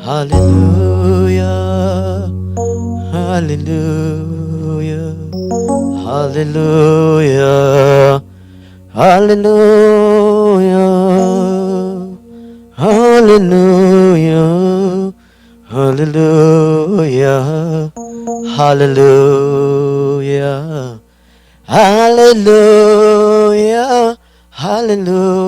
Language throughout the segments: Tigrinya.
Hallelujah, hallelujah, hallelujah, hallelujah, hallelujah, hallelujah, hallelujah, hallelujah, hallelujah.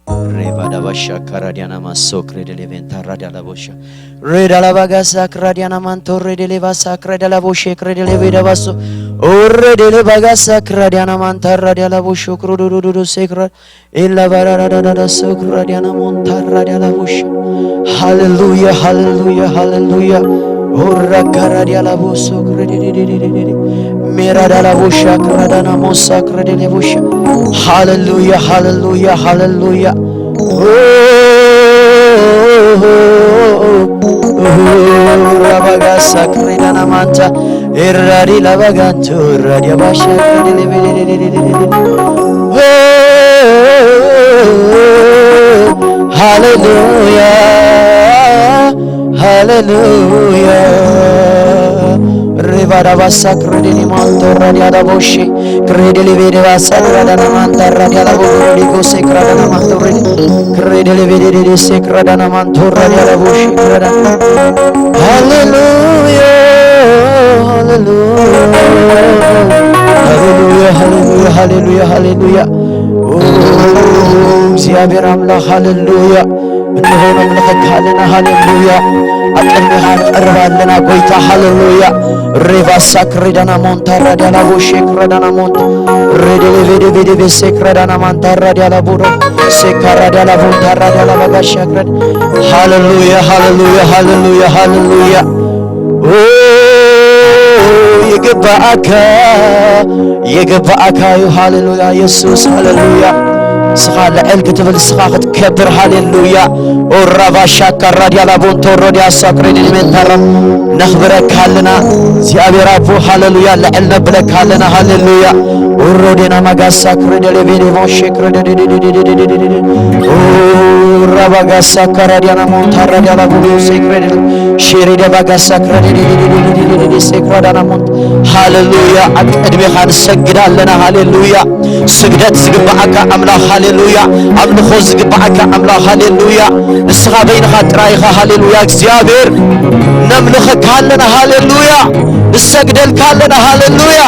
Revada basha karadiana maso kredele venta radia la bosha. Reda la bagasa kradiana manto redele basa kreda la boshe kredele veda baso. O redele bagasa kradiana manta radia la bosho krodododo sekra. Illa barararara so kradiana monta radia la bosha. Hallelujah, hallelujah, hallelujah. Ora karadia la boso kredele. Mera da la bosha kradana mosa kredele bosha. Hallelujah, hallelujah, hallelujah. Oh, oh, oh, oh, oh, rabaga sakredana manta. Errari la baganto radia basha. Oh, hallelujah, hallelujah. Rivada basa credini manto radia da boshi. Credili vede basa rada na manta radia da boshi. Credili vede de secrada na manto radia da boshi. Hallelujah, hallelujah, hallelujah, hallelujah, hallelujah, hallelujah. ኦ፣ እግዚኣብሔር ኣምላኽ፣ ሃሌሉያ። እንሆ፣ ነምልኸካ ኣለና፣ ሃሌሉያ። ኣብ ቅድሜኻ ንቐርብ ኣለና፣ ጐይታ፣ ሃሌሉያ። ሬቫ ሳክሬዳና ሞንታ ራዲያላ ቦሼ ክረዳና ሞንታ ሬዴሌ ቬዴ ቬዴ ቬሴ ክረዳና ማንታ ራዲያላ ቦዶ ሴካ ራዲያላ ቦንታ ራዲያላ ባጋሻ ክረድ ሃሌሉያ፣ ሃሌሉያ፣ ሃሌሉያ፣ ሃሌሉያ። ኦ፣ ይግባኣካ፣ ይግባኣካ እዩ። ሃሌሉያ፣ የሱስ፣ ሃሌሉያ። ንስኻ ልዕል ክትብል፣ ንስኻ ክትከብር፣ ሃሌሉያ። ኦ፣ ራቫሻካ ራዲያላ ቦንቶ ሮዲያ ሳክሬ ዲሜንታራ፣ ነኽብረካ ኣለና። እግዚኣብሔር ኣቦ፣ ሃሌሉያ፣ ልዕል ነብለካ ኣለና። ሃሌሉያ። ኦ፣ ሮዴና ማጋሳ ክሬ ደሌ ቬዴ ሞሼ ክሬ ደሌ ኦ፣ ራባጋሳ ካራዲያና ሞንታ ራዲያላ ቡሪዮ ሴክሬ ሼሪ ደባጋሳ ክረዲ ሴክራዳና ሞንት። ሃሌሉያ። ኣብ ቅድሜኻ ንሰግድ ኣለና። ሃሌሉያ። ስግደት ዝግብኣካ ኣምላኽ። ሃሌሉያ። ኣምልኾ ዝግብኣካ ኣምላኽ። ሃሌሉያ። ንስኻ በይንኻ ጥራይ ኢኻ። ሃሌሉያ። እግዚኣብሔር ነምልኸካ ኣለና። ሃሌሉያ። ንሰግደልካ ኣለና። ሃሌሉያ።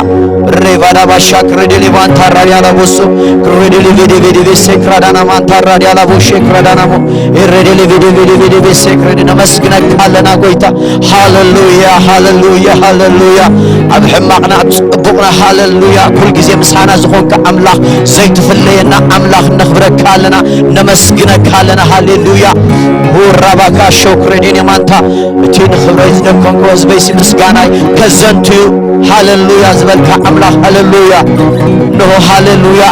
ሬቫዳ ባሻ ክሬዴሌ ባንታ ራዲያላ ቦሶ ክሬዴሌ ቬዴ ቬዴ ቬሴ ክራዳና ማንታ ራዲያላ ቦሼ ክራዳና ሞ ኤሬዴሌ ቬዴ ቬዴ ቬዴ ቬሴ ክሬዴ ነመስግነካ ኣለና ጐይታ። ሃሌሉያ፣ ሃሌሉያ፣ ሃሌሉያ። ኣብ ሕማቕና ኣብ ጽቡቕና፣ ሃሌሉያ፣ ኩል ግዜ ምሳና ዝኾንካ ኣምላኽ፣ ዘይትፍለየና ኣምላኽ፣ ነኽብረካ ኣለና፣ ነመስግነካ ኣለና። ሃሌሉያ። ራባካ ሾክሬዴኔ ማንታ እቲ ንኽብረይ ዝደከምኩ ህዝበይሲ ምስጋናይ ከዘንቱ እዩ። ሃሌሉያ ዝበልካ ኣምላኽ፣ ሃሌሉያ። እንሆ፣ ሃሌሉያ፣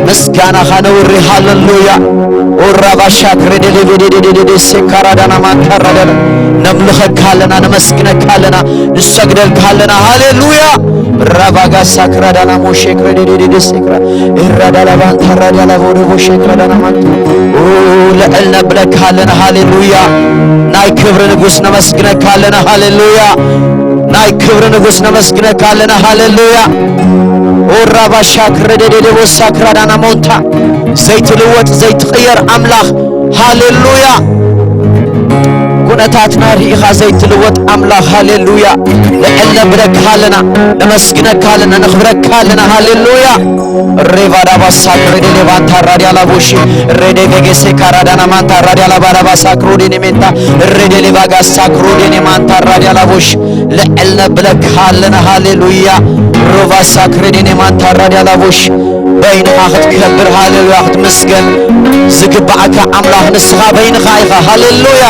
ምስጋናኻ ነውሪ። ሃሌሉያ። ኦራባሻ ክሬዴሌቤዴዴዴዴ ሴካራዳና ማንካራዳና ነምልኸካ ኣለና፣ ነመስግነካ ኣለና፣ ንሰግደልካ ኣለና። ሃሌሉያ። ራባጋ ሳክራዳና ሞሼ ክሬዴዴዴዴ ሴክራ ኤራዳላ ባንታ ራዲያላ ቮደቮ ሼክራዳና ማንታ ኦ፣ ልዕል ነብለካ ኣለና። ሃሌሉያ። ናይ ክብሪ ንጉስ ነመስግነካ ኣለና። ሃሌሉያ። ናይ ክብሪ ንጉስ ነመስግነካ ኣለና። ሃሌሉያ። ኦራባሻ ክረደደደ ወሳ ክራዳና ሞንታ ዘይትልወጥ ዘይትቕየር ኣምላኽ። ሃሌሉያ። ኩነታትና ርኢኻ ዘይትልወጥ ኣምላኽ። ሃሌሉያ። ልዕል ነብለካ ኣለና። ነመስግነካ ኣለና። ነኽብረካ ኣለና። ሃሌሉያ። ሬቫዳባሳ ክሬዴሌ ባንታ ራዲያላ ቦሺ ሬዴ ቬጌሴ ካራዳና ማንታ ራዲያላ ባዳባሳ ክሮዴኔ ሜንታ ሬዴሌ ቫጋሳ ክሮዴኔ ማንታ ራዲያላ ቦሺ ልዕል ነብለካ ኣለና። ሃሌሉያ። ሮቫሳ ክሬዴኔ ማንታ ራዲያላ ቦሺ በይንኻ ክትከብር፣ ሃሌሉያ፣ ክትምስገን ዝግብኣካ ኣምላኽ ንስኻ በይንኻ ኢኻ። ሃሌሉያ።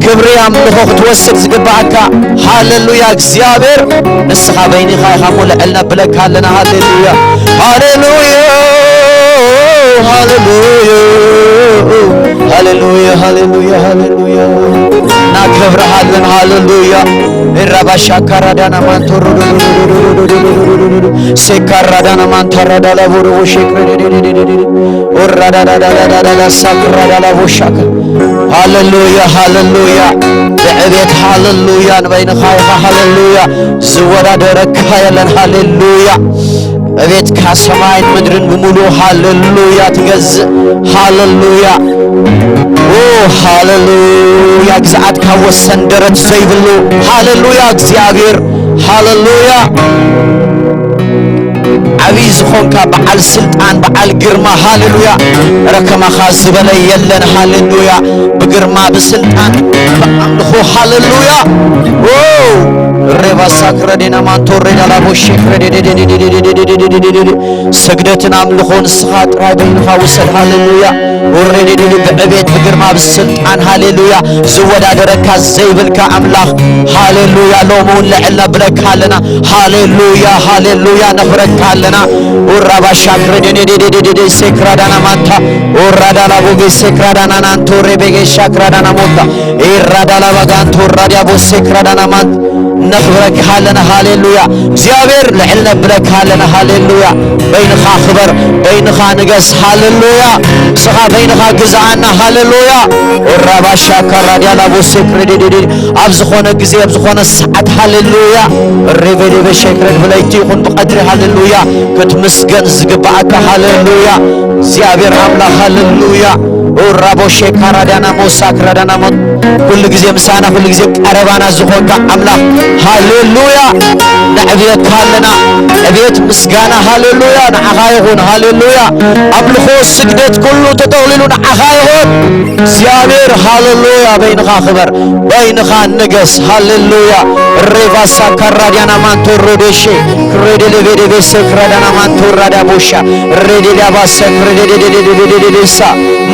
ክብሪ ኣምልኾ ክትወስድ ዝግብኣካ፣ ሃሌሉያ፣ እግዚኣብሔር ንስኻ በይንኻ ኢኻ እሞ ልዕል ነብለካ ኣለና። ሃሌሉያ፣ ሃሌሉያ፣ ሃሌሉያ፣ ሃሌሉያ፣ ሃሌሉያ፣ ሃሌሉያ። እናከብረሃለን። ሃሌሉያ። ራባሻ ካራዳና ማንቶሮ ሴካራዳና ማንታራዳላ ቦሮቦ ሼክሬ ኦራዳዳዳዳዳዳ ሳክራዳላ ቦሻካ። ሃሌሉያ፣ ሃሌሉያ። ብዕቤት ሃሌሉያ። ንበይንኻ ኢኻ ሃሌሉያ። ዝወዳደረካ የለን ሃሌሉያ። እቤትካ ሰማይን ምድርን ብምሉኡ ሃሌሉያ ትገዝእ። ሃሌሉያ። ኦ ሃሌሉያ። ግዝኣትካ ወሰን ደረት ዘይብሉ ሃሌሉያ እግዚኣብሔር። ሃሌሉያ። ዓብዪ ዝኾንካ በዓል ስልጣን በዓል ግርማ ሃሌሉያ። ረከማኻ ዝበለ የለን ሃሌሉያ። ብግርማ ብስልጣን ብኣምልኾ ሃሌሉያ። ኦ ሬባሳ ክረዴና ማንቶ ሬዳላ ቦሼ ክረዴ ስግደትን ኣምልኾ ንስኻ ጥራይ በይንኻ ውሰድ። ሃሌሉያ። ኦሬዲዲ ብዕቤት ብግርማ ብስልጣን ሃሌሉያ። ዝወዳደረካ ዘይብልካ ኣምላኽ ሃሌሉያ። ሎሚ እውን ልዕል ነብለካ ኣለና። ሃሌሉያ፣ ሃሌሉያ ነኽብረካ ኣለና። ኡራባሻ ክረዴኔዴዴዴዴዴ ሴክራዳና ማንታ ኡራዳላ ቦጌ ሴክራዳና ናንቶ ሬቤጌ ሻክራዳና ሞታ ኢራዳላ ባጋንቶ ራዲያቦ ሴክራዳና ማንታ ነኽብረካ ኣለና። ሃሌሉያ። እግዚኣብሔር ልዕል ነብለካ ኣለና። ሃሌሉያ። በይንኻ ክበር፣ በይንኻ ንገስ። ሃሌሉያ። ንስኻ በይንኻ ግዝኣና። ሃሌሉያ። ኦራባሻ ካራዲያላ ቦሴ ክሬዲዲዲ ኣብ ዝኾነ ግዜ ኣብ ዝኾነ ሰዓት ሃሌሉያ። ሬቤዴቤ ሸክረድ ብለይቲ ይኹን ብቐትሪ ሃሌሉያ። ክትምስገን ዝግብኣካ ሃሌሉያ። እግዚኣብሔር ኣምላኽ ሃሌሉያ። ኦራቦ ሼካራዳና ሞሳ ክራዳና ሞ ኩሉ ግዜ ምሳና፣ ኩሉ ግዜ ቀረባና ዝኾንካ ኣምላኽ፣ ሃሌሉያ፣ ነዕብየካ ኣለና። ዕብየት ምስጋና፣ ሃሌሉያ፣ ንዓኻ ይኹን። ሃሌሉያ፣ ኣምልኾ፣ ስግደት፣ ኩሉ ተጠቕሊሉ ንዓኻ ይኹን። እግዚኣብሔር፣ ሃሌሉያ፣ በይንኻ ክበር፣ በይንኻ ንገስ። ሃሌሉያ። ሬቫሳ ካራዲያና ማንቶ ሮዴሼ ክሬዴሌቤዴቤሴ ክራዳና ማንቶ ራዳቦሻ ሬዴሊያባሰ ክሬዴዴዴዴዴዴዴዴሳ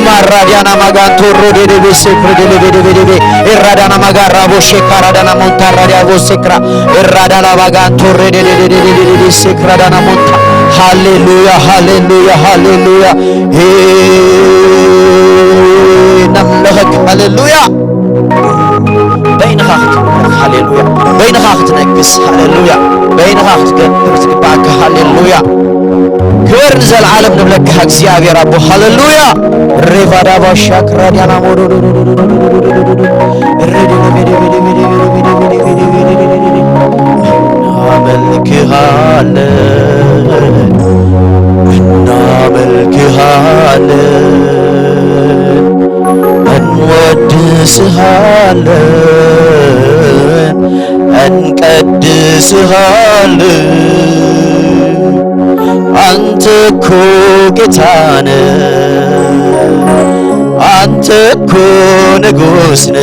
ማራዲያና ማጋንቶ ሮዴዴቤ ሴክሬዴሌቤዴቤዴቤ ኤራዳና ማጋራቦ ሼካራዳና ሞንታ ራዲያቦ ሴክራ ኤራዳና ማጋንቶ ሬዴዴዴዴዴዴዴ ሴክራዳና ሞንታ። ሃሌሉያ፣ ሃሌሉያ፣ ሃሌሉያ። ሄ ነምለኸክ። ሃሌሉያ። በይንኻ ክትምለኽ። ሃሌሉያ። በይንኻ ክትነግስ። ሃሌሉያ። በይንኻ ክትገብር ዝግባእካ። ሃሌሉያ። ክብር ንዘለዓለም ንብለካ እግዚኣብሔር ኣቦ። ሃሌሉያ። ሬቫዳባ ሻክራዲያና ሞዶ እናመልክሃለን፣ እናመልክሃለን፣ እንወድስሃለን፣ እንቀድስሃለን። አንተ እኮ ጌታነ፣ አንተ እኮ ንጉስነ፣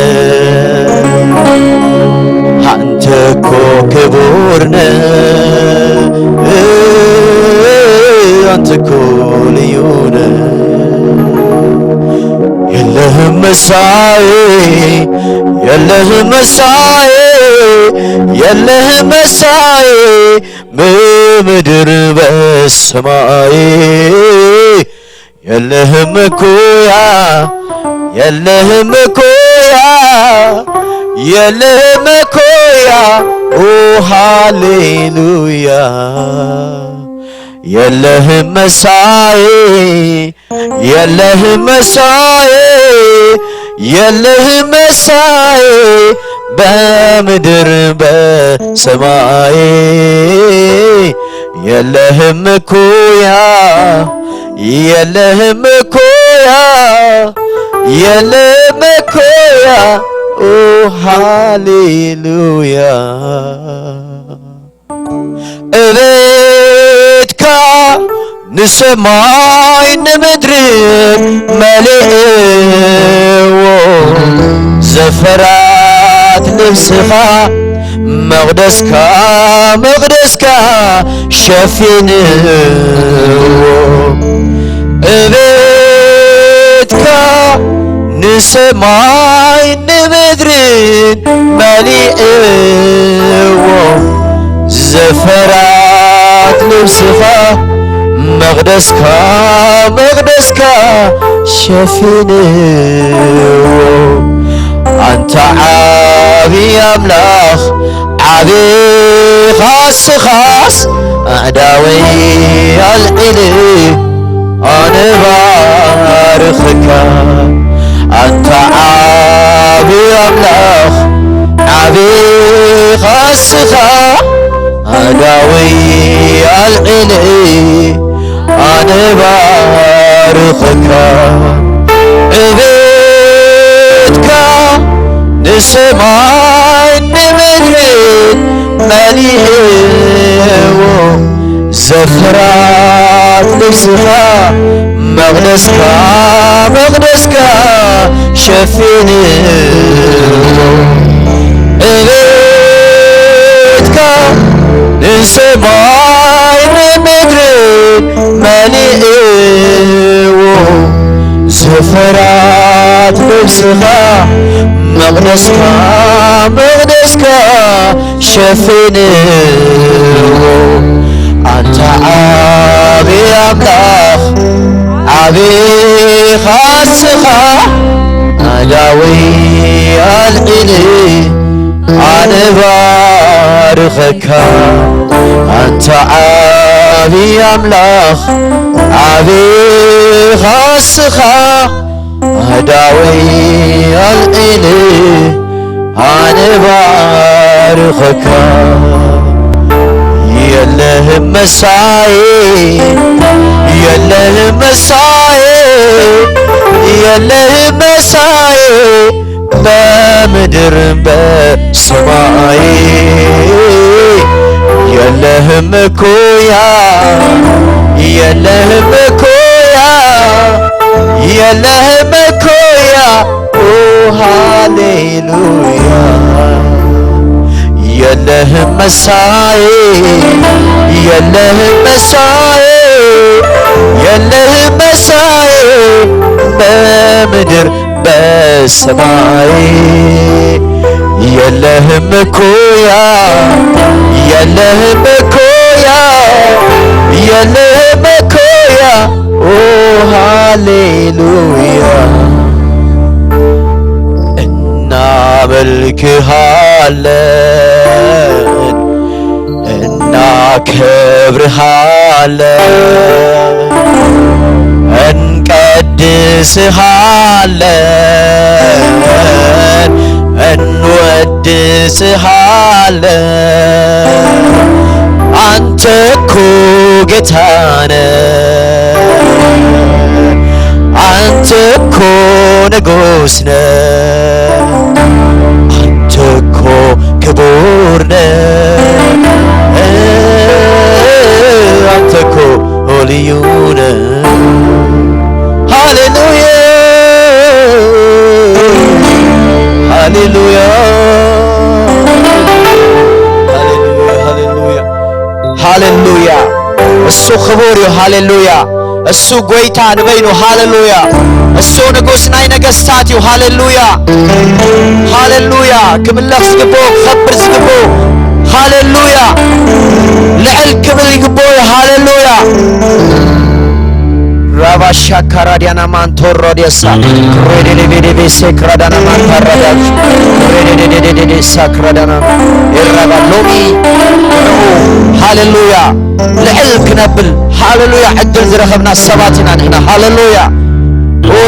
አንተ እኮ ክቡርነ፣ አንተ እኮ ልዩነ። የለህም መሳይ፣ የለህም መሳይ፣ የለህም መሳይ፣ በምድር በሰማይ የለህም እኩያ፣ የለህም እኩያ፣ የለህም እኩያ። ኦ ሃሌሉያ። የለህም መሳይ፣ የለህም መሳይ፣ የለህም መሳይ፣ በምድር በሰማይ የለህም እኩያ፣ የለህም እኩያ፣ የለህም እኩያ። ኦ ሃሌሉያ። እቤትካ ንሰማይ ንምድርን መሊእዎ፣ ዘፈራት ልብስኻ መቕደስካ፣ መቕደስካ ሸፊንዎ። እቤትካ ንሰማይ ንምድርን መሊእዎ፣ ዘፈራት ልብስኻ መቕደስካ፣ መቕደስካ ሸፊንዎ። ኣንታ ዓቢ ኣምላኽ፣ ዓቢኻ ንስኻስ ኣዕዳወይ ኣልዒለ ኣነ ባርኸካ። ኣንታ ዓቢ ኣምላኽ ዓቢኻ ንስኻ ኣዕዳወይ ኣልዒለ ኣነ ባርኸካ። ዕቤትካ ንሰማይ ንምድርን መሊእዎ። ዘፍራት ልብስኻ መቕደስካ መቕደስካ ሸፊንዎ። ዕቤትካ ንሰማይ ንምድርን መሊእዎ። ዘፈራት ልብስኻ መቕደስካ መቕደስካ ሸፊንዎ። ኣንታ ዓቢ ኣምላኽ ዓቢኻ ንስኻ ኣዳወይ ኣልዒለ ኣነ ባርኸካ። ኣንታ ዓቢ ኣምላኽ ዓቢኻ ንስኻ ኣዳወይ ኣልዒለ ኣነ ባርኸካ። የለህም መሳይ የለህም መሳይ የለህም መሳይ በምድር በሰማይ የለህም እኩያ የለህም እኩያ የለህም እኩያ። ኦ ሃሌሉያ። የለህም መሳይ የለህም መሳይ የለህም መሳይ በምድር በሰማይ የለህም እኩያ የለህም እኩያ የለህም እኩያ። ኦ ሃሌሉያ። እናመልክሃለን እናከብርሃለን እንቀድስሃለን እንወድስሃለን። አንተ እኮ ጌታነ አንተ እኮ ንጉስነ አንተ እኮ ክቡርነ አንተ እኮ ልዩነ። ሃሌሉያ ሃሌሉያ ሃሌሉያ ሃሌሉያ። እሱ ክቡር እዩ። ሃሌሉያ። እሱ ጎይታ ንበይኑ። ሃሌሉያ። እሱ ንጉስ ናይ ነገስታት እዩ። ሃሌሉያ ሃሌሉያ። ክምለኽ ዝግብኦ ክኸብር ዝግብኦ። ሃሌሉያ። ልዕል ክብል ይግብኦ እዩ። ሃሌሉያ። ራባሻ ካራዲያና ማንቶሮ ዴሳ ክሬዴዴቤዴቤ ሴክራዳና ማንታራዳሽ ክሬዴዴዴዴዴ ሳክራዳና ኤራባ ሎሚ ንዕኡ ሃሌሉያ ልዕል ክነብል ሃሌሉያ ዕድል ዝረኸብና ሰባት ኢና ንሕና። ሃሌሉያ።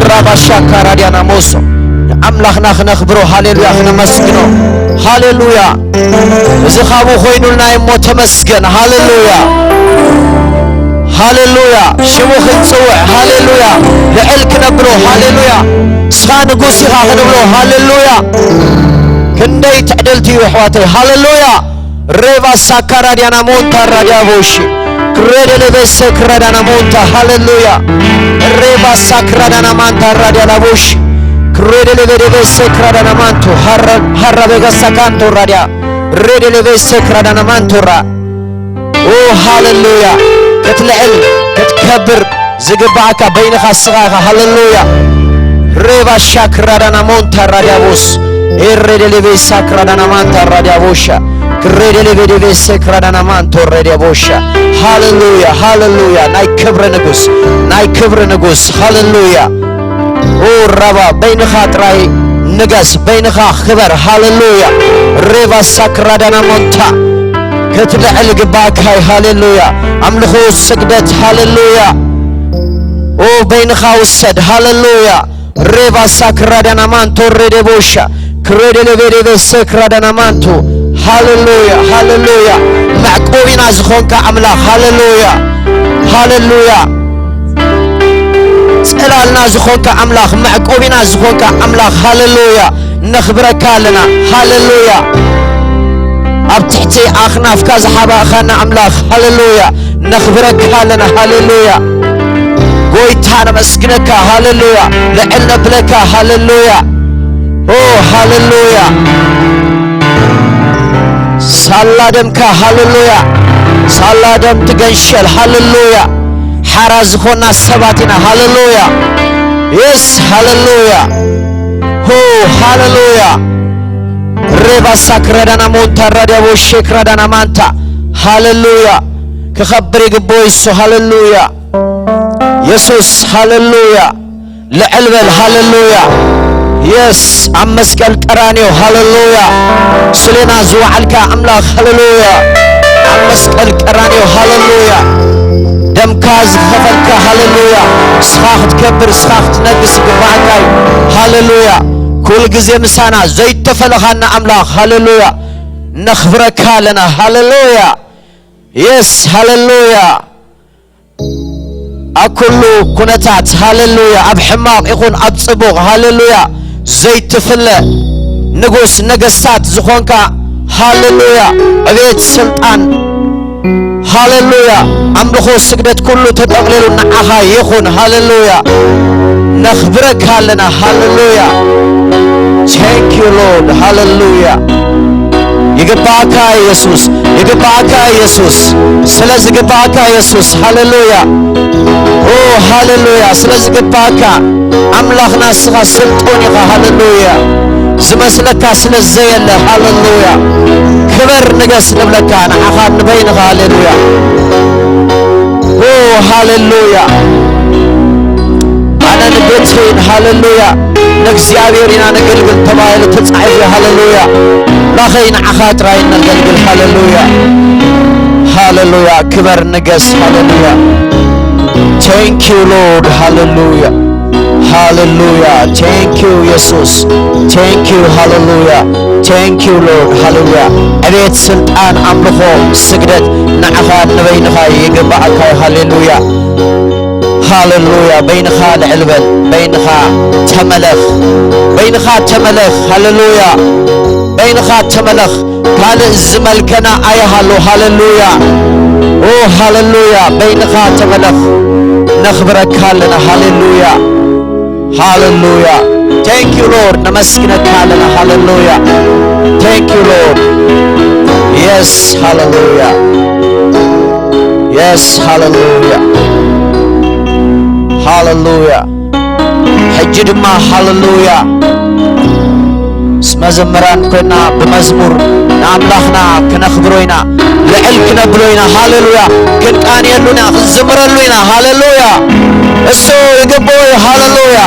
ራባሻ ካራዲያና ሞሶ ንኣምላኽና ክነኽብሮ ሃሌሉያ ክነመስግኖ ሃሌሉያ። እዚ ካብኡ ኮይኑልና እሞ ተመስገን። ሃሌሉያ ሃሌሉያ። ሽሙ ክንጽውዕ ሃሌሉያ። ልዕል ክነብሎ ሃሌሉያ። ንስኻ ንጉስ ኢኻ ክንብሎ ሃሌሉያ። ክንደይ ትዕድልቲ እዩ ኣሕዋተይ። ሃሌሉያ። ሬባ ሳካራዲያና ሞንታ ራዲያ ቦሺ ክሬደለቤ ሰክራዳና ሞንታ ሃሌሉያ። ሬባ ሳክራዳና ማንታ ራዲያ ላቦሺ ክሬደለቤ ደቤ ሰክራዳና ማንቶ ሃራ ቤጋ ሳካንቶ ራዲያ ሬደለቤ ሰክራዳና ማንቶራ። ኦ ሃሌሉያ። ክትልዕል ክትከብር ዝግባኣካ በይንኻ ስኻ ኢኻ። ሃሌሉያ። ሬባ ሻክራዳና ሞንታ ራዲያቦስ ኤሬደለቤ ሳክራዳና ማንታ ራዲያቦሻ ክሬደለቤ ደቤ ሰክራዳና ማንቶ ሬዲያቦሻ። ሃሌሉያ ሃሌሉያ። ናይ ክብሪ ንጉስ ናይ ክብሪ ንጉስ ሃሌሉያ። ኦ ራባ በይንኻ ጥራይ ንገስ፣ በይንኻ ክበር። ሃሌሉያ። ሬቫ ሳክራዳና ሞንታ፣ ክትልዕል ግባካይ። ሃሌሉያ። ኣምልኾ፣ ስግደት። ሃሌሉያ። ኦ፣ በይንኻ ውሰድ። ሃሌሉያ። ሬቫ ሳክራዳና ማንቶ ሬዴቦሻ ክሬዴሌቤዴቤ ሰክራዳና ማንቶ። ሃሌሉያ፣ ሃሌሉያ። መዕቆቢና ዝኾንካ ኣምላኽ። ሃሌሉያ፣ ሃሌሉያ። ጽላልና ዝኾንካ ኣምላኽ፣ መዕቆቢና ዝኾንካ ኣምላኽ፣ ሃሌሉያ፣ ነኽብረካ ኣለና። ሃሌሉያ። ኣብ ትሕቲ ኣኽናፍካ ዝሓባእኻና ኣምላኽ፣ ሃሌሉያ፣ ነኽብረካ ኣለና። ሃሌሉያ። ጎይታ፣ ነመስግነካ። ሃሌሉያ። ልዕል ነብለካ። ሃሌሉያ። ኦ፣ ሃሌሉያ። ሳላ ደምካ። ሃሌሉያ። ሳላ ደም ትገንሸል። ሃሌሉያ። ሓራ ዝኾና ሰባት ኢና። ሃሌሉያ። የስ፣ ሃሌሉያ። ሆ፣ ሃሌሉያ። ሬባሳ ክረዳና ሞንታ ራዲያቦ ሼክ ራዳና ማንታ። ሃሌሉያ። ክኸብር ይግብኦ ይሱ። ሃሌሉያ። የሱስ፣ ሃሌሉያ። ልዕል በል። ሃሌሉያ። የስ፣ ኣብ መስቀል ቀራንዮ። ሃሌሉያ። ስሌና ዝወዓልካ ኣምላኽ። ሃሌሉያ። ኣብ መስቀል ቀራንዮ። ሃሌሉያ። ደምካ ዝኸፈልካ። ሃሌሉያ። እስኻ ክትከብር፣ እስኻ ክትነግስ ይግባኣካ እዩ። ሃሌሉያ። ኩሉ ግዜ ምሳና ዘይተፈለኻና ኣምላኽ። ሃሌሉያ። ነኽብረካ ኣለና። ሃሌሉያ። የስ፣ ሃሌሉያ። ኣብ ኩሉ ኩነታት፣ ሃሌሉያ፣ ኣብ ሕማቕ ይኹን ኣብ ጽቡቕ፣ ሃሌሉያ፣ ዘይትፍለ ንጉስ ነገስታት ዝኾንካ፣ ሃሌሉያ፣ ዕቤት ስልጣን፣ ሃሌሉያ፣ ኣምልኾ ስግደት ኩሉ ተጠቕሊሉ ንዓኻ ይኹን፣ ሃሌሉያ፣ ነኽብረካ ኣለና፣ ሃሌሉያ። Thank you Lord፣ ሃሌሉያ። ይግባእካ የሱስ፣ ይግባእካ የሱስ፣ ስለ ዝግባእካ የሱስ። ሃሌሉያ። ኦ፣ ሃሌሉያ። ስለ ዝግባእካ ኣምላኽና፣ ንስኻ ስልጡን ኢኻ። ሃሌሉያ። ዝመስለካ ስለ ዘየለ። ሃሌሉያ። ክበር ንገስ ንብለካ ንዓኻ ንበይንኻ። ሃሌሉያ። ኦ፣ ሃሌሉያ። ኣነ ንቤተይን፣ ሃሌሉያ፣ ንእግዚኣብሔር ኢና ነገልግል ተባሂሉ ተጻሒፉ። ሃሌሉያ። ኣምላኸይ ንዓኻ ጥራይ ነገልግል። ሃሌሉያ፣ ሃሌሉያ። ክበር ንገስ። ሃሌሉያ። Thank you Lord። ሃሌሉያ፣ ሃሌሉያ። Thank you የሱስ። Thank you። ሃሌሉያ። Thank you Lord። ሃሌሉያ። ዕቤት፣ ስልጣን፣ ኣምልኾ፣ ስግደት ንዓኻ ንበይንኻ ይግባኣካ። ሃሌሉያ። ሃሌሉያ። በይንኻ ልዕል በል። በይንኻ ተመለኽ። በይንኻ ተመለኽ። ሃሌሉያ። በይንኻ ተመለኽ። ካልእ ዝመልከና ኣይሃሉ። ሃሌሉያ። ኦ፣ ሃሌሉያ። በይንኻ ተመለኽ። ነኽብረካ ኣለና። ሃሌሉያ። ሃሌሉያ። Thank you Lord። ነመስግነካ ኣለና። ሃሌሉያ። Thank you Lord። Yes። ሃሌሉያ። Yes። ሃሌሉያ። ሃሌሉያ። ሕጂ ድማ ሃሌሉያ፣ ምስ መዘምራን ኮይና ብመዝሙር ንኣምላኽና ክነኽብሮ ኢና፣ ልዕል ክነብሎ ኢና። ሃሌሉያ። ክንቃንየሉ ኢና፣ ክንዝምረሉ ኢና። ሃሌሉያ። እሱ ይግብኦ እዩ። ሃሌሉያ።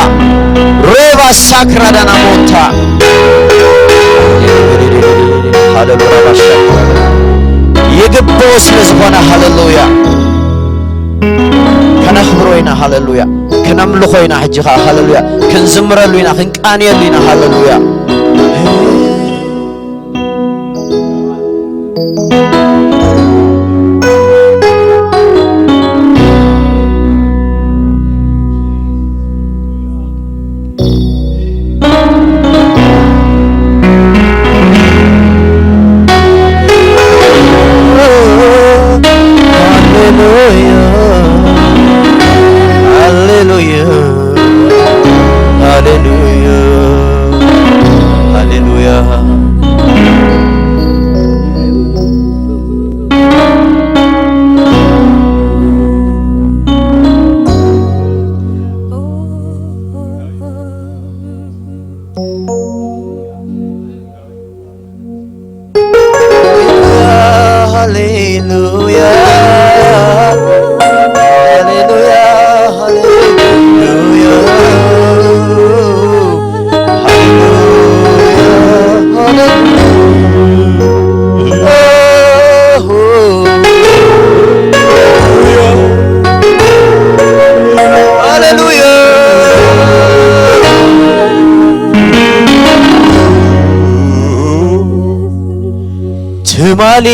ሬባ ሳክራዳና ሞንታ። ሃሌሉያ። ይግብኦ ስለ ዝኾነ። ሃሌሉያ። ከነኽብሮ ኢና። ሃሌሉያ። ከነምልኾ ኢና። ሕጂ ኸዓ ሃሌሉያ፣ ክንዝምረሉ ኢና፣ ክንቃንየሉ ኢና። ሃሌሉያ። ሃሌሉያ፣ ሃሌሉያ፣ ሃሌሉያ፣ ሃሌሉያ። ትማሊ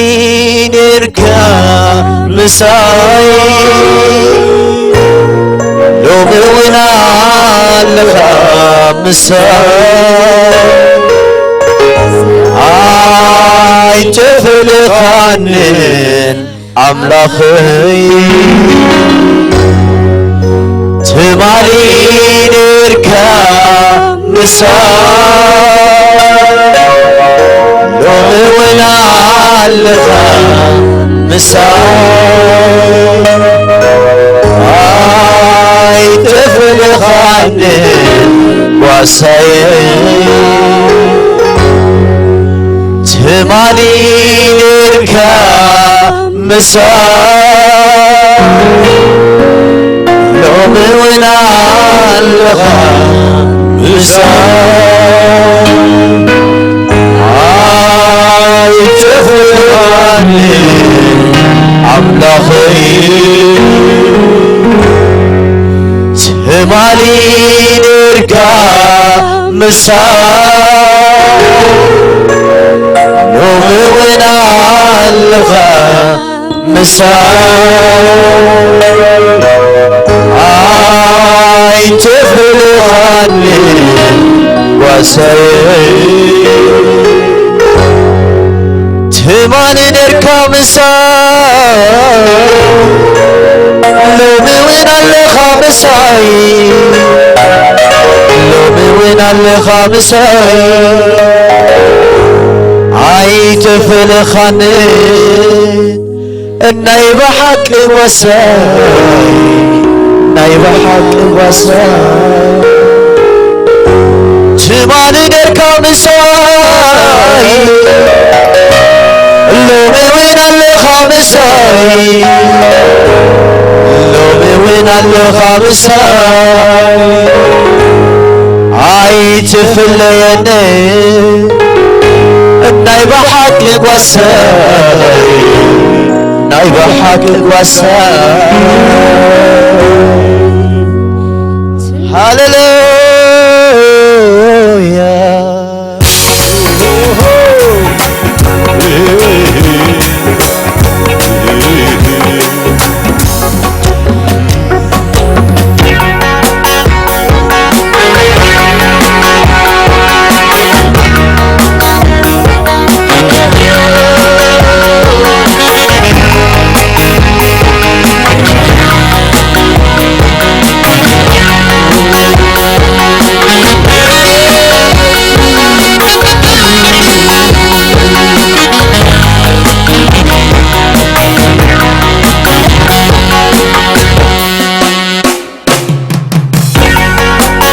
ኔርካ ምሳይ፣ ሎሚ እውን ኣለኻ ምሳይ። ኣይተፈለኻንን ኣምላኸይ፣ ትማሊ ኔርካ ምሳይ፣ ሎሚ እውን ኣለኻ ምሳይ። ኣይተፈለኻንን ጓሳየ፣ ትማሊ ኔርካ ምሳይ፣ ሎሚ እውን ኣለኻ ምሳይ። ኣይትፍረኒ ኣምላኸይ፣ ትማሊ ኔርካ ምሳይ፣ ሎሚ እውን ኣለኻ ምሳይ። ኣይትፍረኒ ጓሳይ፣ ትማሊ ኔርካ ምሳይ፣ ሎሚ እውን ኣለኻ ምሳይ፣ ሎሚ እውን ኣለኻ ምሳይ። ኣይተፈለኻንን ናይ ብሓቂ ጓሳይ፣ ናይ ብሓቂ ጓሳይ። ትማሊ ኔርካ ምሳይ፣ ሎሚ እውን ኣለኻ ምሳይ፣ ሎሚ እውን ኣለኻ ምሳይ። ኣይትፍለየኒ ናይ ብሓቂ ጓሳይ፣ ናይ ብሓቂ ጓሳይ። ሃሌሉያ።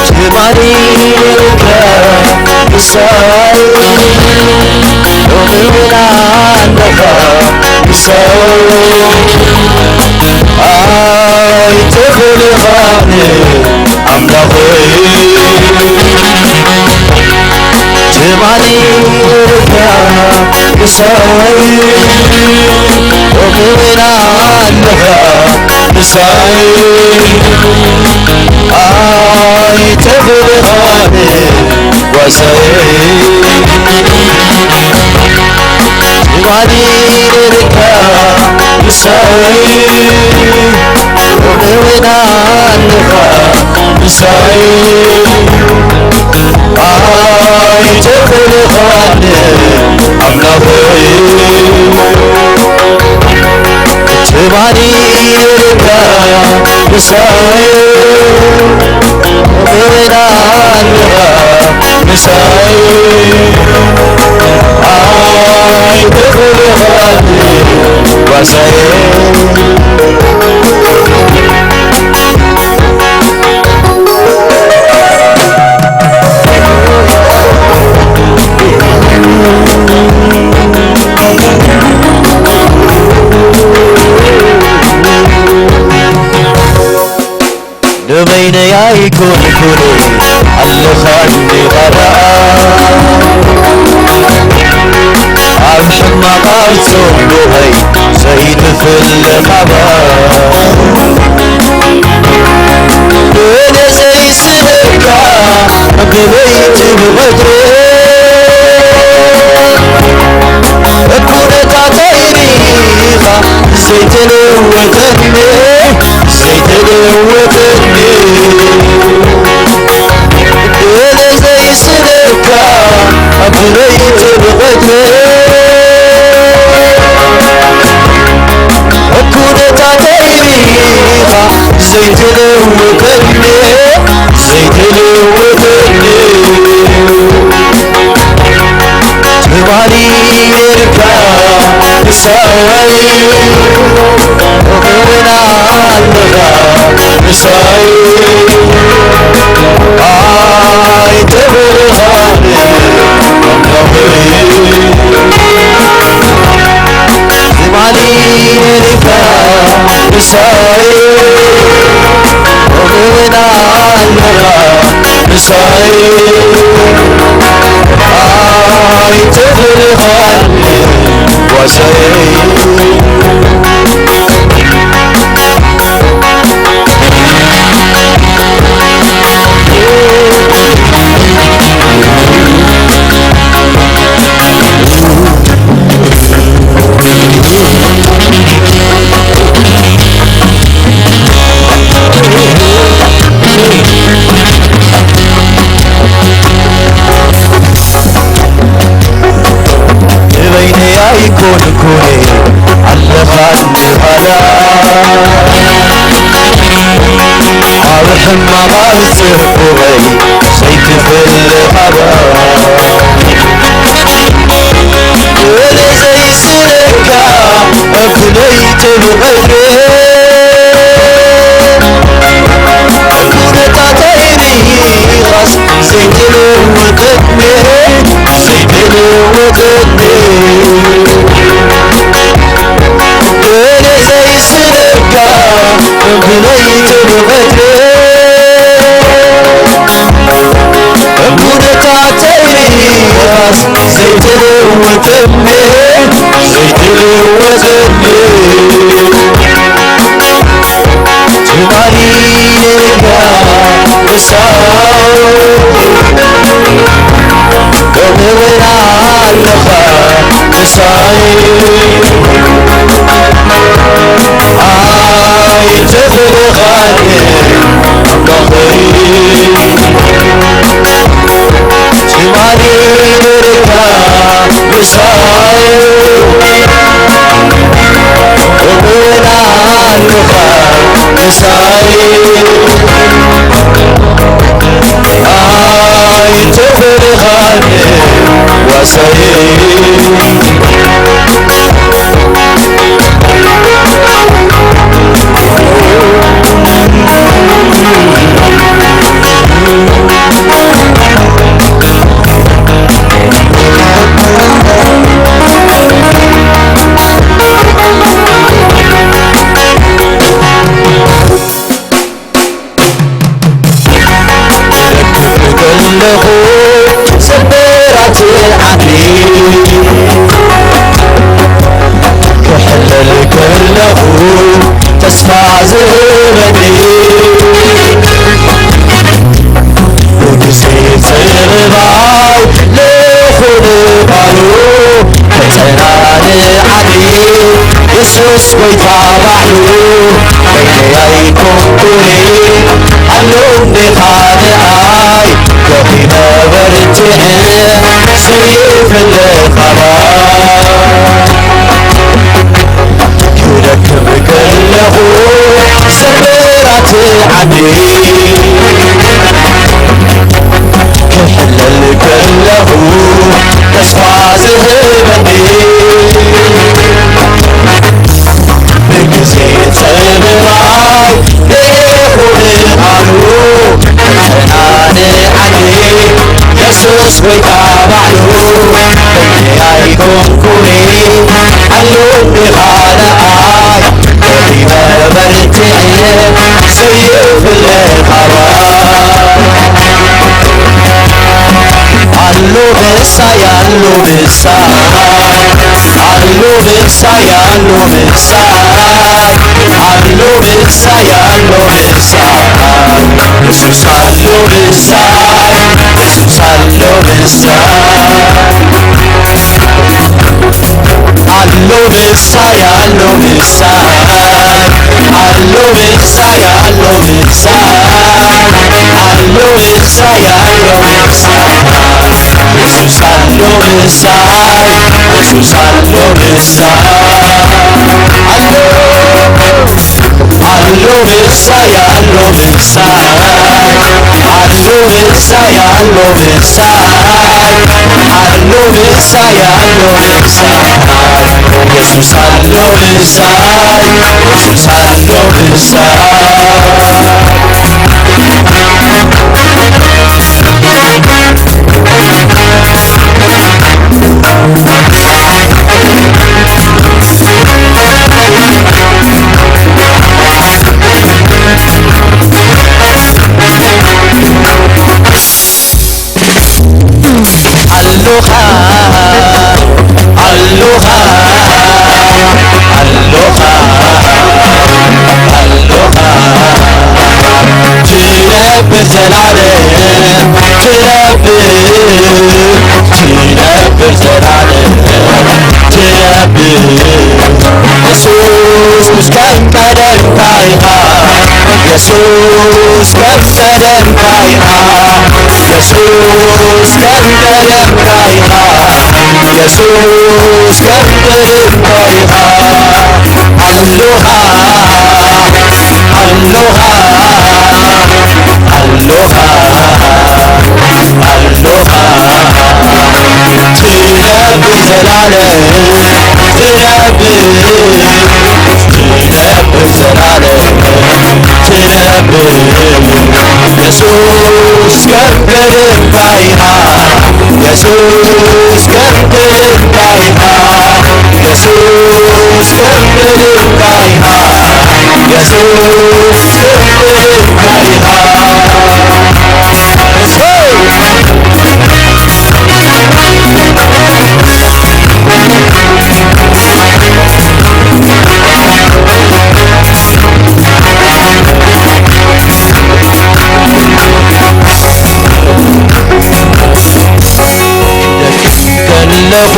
ትማሊ ኔርካ ምሳይ፣ ሎሚ እውን ኣለኻ ምሳይ። ኣይትፍረኒ ኣምላኸይ፣ ትማሊ ኔርካ ምሳይ፣ ሎሚ እውን ኣለኻ ምሳይ። ኣይትፍረኒ ጓሳይ፣ ትማሊ ኔርካ ምሳይ፣ ሎሚ እውን ኣለኻ ምሳይ። ኣይትፍረኒ ኣምላኸይ፣ ትማሊ ኔርካ ምሳይ፣ ሎሚ እውን ኣለኻ ምሳይ። ኣይትፍረኒ ጓሳይ፣ ንበይነይ ኣይኮንኩን ኣለኻኒ ባዳ፣ ኣብ ሕማቕ ኣብ ጽቡቐይ ዘይትፍለ ካባ። ገለ ዘይስእነካ ብለይቲ ብቐትሪ፣ ብኩነታ ዘይተለወጠኒ፣ ዘይተለወጠኒ፣ ገለ ዘይስእነካ ኣብ ለይቲ ብቐትሪ፣ ኩነታተይ ርኢኻ ዘይተለወጠኒ፣ ዘይተለወጠኒ። ትማሊ ነርካ ምሳይ፣ ሎሚ እውን ኣለኻ ምሳይ። ኣይተበልኻን ኣምላኸይ። ትማሊ ነርካ ምሳይ፣ ሎሚ እውን ኣለኻ ምሳይ። ኣይተበልኻን ጓሳይ። ንበይነይ ኣይኮንኩን ኣለኻኒ ባዳ፣ ኣብ ሕማም ኣብ ጽቡቐይ ዘይትፈልጥ ኣባ። ገለ ዘይስእነካ ኣብ ለይቲ ብቐትሪ፣ ኩነታተይ ርኢኻስ ዘይተለወጠኒ፣ ዘይተለወጠኒ። ገለ ዘይስእነካ ኣብ ለይቲ ብቐትሪ፣ ኩነታተይ ርኢኻስ ዘይተለወጠኒ፣ ዘይተለወጠኒ። ትማሊ ነጋ ምሳይ፣ ሎሚ እውን ኣለኻ ምሳይ። ኣይተፈለኻን ኣምላኸይ። ትማሊ ነርካ ምሳይ፣ ሎሚ እውን ኣለኻ ምሳይ። ኣይተፈለኻን ዋሳይ። ክደክም ከለኹ ስብራት ዓዲ፣ ክሕለል ከለኹ ተስፋ ዝህበኒ፣ ብግዜ ጸበባይ ልኹን ባሉ፣ ከጸናንዓኒ የሱስ ጐይታ ባዕሉ። በይነይ ኣይኮንኩን ኣሎኒ ካልኣይ፣ ደኺመ በርቲዐ ስይፍ ለኻባይ። ክደክም ከለኹ ስብራት ዓዲ፣ ክሕለል ከለኹ ተስፋ ዝህበኒ፣ ብግዜ ጸበባይ ደይኹን ኣሉ፣ ከጸናንዓኒ የሱስ ጐይታ ባዕሉ። በይነይ ኣይኮንኩን ኣሎኒ ካልኣይ፣ ደኺመ በርቲዐ ስይፍ ለኻባይ። ኣሎ ምሳይ፣ ኣሎ ምሳይ፣ ኣሎ ምሳይ፣ ኣሎ ምሳይ፣ ኣሎ ምሳይ፣ ኣሎ ምሳይ፣ የሱስ ኣሎ ምሳይ፣ የሱስ ኣሎ ምሳይ፣ ኣሎ ምሳይ፣ ኣሎ ምሳይ፣ ምሳይ፣ ኣሎ ምሳይ፣ ኣሎ ምሳይ፣ የሱስ ኣሎ ምሳይ፣ የሱስ ኣሎ ምሳይ፣ ኣሎ፣ ኣሎ ምሳይ፣ ኣሎ ምሳይ፣ ኣሎ ምሳይ፣ ኣሎ ምሳይ፣ ኣሎ ምሳይ፣ ኣሎ ምሳይ፣ የሱስ ኣሎ ምሳይ፣ የሱስ ኣሎ ምሳይ። ኣሎኻ፣ ኣሎኻ፣ ኣሎኻ፣ ኣሎኻ፣ ትነብር ዘላለም፣ ትነብር፣ ትነብር ዘላለም፣ ትነብር። የሱስ ከም ቀደምካ ኢኻ፣ የሱስ ከም ቀደምካ ኢኻ፣ የሱስ ከም ቀደምካ ኢኻ፣ የሱስ ከም ቀደምካ ኢኻ። ኣሎኻ፣ ኣሎኻ፣ ኣሎኻ፣ ኣሎኻ፣ ትነብር ዘላለም፣ ትነብር፣ ትነብር ዘላለም፣ ትነብር። የሱስ ከም ቀደምካ ኢኻ፣ የሱስ ከም ቀደምካ ኢኻ፣ የሱስ ከም ቀደምካ ኢኻ፣ የሱስ ከም ቀደምካ ኢኻ። ከለኹ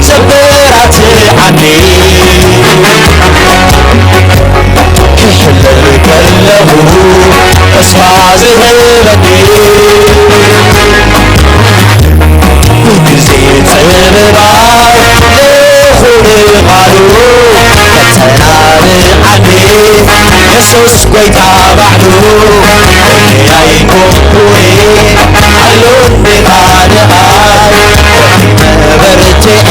ሰበራት ዓዲ ክሕለል ከለኹ ተስፋ ዝህበኒ ብግዜ ጽበባ ልኹን ቃሉ ከተናብዓኒ የሱስ ጎይታ ባዕሉ ኣይኮንኩኒ ኣሎኒ ካልኣይ መበርትዒ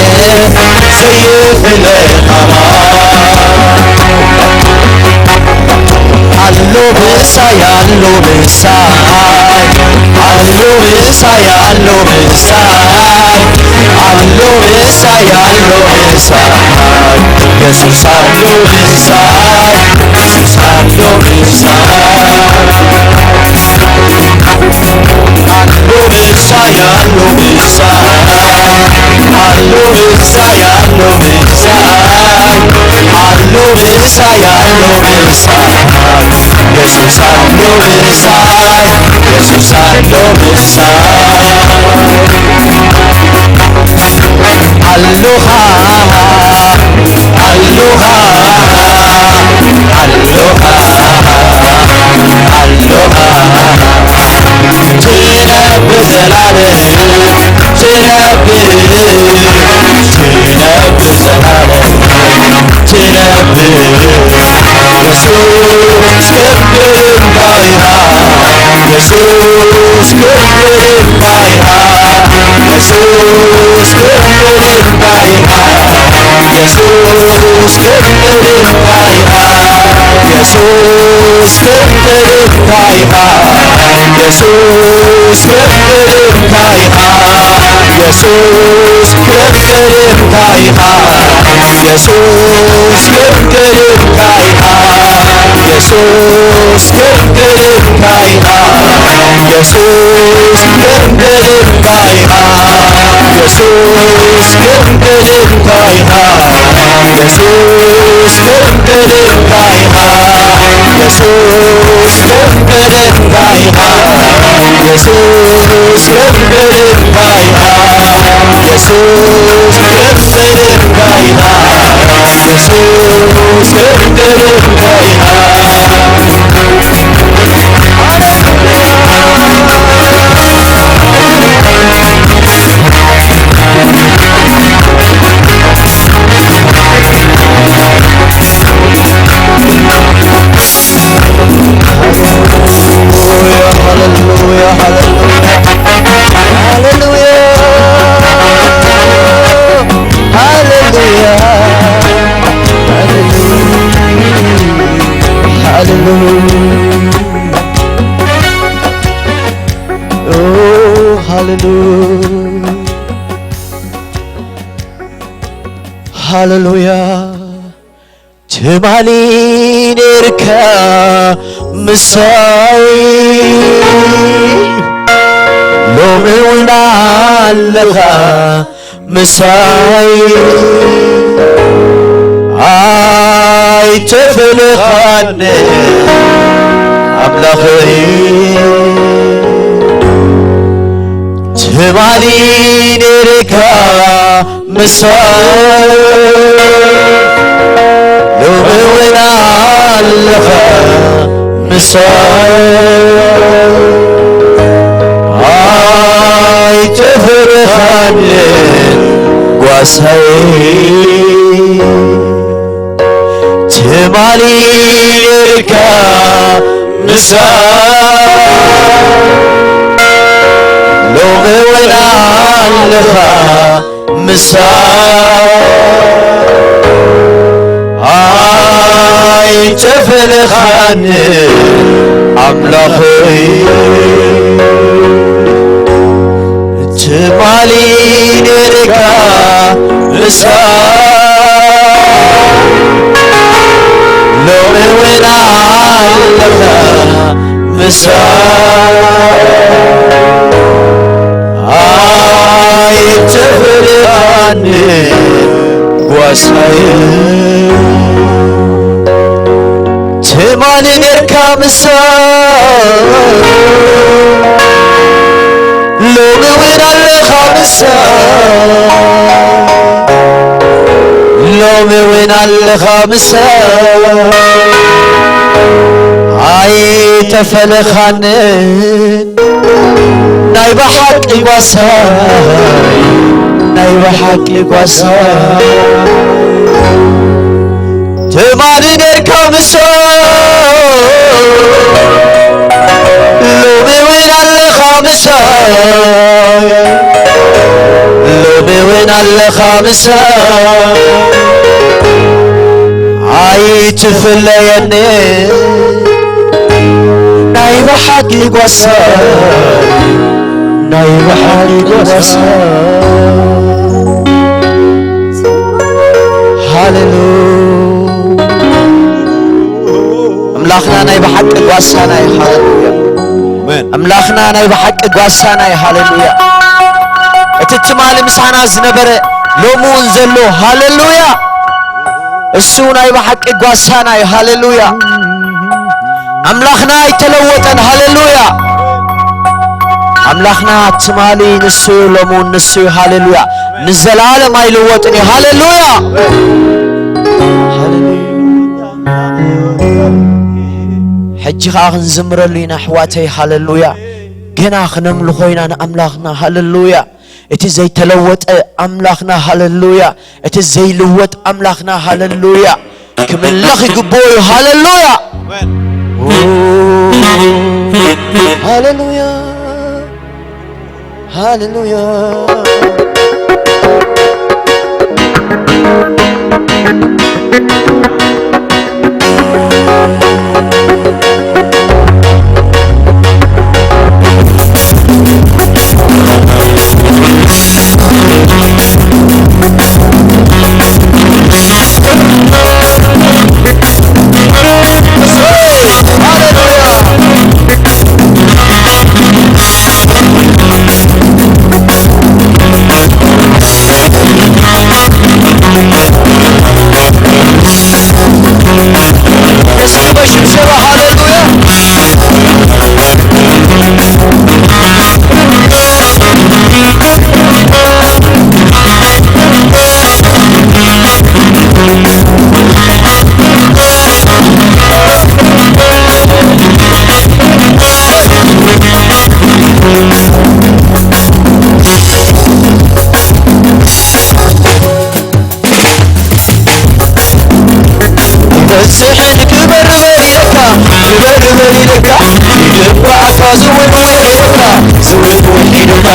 ዘይፍለ ኸማን። ኣሎ ምሳይ፣ ኣሎ ምሳይ፣ ኣሎ ምሳይ፣ ኣሎ ምሳይ፣ ኣሎ ምሳይ፣ ኣሎ ምሳይ፣ የሱስ ኣሎ ምሳይ፣ የሱስ ኣሎ ምሳይ። ኣሎኻ፣ ኣሎኻ፣ ኣሎኻ፣ ኣሎኻ። ትነብር ዘላለም፣ ትነብር፣ ትነብር ዘላለም፣ ትነብር። የሱስ ክብር ይግባህ፣ የሱስ ክብር ይግባህ፣ የሱስ ክብር ይግባህ። የሱስ ክብር ይግባህ፣ የሱስ ክብር ይግባህ፣ የሱስ ክብር ይግባህ፣ የሱስ ክብር ይግባህ፣ የሱስ ክብር ይግባህ፣ የሱስ ክብር ይግባህ። የሱስ ክብር ይግባህ፣ የሱስ ክብር ይግባህ፣ የሱስ ክብር ይግባህ፣ የሱስ ክብር ይግባህ፣ የሱስ ክብር ይግባህ፣ የሱስ ክብር ይግባህ፣ የሱስ ክብር ይግባህ። ሃሌሉያ። ትማሊ ኔርካ ምሳይ፣ ሎሚ እውን ኣለኻ ምሳይ። ኣይተፈለኻኒ ኣምላኸይ፣ ትማሊ ኔርካ ምሳይ፣ ሎሚ እውን ኣለኻ ምሳይ። ኣይተፈለኻኒ ጓሳይ፣ ትማሊ ኔርካ ምሳይ፣ ሎሚ እውን ኣለኻ ምሳይ። ኣይተፈለኻኒ ኣምላኸይ፣ ትማሊ ኔርካ ምሳይ፣ ሎሚ እውን ኣለኻ ምሳይ። ኣይተፈለኻኒ ጓሳይ፣ ትማሊ ኔርካ ምሳይ፣ ሎሚ እውን ኣለኻ ምሳይ፣ ሎሚ እውን ኣለኻ ምሳይ። ኣይተፈለኻንን ናይ ብሓቂ ጓሳይ፣ ናይ ብሓቂ ጓሳይ። ትማሊ ኔርካ ምሳይ፣ ሎሚ እውን ኣለኻ ምሳይ፣ ሎሚ እውን ኣለኻ ምሳይ። ኣይትፍለየኒ ናይ ብሓቂ ጓሳይ፣ ናይ ብሓቂ ጓሳይ። ሃሌሉያ። ኣምላኽና ናይ ብሓቂ ጓሳና እዩ። ሃሌሉያ። ኣሜን። ኣምላኽና ናይ ብሓቂ ጓሳና እዩ። ሃሌሉያ። እቲ ትማሊ ምሳና ዝነበረ ሎሚ እውን ዘሎ፣ ሃሌሉያ፣ እሱ ናይ ብሓቂ ጓሳና እዩ። ሃሌሉያ። ኣምላኽና ኣይተለወጠን። ሃሌሉያ። ኣምላኽና ትማሊ ንሱ እዩ፣ ሎሚ እውን ንሱ እዩ። ሃሌሉያ። ንዘላለም ኣይልወጥን እዩ። ሃሌሉያ። ሃሌሉያ። ሕጂ ኸኣ ክንዝምረሉ ኢና ኣሕዋተይ። ሃሌሉያ። ገና ክነምልኾ ኢና ንኣምላኽና። ሃሌሉያ። እቲ ዘይተለወጠ ኣምላኽና፣ ሃሌሉያ፣ እቲ ዘይልወጥ ኣምላኽና፣ ሃሌሉያ፣ ክምለኽ ይግብኦ እዩ። ሃሌሉያ። ሃሌሉያ። ሃሌሉያ። በዝሕን ክበር በልካ፣ ክበር በልካ፣ ይግባእካ ዝውን ውሒዱካ፣ ዝውን ውሒዱካ።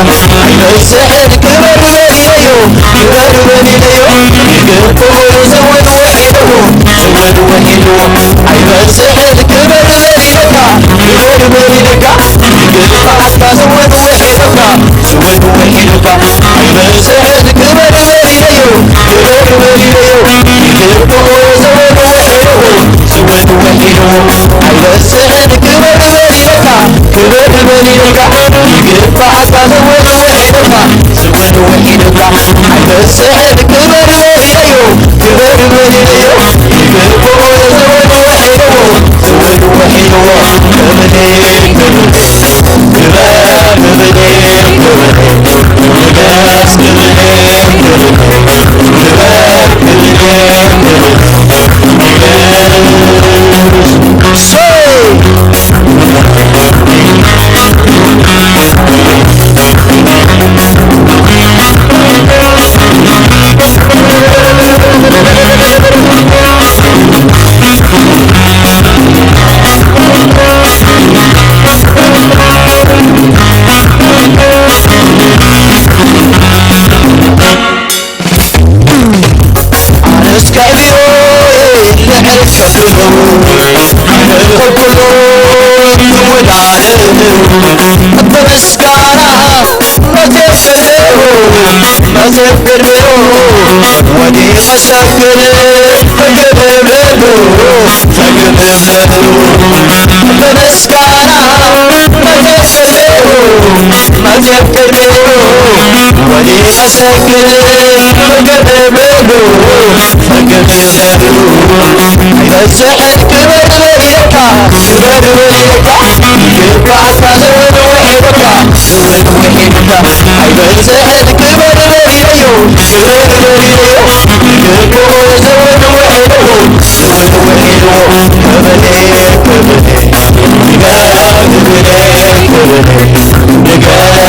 በዝሕን ክበር በልዮ፣ ክበር በልዮ፣ ይግባእካ ዝውን ውሒዱ፣ ዝውን ውሒዱ። ኣይበዝሕን ክበር በልካ፣ ክበር በልካ፣ ይግባእካ ዝውን ውሒዱካ፣ ዝውን ክብር ይግባእ፣ ይግባእ፣ ክብር ይግባእ፣ ክብር ይግባእ። ኣነስ ከዕብዮ ልዕል ክብሉ፣ ክብሉ ክውዳእ፣ ብምስጋና መዘምር፣ መዘምር ወዲቐ ሰግድ ክብሉ፣ ክብሉ ብምስጋና መዘምር፣ መዘምር ወዲቐ ሰግድ ክብሉ፣ ክብሉ ኣይበዝሕን ክብር በልየካ፣ ክብር በልየካ፣ ይግባእካ ዘወን ውሒዱካ፣ ዘወን ውሒዱካ። ኣይበዝሕን ክብር በልየዮ፣ ክብር በልየዮ፣ ይግብኦ ዘወን ውሒድዎ፣ ዘወን ውሒድዎ። ክብር፣ ክብር፣ ይግባእ ክብር፣ ክብር፣ ይግባእ ክብር፣ ይግባእ ክብር፣ ክብር፣ ይግባእ።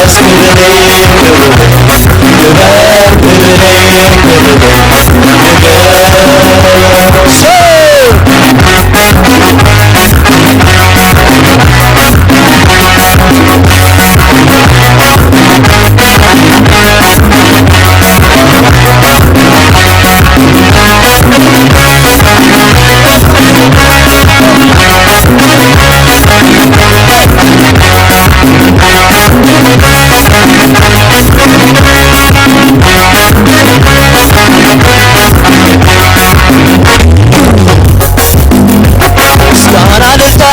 ምስጋና ልታ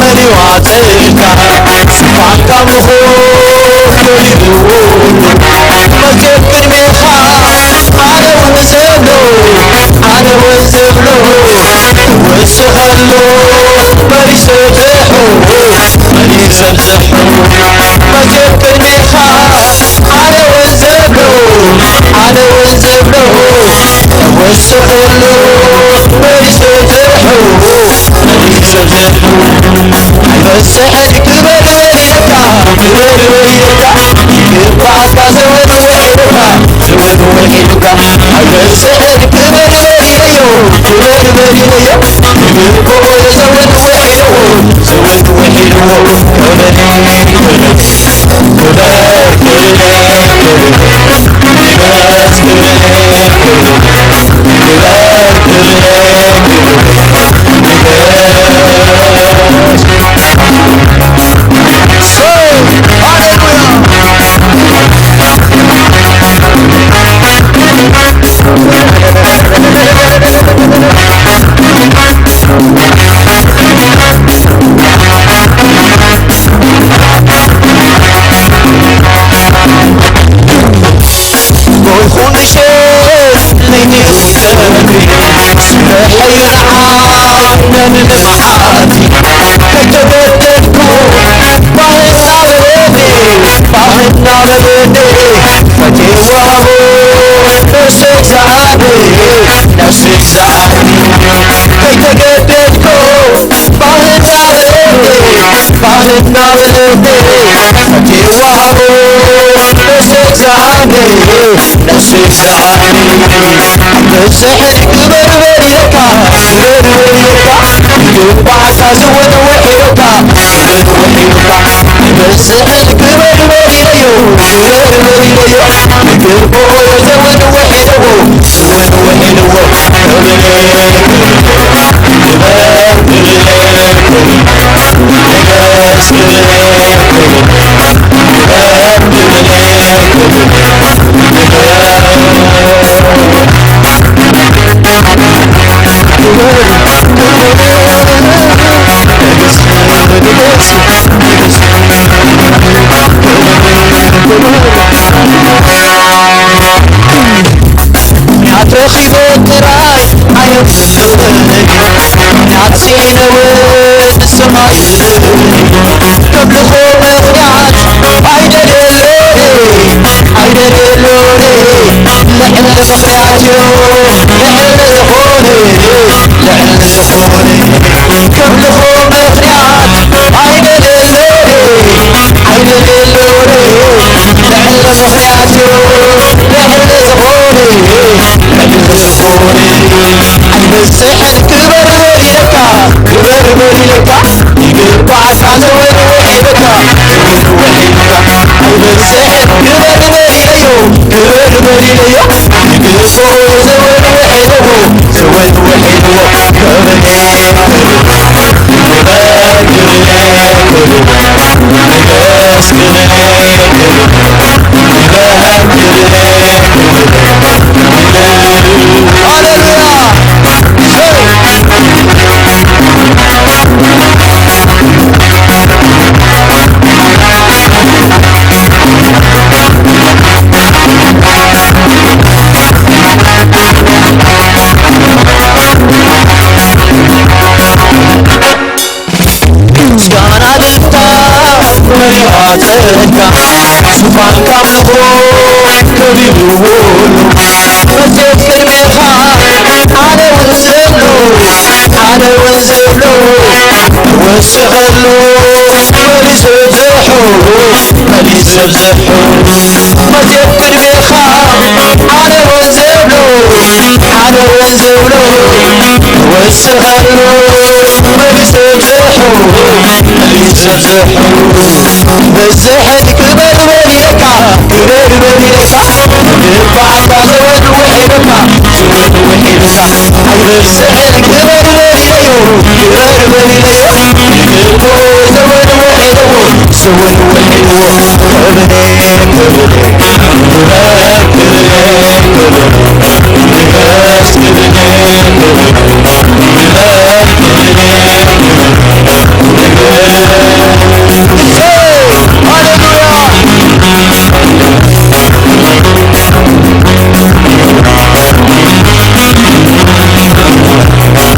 መሊዋትልካ ስብሓንካ ምኹ ይብሉ መዝገብ ቅድሜኻ ኣነ እውን ዘብሎ ኣነ እውን ዘብሎ ወስኸሎ መሊሰ ብሑ መሊሰ ብሑ መዝገብ ቅድሜኻ ኣነ እውን ዘብሎ ኣነ እውን ዘብሎ ወስኸሎ መሊሰ ብሑ መሊሰ ብሑ ኣይበዝሕን ክብር በልየካ ክብር በልየካ ይግባእካ ዘወን ውሒዱካ ዘወን ውሒዱካ ኣይበዝሕን ክብር በልየዮ ክብር በልየዮ ይግብኦ ዘወን ውሒድዎ ዘወን ውሒድዎ ክብር ክብር ክብር ጎይኹ ንሸት ለይቲ ሰብሪ ስለ ሕዩ ንዓይ ነንልምዓቲ ከይተገደድኩ ባህልና በለኒ ባህልና በለኒ ፈቴዋሁ ነፍሰይ ዝዓቢ ነፍሰይ ዝዓቢ ከይተገደድኩ ባህልና በለኒ ባህልና በለኒ ፈቴዋሁ ነፍሰይ ዝዓቢ ነፍሰይ ዝዓቢ ኣይበዝሕን ክብር በልየካ ክብር በልየካ ይግባእካ ዝወን ውሒዱካ ዝወን ውሒዱካ ኣይበዝሕን ክብር በልየዮ ክብር በልየዮ ይግብኦ ዘወን ውሒድዎ ዘወን ውሒድዎ ክብር ክብር ክብር ናተኺ ጥራይ ኣየብስለይ፣ ናትሲ ነውር ንስኻ ይስእለይ። ከምልኾ ምኽንያት ኣይደልየሎን፣ ኣይደልየሎን። ልዕሊ ምኽንያትዮ፣ ልዕሊ ዝኾነ፣ ልዕሊ ዝኾነ። ከምልኾ ምኽንያት ኣይደልየሎን፣ ኣይደልየሎን። ልዕሊ ምኽንያትዮ፣ ልዕሊ ዝኾነ፣ ልዕሊ ዝኾነ። ኣይበዝሕን ክበር በል ኢለካ፣ ክበር በል ኢለካ። ይግባእካ ዘወድወ ኢለካ፣ ዘወድወ ኢለካ። ኣይበዝሕን ክበር በል ኢለዮ፣ ክበር በል ኢለዮ። ይግባእ ዘወድወ ኢለዎ፣ ዘወድወ ኢለዎ። ክብር ምስጋና ልታ መሪዋተካ ዙፋንካ ምልኾ ከቢብዎ መዘክርኻ ኣነ እውን ዘብሎ ኣነ እውን ዘብሎ ወስኸሎ መሊስ ዘብዝሖ መሊስ ዘብዝሖ መዘክርኻ ኣነ እውን ዘብሎ ኣነ እውን ዘብሎ ወስኸሎ መሊስ ዘብዝሖ መሊስ ዘብዝሖ በዝሕን ክበር በል ኢለካ ክበር በል ኢለካ ግንባርካ ዘወድወ ኢለካ ዘወድወ ኢለካ ኣይበዝሕን ክበር በል ኢለዮ ክበር በል ኢለዮ ይግብኦ ዘወድወ ኢለዎ ዘወድወ ኢለዎ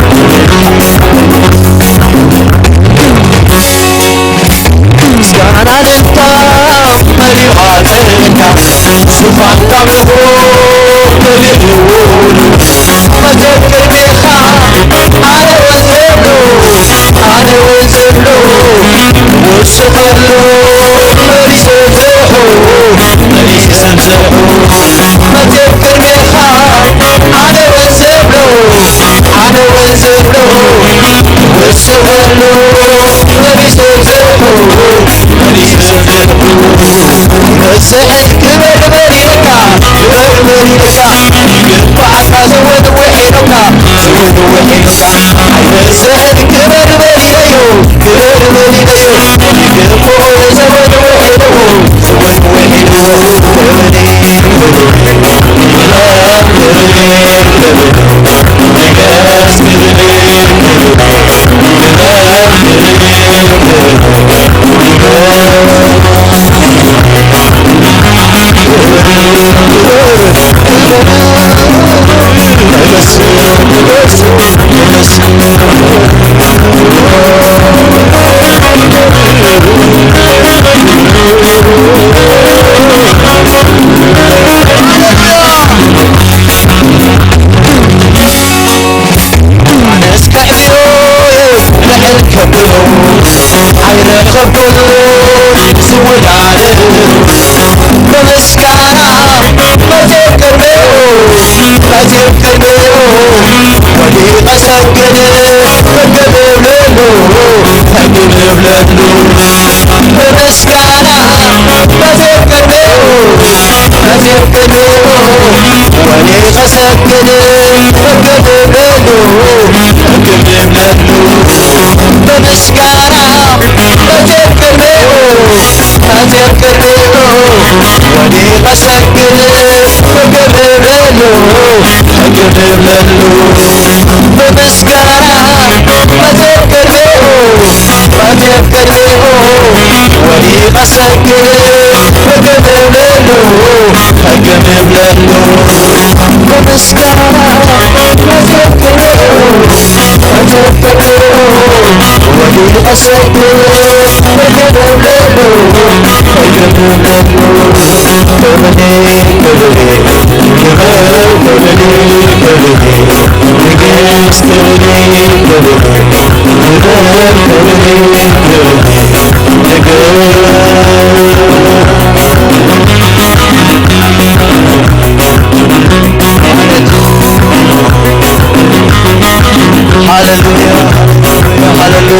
ክብሬ ክብሬ ክብሬ ክብሬ ምስጋና ልታ መሪዋተካ ዙፋንካ ምልኾ ተልእዎ መዘክር ዲኻ ኣነ እውን ዘብሎ ኣነ እውን ዘብሎ ወስኸሎ መሊስ ዘብዝሖ መሊስ ዘብዝሖ መዘክር ዲኻ ኣነ እውን ዘብሎ ኣነ እውን ዘብሎ ወስኸሎ መሊስ ዘብዝሖ መሊስ ዘብዝሖ በዝሕን ክበር በል ኢለካ ክበር በል ኢለካ ይግባእካ ዘወድወ ኢለካ ዘወድወ ኢለካ ኣይበዝሕን ክበር በል ኢለዮ ክበር በል ኢለዮ ይግብኦ ዘወድወ ኢለዎ ዘወድወ ኢለዎ ክብሬ ክብሬ ክብሬ ኣነስ ከዕብዮ'የ ልዕል ከብሎ ኣይረኸብኩን ዝወዳደር ብምስጋና መዘከርዮ መዘከርዮ ወዲቐ ሰግድ ፈገግ እብለሉ ፈገግ እብለሉ ብምስጋና መዘከርዮ መዘከርዮ ወዲቐ ሰግድ ፈገግ እብለሉ ፈገግ እብለሉ ብምስጋና መዘከርዮ መዘከርዮ ወዲቐ ሰግድ ፈገግ እብለሉ ፈገግ እብለሉ ብምስጋና መዘከርዮ መዘከርዮ ወዲቐ ሰግድ ፈገግ እብለሉ ሃሌሉያ፣ ሃሌሉያ፣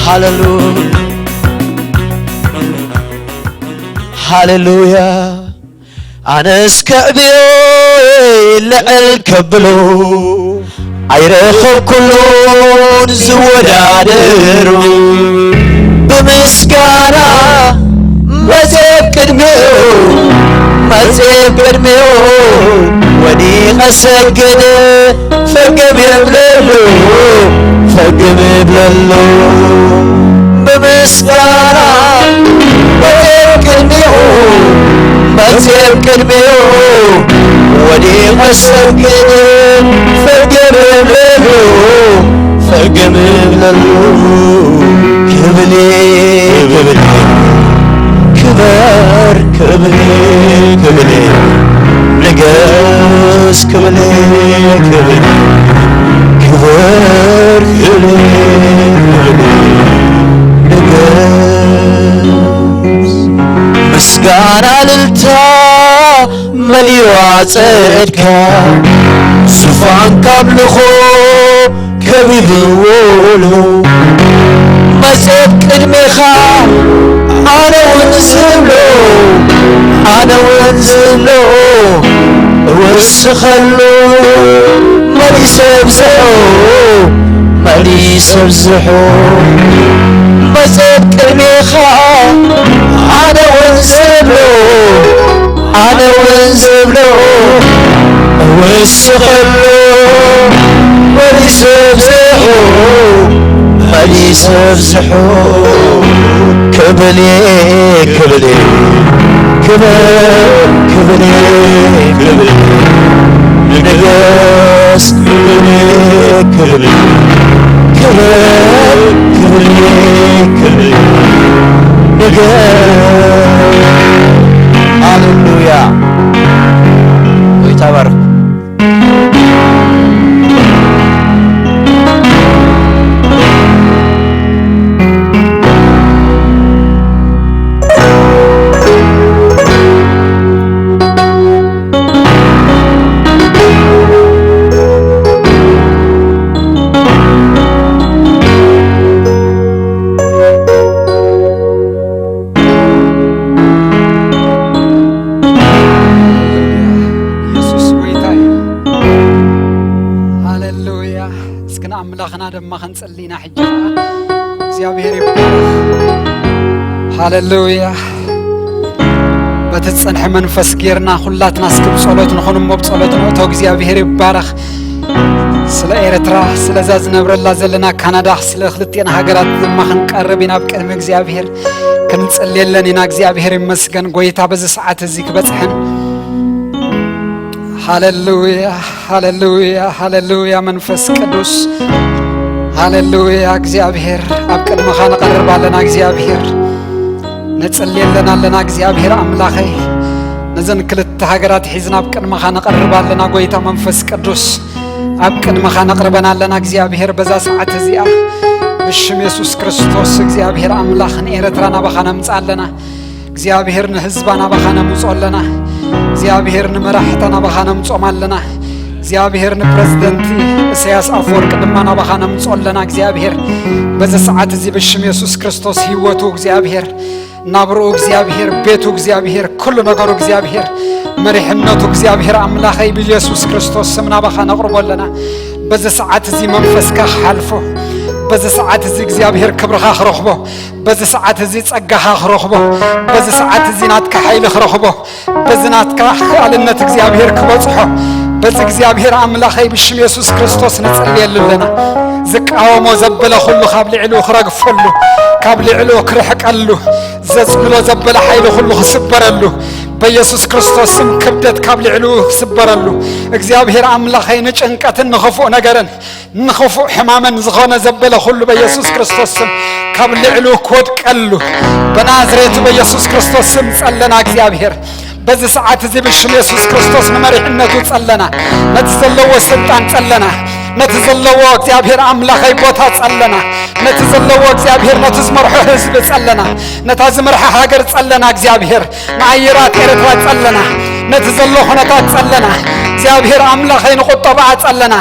ሃሌሉያ፣ ሃሌሉያ። ኣነስ ከዕብዮ ልዕል ከብሎ ኣይረኸብኩሉን ዝወዳደሩ። ብምስጋና መጽእ ቅድሚኡ፣ መጽእ ቅድሚኡ ወዲቐ ሰግድ፣ ፈገም የብለሉ፣ ፈገም የብለሉ። ብምስጋና መጽእ ቅድሚኡ፣ መጽእ ቅድሚኡ ወዲቐ ሰግድ፣ ፈገም የብለሉ፣ ፈገም የብለሉ። ክብሌ፣ ክብሌ፣ ክበር፣ ክብሌ፣ ክብሌ፣ ንገስ፣ ክብሌ፣ ክብሌ፣ ክበር፣ ክብሌ፣ ክብሌ፣ ንገስ። ምስጋና እልልታ መሊኡ ኣጸድካ፣ ዙፋንካ ኣምልኾ ከቢብዎ ኣሎ። መጽእ ቅድሜኻ ኣነ እውን ዝብሎ፣ ኣነ እውን ዝብሎ እወስኸሉ፣ መሊሰ ኣብዝሖ፣ መሊሰ ኣብዝሖ። መጽእ ቅድሜኻ ኣነ እውን ዝብሎ፣ ኣነ እውን ዝብሎ እወስኸሉ፣ መሊሰ ኣብዝሖ፣ መሊሰ ኣብዝሖ። ክብሌ፣ ክብሌ፣ ክብር፣ ክብሌ፣ ክብሌ፣ ንገስ፣ ክብሌ፣ ክብሌ፣ ክብር፣ ክብሌ፣ ክብሌ፣ ንገስ። ሃሌሉያ። ጌታ ይባርክ። ኢየሱስ ጎይታ እዩ። ሃሌሉያ። እስኪ ንኣምላኽና ድማ ክንጽሊ ኢና ሕጂ ኸዓ። እግዚኣብሔር ይባረኽ። ሃሌሉያ። በቲ ዝጸንሐ መንፈስ ጌርና ኩላትና እስኪ ብጸሎት ንኹን እሞ ብጸሎት ንእቶ። እግዚኣብሔር ይባረኽ። ስለ ኤርትራ፣ ስለዛ ዝነብረላ ዘለና ካናዳ፣ ስለ ክልቲኤን ሃገራት ድማ ክንቀርብ ኢና ኣብ ቅድሚ እግዚኣብሔር። ክንጽልየለን ኢና። እግዚኣብሔር ይመስገን፣ ጎይታ በዚ ሰዓት እዚ ክበጽሐን። ሃሌሉያ፣ ሃሌሉያ፣ ሃሌሉያ፣ መንፈስ ቅዱስ። ሃሌሉያ፣ እግዚኣብሔር ኣብ ቅድመኻ ንቐርብ ኣለና። እግዚኣብሔር ነጽልየለን ኣለና። እግዚኣብሔር ኣምላኸይ፣ ነዘን ክልተ ሃገራት ሒዝና ኣብ ቅድመኻ ንቐርብ ኣለና። ጎይታ መንፈስ ቅዱስ፣ ኣብ ቅድመኻ ነቕርበን ኣለና። እግዚኣብሔር በዛ ሰዓት እዚኣ ብሽም የሱስ ክርስቶስ እግዚኣብሔር ኣምላኽ ንኤርትራ ናባኻ ነምጽእ ኣለና። እግዚኣብሔር ንህዝባ ናባኻ ነምጾ ኣለና። እግዚኣብሔር ንመራሕታ ናባኻ ነምጾም ኣለና። እግዚኣብሔር ንፕረዚደንቲ ኢሳያስ ኣፈወርቂ ድማ ናባኻ ነምጾ ኣለና። እግዚኣብሔር በዚ ሰዓት እዚ ብሽም የሱስ ክርስቶስ ህይወቱ እግዚኣብሔር ናብርኡ እግዚኣብሔር፣ ቤቱ እግዚኣብሔር፣ ኩሉ ነገሩ እግዚኣብሔር፣ መሪሕነቱ እግዚኣብሔር ኣምላኸይ ብኢየሱስ ክርስቶስ ስም ናባኻ ነቕርቦ ኣለና። በዚ ሰዓት እዚ መንፈስካ ክሓልፎ፣ በዚ ሰዓት እዚ እግዚኣብሔር ክብርኻ ክረኽቦ፣ በዚ ሰዓት እዚ ጸጋኻ ክረኽቦ፣ በዚ ሰዓት እዚ ናትካ ሓይሊ ክረኽቦ፣ በዚ ናትካ ክኣልነት እግዚኣብሔር ክበጽሖ፣ በዚ እግዚኣብሔር ኣምላኸይ ብሽም የሱስ ክርስቶስ ንጽልየሉ ኣለና። ዝቃወሞ ዘበለ ኩሉ ካብ ልዕሊኡ ክረግፈሉ፣ ካብ ልዕሊኡ ክርሕቀሉ፣ ዘጽልሎ ዘበለ ሓይሊ ኩሉ ክስበረሉ፣ በኢየሱስ ክርስቶስ ስም ክብደት ካብ ልዕሉ ክስበረሉ፣ እግዚኣብሔር ኣምላኸይ ንጭንቀትን ንኽፉእ ነገርን ንኽፉእ ሕማምን ዝኾነ ዘበለ ኩሉ በኢየሱስ ክርስቶስ ስም ካብ ልዕሉ ክወድቀሉ፣ በናዝሬቱ በኢየሱስ ክርስቶስ ስም ጸለና። እግዚኣብሔር በዚ ሰዓት እዚ ብሽም የሱስ ክርስቶስ ንመሪሕነቱ ጸለና። ነቲ ዘለዎ ስልጣን ጸለና። ነቲ ዘለዎ እግዚኣብሔር ኣምላኸይ ቦታ ጸለና። ነቲ ዘለዎ እግዚኣብሔር ነቲ ዝመርሖ ህዝቢ ጸለና። ነታ ዝመርሖ ሃገር ጸለና። እግዚኣብሔር ንኣየራት ኤርትራ ጸለና። ነቲ ዘሎ ኩነታት ጸለና። እግዚኣብሔር ኣምላኸይ ንቁጠባኣ ጸለና።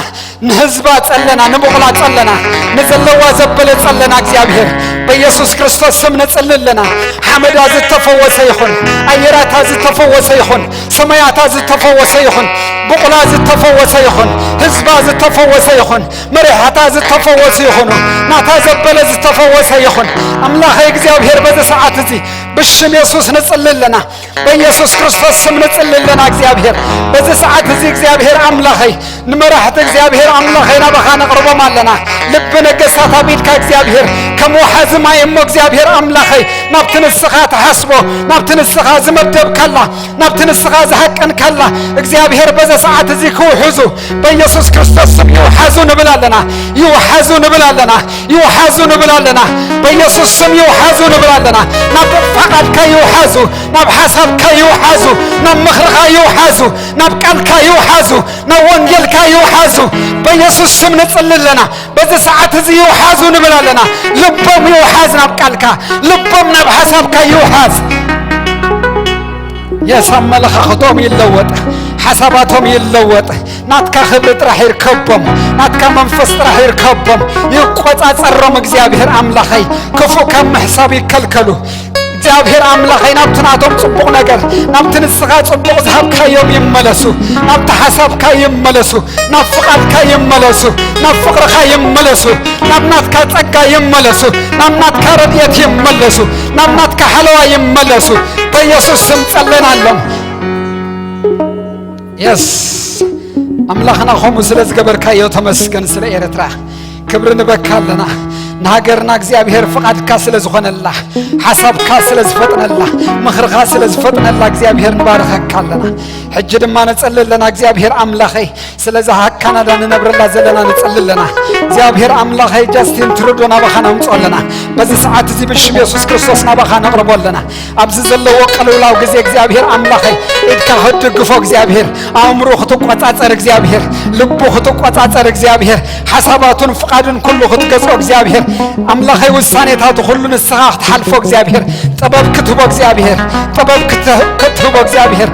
ንህዝባ ጸለና፣ ንቡቕላ ጸለና፣ ንዘለዋ ዘበለ ጸለና። እግዚኣብሔር በኢየሱስ ክርስቶስ ስም ንጽሊ ኣለና። ሓመዳ ዝተፈወሰ ይኹን፣ ኣየራታ ዝተፈወሰ ይኹን፣ ሰማያታ ዝተፈወሰ ይኹን፣ ቡቕላ ዝተፈወሰ ይኹን፣ ህዝባ ዝተፈወሰ ይኹን፣ መሪሓታ ዝተፈወሱ ይኹኑ፣ ናታ ዘበለ ዝተፈወሰ ይኹን። ኣምላኸይ እግዚኣብሔር በዚ ሰዓት እዚ ብሽም የሱስ ንጽሊ ኣለና። በኢየሱስ ክርስቶስ ስም ንጽሊ ኣለና። እግዚኣብሔር በዚ ሰዓት እዚ እግዚኣብሔር ኣምላኸይ ንመራሕቲ እግዚኣብሔር ኣምላኸይ ናባኻ ነቕርቦም ኣለና። ልቢ ነገስታት ኣብ ኢድካ እግዚኣብሔር ከም ወሓዚ ማይ እሞ እግዚኣብሔር ኣምላኸይ ናብቲ ንስኻ ትሓስቦ ናብቲ ንስኻ ዝመደብካላ ናብቲ ንስኻ ዝሃቀንካላ እግዚኣብሔር በዚ ሰዓት እዚ ክውሕዙ በኢየሱስ ክርስቶስ ስም ይውሓዙ ንብል ኣለና። ይውሓዙ ንብል ኣለና። ይውሓዙ ንብል ኣለና። በኢየሱስ ስም ይውሓዙ ንብል ኣለና። ናብ ፈቓድካ ይውሓዙ፣ ናብ ሓሳብካ ይውሓዙ፣ ናብ ምኽርኻ ይውሓዙ፣ ናብ ቃልካ ይውሓዙ፣ ናብ ወንጌልካ ይውሓዙ። በኢየሱስ ስም ንጽሊ ኣለና። በዚ ሰዓት እዚ ይውሓዙ ንብል ኣለና። ልቦም ይውሓዝ ናብ ቃልካ፣ ልቦም ናብ ሓሳብካ ይውሓዝ። የስ ኣመለኻኽቶም ይለወጥ፣ ሓሳባቶም ይለወጥ። ናትካ ክብሪ ጥራሕ ይርከቦም፣ ናትካ መንፈስ ጥራሕ ይርከቦም። ይቆጻጸሮም እግዚኣብሔር ኣምላኸይ፣ ክፉእ ካብ ምሕሳብ ይከልከሉ። እግዚኣብሔር ኣምላኸይ ናብቲ ናቶም ጽቡቕ ነገር፣ ናብቲ ንስኻ ጽቡቕ ዝሃብካዮም ይመለሱ፣ ናብቲ ሓሳብካ ይመለሱ፣ ናብ ፍቓድካ ይመለሱ፣ ናብ ፍቕርኻ ይመለሱ፣ ናብ ናትካ ጸጋ ይመለሱ፣ ናብ ናትካ ረድኤት ይመለሱ፣ ናብ ናትካ ሓለዋ ይመለሱ። በኢየሱስ ስም ጸለናሎም። የስ ኣምላኽና ከምኡ ስለ ዝገበርካዮ ተመስገን። ስለ ኤርትራ ክብሪ ንበካ ኣለና። ንሃገርና እግዚኣብሔር ፍቓድካ ስለ ዝኾነላ፣ ሓሳብካ ስለ ዝፈጥነላ፣ ምኽርኻ ስለ ዝፈጥነላ እግዚኣብሔር ንባርኸካ ኣለና። ሕጂ ድማ ነጸሊ ኣለና እግዚኣብሔር ኣምላኸይ ስለዛ ሃ ካናዳ ንነብረላ ዘለና ንጸሊ ኣለና። እግዚኣብሔር ኣምላኸይ ጃስቲን ትሩዶ ናባኻ ነምጾ ኣለና። በዚ ሰዓት እዚ ብሽም የሱስ ክርስቶስ ናባኻ ነቕርቦ ኣለና። ኣብዚ ዘለዎ ቅልውላው ግዜ እግዚኣብሔር ኣምላኸይ ኢድካ ክትድግፎ እግዚኣብሔር ኣእምሮ ክትቆጻጸር እግዚኣብሔር ልቡ ክትቆጻጸር እግዚኣብሔር ሓሳባቱን ፍቓዱን ኩሉ ክትገዝኦ እግዚኣብሔር ኣምላኸይ ውሳኔታቱ ኩሉ ንስኻ ክትሓልፎ እግዚኣብሔር ጥበብ ክትህቦ እግዚኣብሔር ጥበብ ክትህቦ እግዚኣብሔር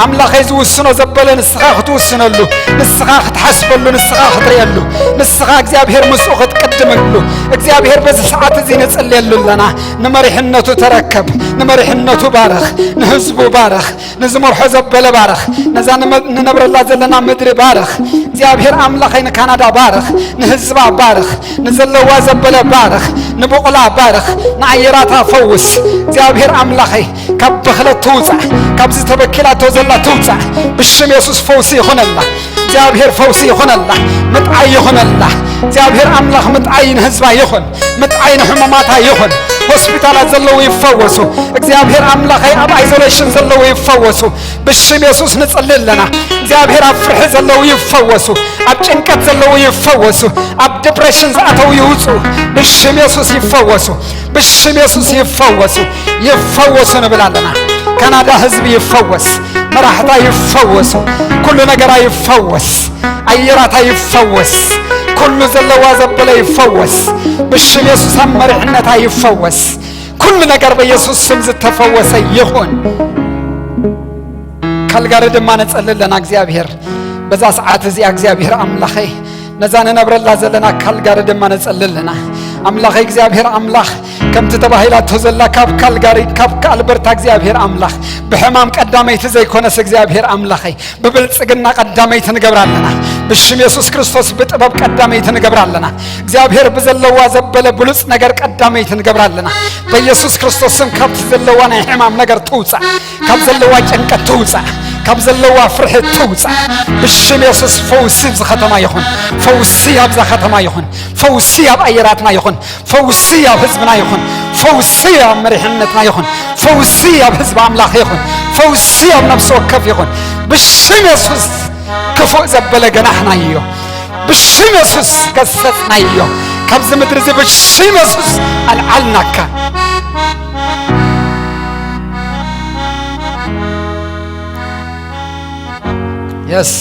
ኣምላኸይ ዝውስኖ ዘበለ ንስኻ ክትውስነሉ ንስኻ ክትሓስበሉ ንስኻ ክትርእየሉ ንስኻ እግዚኣብሔር ምስኡ ክትቅድመሉ እግዚኣብሔር በዚ ሰዓት እዚ ንጽልየሉ ኣለና። ንመሪሕነቱ ተረከብ፣ ንመሪሕነቱ ባርኽ፣ ንህዝቡ ባርኽ፣ ንዝመርሖ ዘበለ ባርኽ፣ ነዛ ንነብረላ ዘለና ምድሪ ባርኽ። እግዚኣብሔር ኣምላኸይ ንካናዳ ባርኽ፣ ንህዝባ ባርኽ፣ ንዘለዋ ዘበለ ባርኽ፣ ንቡቕላ ባርኽ፣ ንኣየራታ ፈውስ። እግዚኣብሔር ኣምላኸይ ካብ ብኽለት ትውፃእ፣ ካብዚ ተበኪላቶ ዘላ ትውፃእ። ብሽም የሱስ ፈውሲ ይኹነላ። እግዚኣብሔር ፈውሲ ይኹነላ፣ ምጥዓይ ይኹነላ። እግዚኣብሔር ኣምላኽ ምጥዓይ ንህዝባ ይኹን፣ ምጥዓይ ንሕሙማታ ይኹን። ሆስፒታላት ዘለዉ ይፈወሱ። እግዚኣብሔር ኣምላኸይ ኣብ ኣይዞሌሽን ዘለዉ ይፈወሱ። ብሽም የሱስ ንጽሊ ኣለና። እግዚኣብሔር ኣብ ፍርሒ ዘለዉ ይፈወሱ፣ ኣብ ጭንቀት ዘለዉ ይፈወሱ፣ ኣብ ዲፕሬሽን ዝኣተዉ ይውፁ። ብሽም የሱስ ይፈወሱ፣ ብሽም የሱስ ይፈወሱ፣ ይፈወሱ ንብል ኣለና። ካናዳ ህዝቢ ይፈወስ፣ መራሕታ ይፈወሱ፣ ኩሉ ነገራ ይፈወስ፣ ኣየራታ ይፈወስ፣ ኩሉ ዘለዋ ዘበለ ይፈወስ፣ ብሽም የሱስ ኣብ መሪሕነታ ይፈወስ። ኩሉ ነገር በየሱስ ስም ዝተፈወሰ ይኹን። ካልጋሪ ድማ ነጸሊ ኣለና እግዚኣብሔር በዛ ሰዓት እዚኣ እግዚኣብሔር ኣምላኸይ ነዛ ንነብረላ ዘለና ካልጋሪ ድማ ነጸሊ ኣለና። ኣምላኸይ እግዚኣብሔር ኣምላኽ ከምቲ ተባሂላቶ ዘላ ካብ ካልጋሪ ካብ ኣልበርታ እግዚኣብሔር ኣምላኽ ብሕማም ቀዳመይቲ ዘይኮነስ እግዚኣብሔር ኣምላኸይ ብብልጽግና ቀዳመይቲ ንገብራ ኣለና። ብሽም የሱስ ክርስቶስ ብጥበብ ቀዳመይቲ ንገብራ ኣለና። እግዚኣብሔር ብዘለዋ ዘበለ ብሉጽ ነገር ቀዳመይቲ ንገብራ ኣለና። በየሱስ ክርስቶስ ስም ካብቲ ዘለዋ ናይ ሕማም ነገር ትውጻእ፣ ካብ ዘለዋ ጭንቀት ትውጻእ፣ ካብ ዘለዋ ፍርሒ ትውጻእ። ብሽም የሱስ ፈውሲ ኣብዚ ከተማ ይኹን፣ ፈውሲ ኣብዛ ከተማ ይኹን፣ ፈውሲ ኣብ ኣየራትና ይኹን፣ ፈውሲ ኣብ ህዝብና ይኹን፣ ፈውሲ ኣብ መሪሕነትና ይኹን። ፈውሲ ኣብ ህዝቢ ኣምላኽ ይኹን። ፈውሲ ኣብ ነፍሲ ወከፍ ይኹን። ብሽም የሱስ ክፉእ ዘበለ ገናሕናዮ። ብሽም የሱስ ገሰጽናዮ። ካብዚ ምድሪ እዚ ብሽም የሱስ ኣልዓልናካ። የስ፣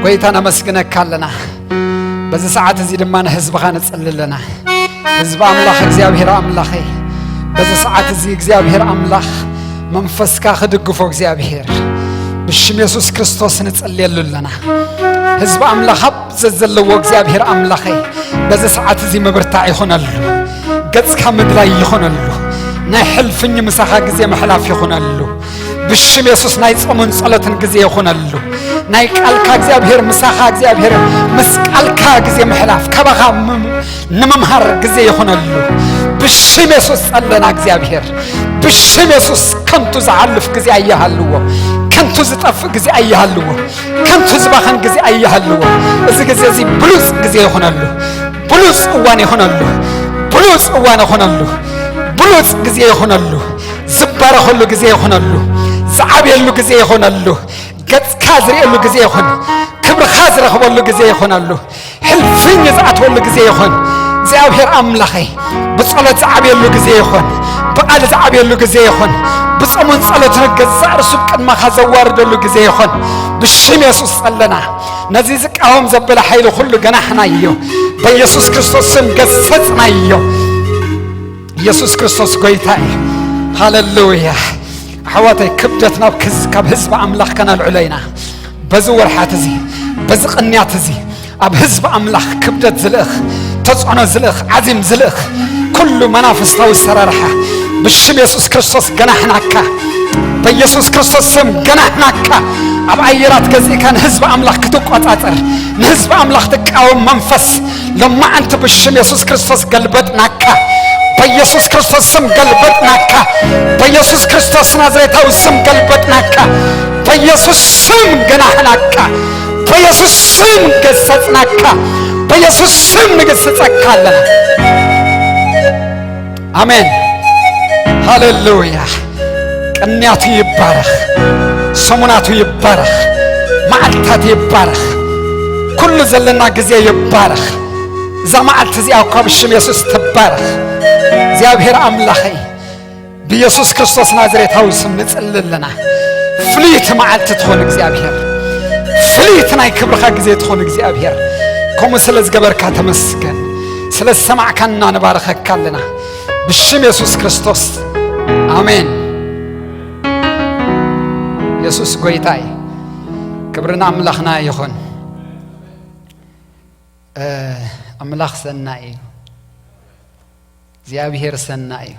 ጎይታ ነመስግነካ ኣለና። በዚ ሰዓት እዚ ድማ ንህዝብኻ ንጽሊ ኣለና። ህዝቢ ኣምላኽ፣ እግዚኣብሔር ኣምላኸይ፣ በዚ ሰዓት እዚ እግዚኣብሔር ኣምላኽ መንፈስካ ክድግፎ እግዚኣብሔር ብሽም የሱስ ክርስቶስ ንጽልየሉ ኣለና። ህዝቢ ኣምላኽ ኣብ ዘዘለዎ እግዚኣብሔር ኣምላኸይ በዚ ሰዓት እዚ ምብርታዕ ይኹነሉ። ገጽካ ምድላይ ይኹነሉ። ናይ ሕልፍኝ ምሳኻ ግዜ ምሕላፍ ይኹነሉ። ብሽም የሱስ ናይ ጾምን ጸሎትን ግዜ ይኹነሉ። ናይ ቃልካ እግዚኣብሔር ምሳኻ እግዚኣብሔር ምስ ቃልካ ግዜ ምሕላፍ ካባኻ ም-፣ ንምምሃር ግዜ ይኹነሉ። ብሽም የሱስ ጸለና እግዚኣብሔር። ብሽም የሱስ ከንቱ ዝሓልፍ ግዜ ኣይሃልዎ። ከንቱ ዝጠፍእ ግዜ ኣይሃልዎ። ከንቱ ዝባኸን ግዜ ኣይሃልዎ። እዚ ግዜ እዚ ብሉጽ ግዜ ይኹነሉ። ብሉጽ እዋን ይኹነሉ። ብሉጽ እዋን ይኹነሉ። ብሉጽ ግዜ ይኹነሉ። ዝባረኸሉ ግዜ ይኹነሉ። ዝዓብየሉ ግዜ ይኹነሉ። ገጽካ ዝርእየሉ ግዜ ይኹን። ክብርኻ ዝረኽበሉ ግዜ ይኹነሉ። ሕልፍኝ ዝኣትወሉ ግዜ ይኹን። እግዚኣብሔር ኣምላኸይ፣ ብጸሎት ዝዓብየሉ ግዜ ይኹን። ብቓል ዝዓብየሉ ግዜ ይኹን። ብጾምን ጸሎትን ገዛእ ርእሱ ቅድመኻ ዘዋርደሉ ግዜ ይኹን። ብሽም የሱስ ጸለና። ነዚ ዝቃወም ዘበለ ሓይሊ ኩሉ ገናሕናዮ። በኢየሱስ ክርስቶስ ስም ገሰጽናዮ። ኢየሱስ ክርስቶስ ጎይታ እዩ። ሃሌሉያ። ኣሕዋተይ፣ ክብደት ናብ ክዝ-፣ ካብ ህዝቢ ኣምላኽ ከነልዕሎ ኢና። በዚ ወርሓት እዚ፣ በዚ ቅንያት እዚ፣ ኣብ ህዝቢ ኣምላኽ ክብደት ዝልእኽ፣ ተጽዕኖ ዝልእኽ፣ ዓዚም ዝልእኽ፣ ኩሉ መናፍስታዊ ሰራርሓ ብሽም የሱስ ክርስቶስ ገናሕናካ። በኢየሱስ ክርስቶስ ስም ገናሕናካ። ኣብ ኣየራት ገዚእካ ንህዝቢ ኣምላኽ ክትቆጻጸር፣ ንህዝቢ ኣምላኽ ትቃወም መንፈስ፣ ሎማዓንቲ ብሽም የሱስ ክርስቶስ ገልበጥናካ። በኢየሱስ ክርስቶስ ስም ገልበጥናካ። በኢየሱስ ክርስቶስ ናዝሬታዊ ስም ገልበጥናካ። በኢየሱስ ስም ገናሕናካ። በኢየሱስ ስም ገሰጽናካ። በኢየሱስ ስም ንገስጸካ ኣለና። ኣሜን። ሃሌሉያ። ቅንያቱ ይባረኽ። ሰሙናቱ ይባረኽ። መዓልታት ይባረኽ። ኩሉ ዘለና ግዜ ይባረኽ። እዛ መዓልቲ እዚኣ እኳ ብሽም የሱስ ትባረኽ። እግዚኣብሔር ኣምላኸይ፣ ብየሱስ ክርስቶስ ናዝሬታዊ ስም ንጽሊ ኣለና። ፍልይቲ መዓልቲ ትኾን እግዚኣብሔር፣ ፍልይቲ ናይ ክብርኻ ግዜ ትኾን እግዚኣብሔር፣ ከምኡ ስለ ዝገበርካ ተመስገን። ስለ ዝሰማዕካና ንባርኸካ ኣለና ብሽም የሱስ ክርስቶስ፣ ኣሜን። የሱስ ጎይታ እዩ። ክብሪ ንኣምላኽና ይኹን። እ፣ ኣምላኽ ሰናይ እዩ። እግዚኣብሔር ሰናይ እዩ።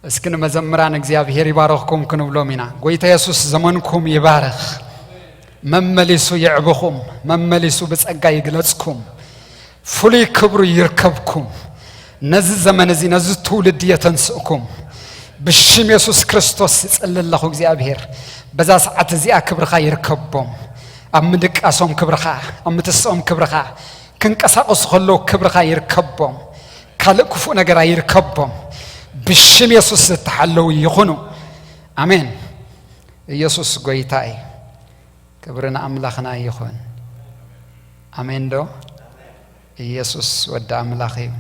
እስኪ ንመዘምራን እግዚኣብሔር ይባረኽኩም ክንብሎም ኢና። ጎይታ የሱስ ዘመንኩም ይባረኽ። መመሊሱ የዕብኹም፣ መመሊሱ ብጸጋ ይግለጽኩም፣ ፍሉይ ክብሩ ይርከብኩም። ነዚ ዘመን እዚ፣ ነዚ ትውልዲ የተንስእኩም። ብሽም የሱስ ክርስቶስ ይጽሊ ኣለኹ እግዚኣብሔር፣ በዛ ሰዓት እዚኣ ክብርኻ ይርከቦም። ኣብ ምድቃሶም ክብርኻ፣ ኣብ ምትስኦም ክብርኻ፣ ክንቀሳቐሱ ከለዉ ክብርኻ ይርከቦም። ካልእ ክፉእ ነገር ኣይርከቦም። ብሽም የሱስ ዝተሓለዉ ይኹኑ። ኣሜን። ኢየሱስ ጎይታ እዩ። ክብሪ ንኣምላኽና ይኹን። ኣሜን ዶ? ኢየሱስ ወዲ ኣምላኽ እዩ።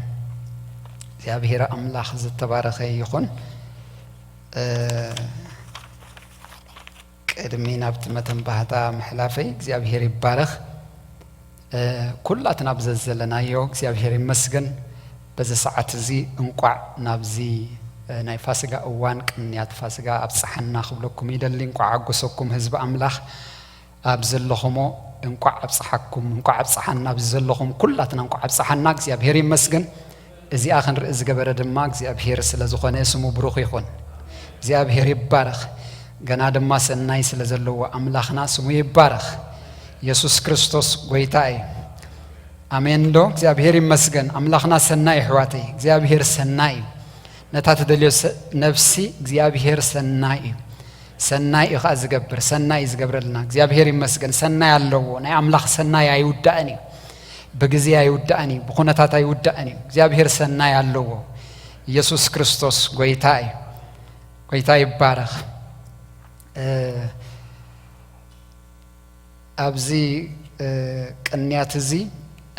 እግዚኣብሔር ኣምላኽ ዝተባረኸ ይኹን። እ፣ ቅድሚ ናብቲ መተንባህታ ምሕላፈይ እግዚኣብሔር ይባረኽ። እ፣ ኩላትና ኣብ ዘዘለናዮ እግዚኣብሔር ይመስገን። በዚ ሰዓት እዚ እንቋዕ ናብዚ፣ እ፣ ናይ ፋሲጋ እዋን ቅንያት ፋሲጋ ኣብጽሓና ክብለኩም ይደሊ። እንቋዕ ኣጎሰኩም ህዝቢ ኣምላኽ። ኣብ ዘለኹሞ እንቋዕ ኣብጽሓኩም፣ እንቋዕ ኣብጽሓና። ኣብዚ ዘለኹም ኩላትና እንቋዕ ኣብጽሓና። እግዚኣብሔር ይመስገን። እዚኣ ክንርኢ ዝገበረ ድማ እግዚኣብሔር ስለ ዝኾነ ስሙ ብሩኽ ይኹን። እግዚኣብሔር ይባረኽ። ገና ድማ ሰናይ ስለ ዘለዎ ኣምላኽና ስሙ ይባረኽ። የሱስ ክርስቶስ ጎይታ እዩ። ኣሜን ዶ? እግዚኣብሔር ይመስገን። ኣምላኽና ሰናይ እዩ፣ ኣሕዋተይ። እግዚኣብሔር ሰናይ እዩ። ነታ ትደልዮ ሰ-፣ ነፍሲ እግዚኣብሔር ሰናይ እዩ። ሰናይ እዩ ኸኣ ዝገብር፣ ሰናይ እዩ ዝገብረልና። እግዚኣብሔር ይመስገን። ሰናይ ኣለዎ። ናይ ኣምላኽ ሰናይ ኣይውዳእን እዩ። ብግዜ ኣይውዳእን እዩ፣ ብኹነታት ኣይውዳእን እዩ። እግዚኣብሔር ሰናይ ኣለዎ። ኢየሱስ ክርስቶስ ጎይታ እዩ። ጎይታ ይባረኽ። እ፣ ኣብዚ፣ እ፣ ቅንያት እዚ፣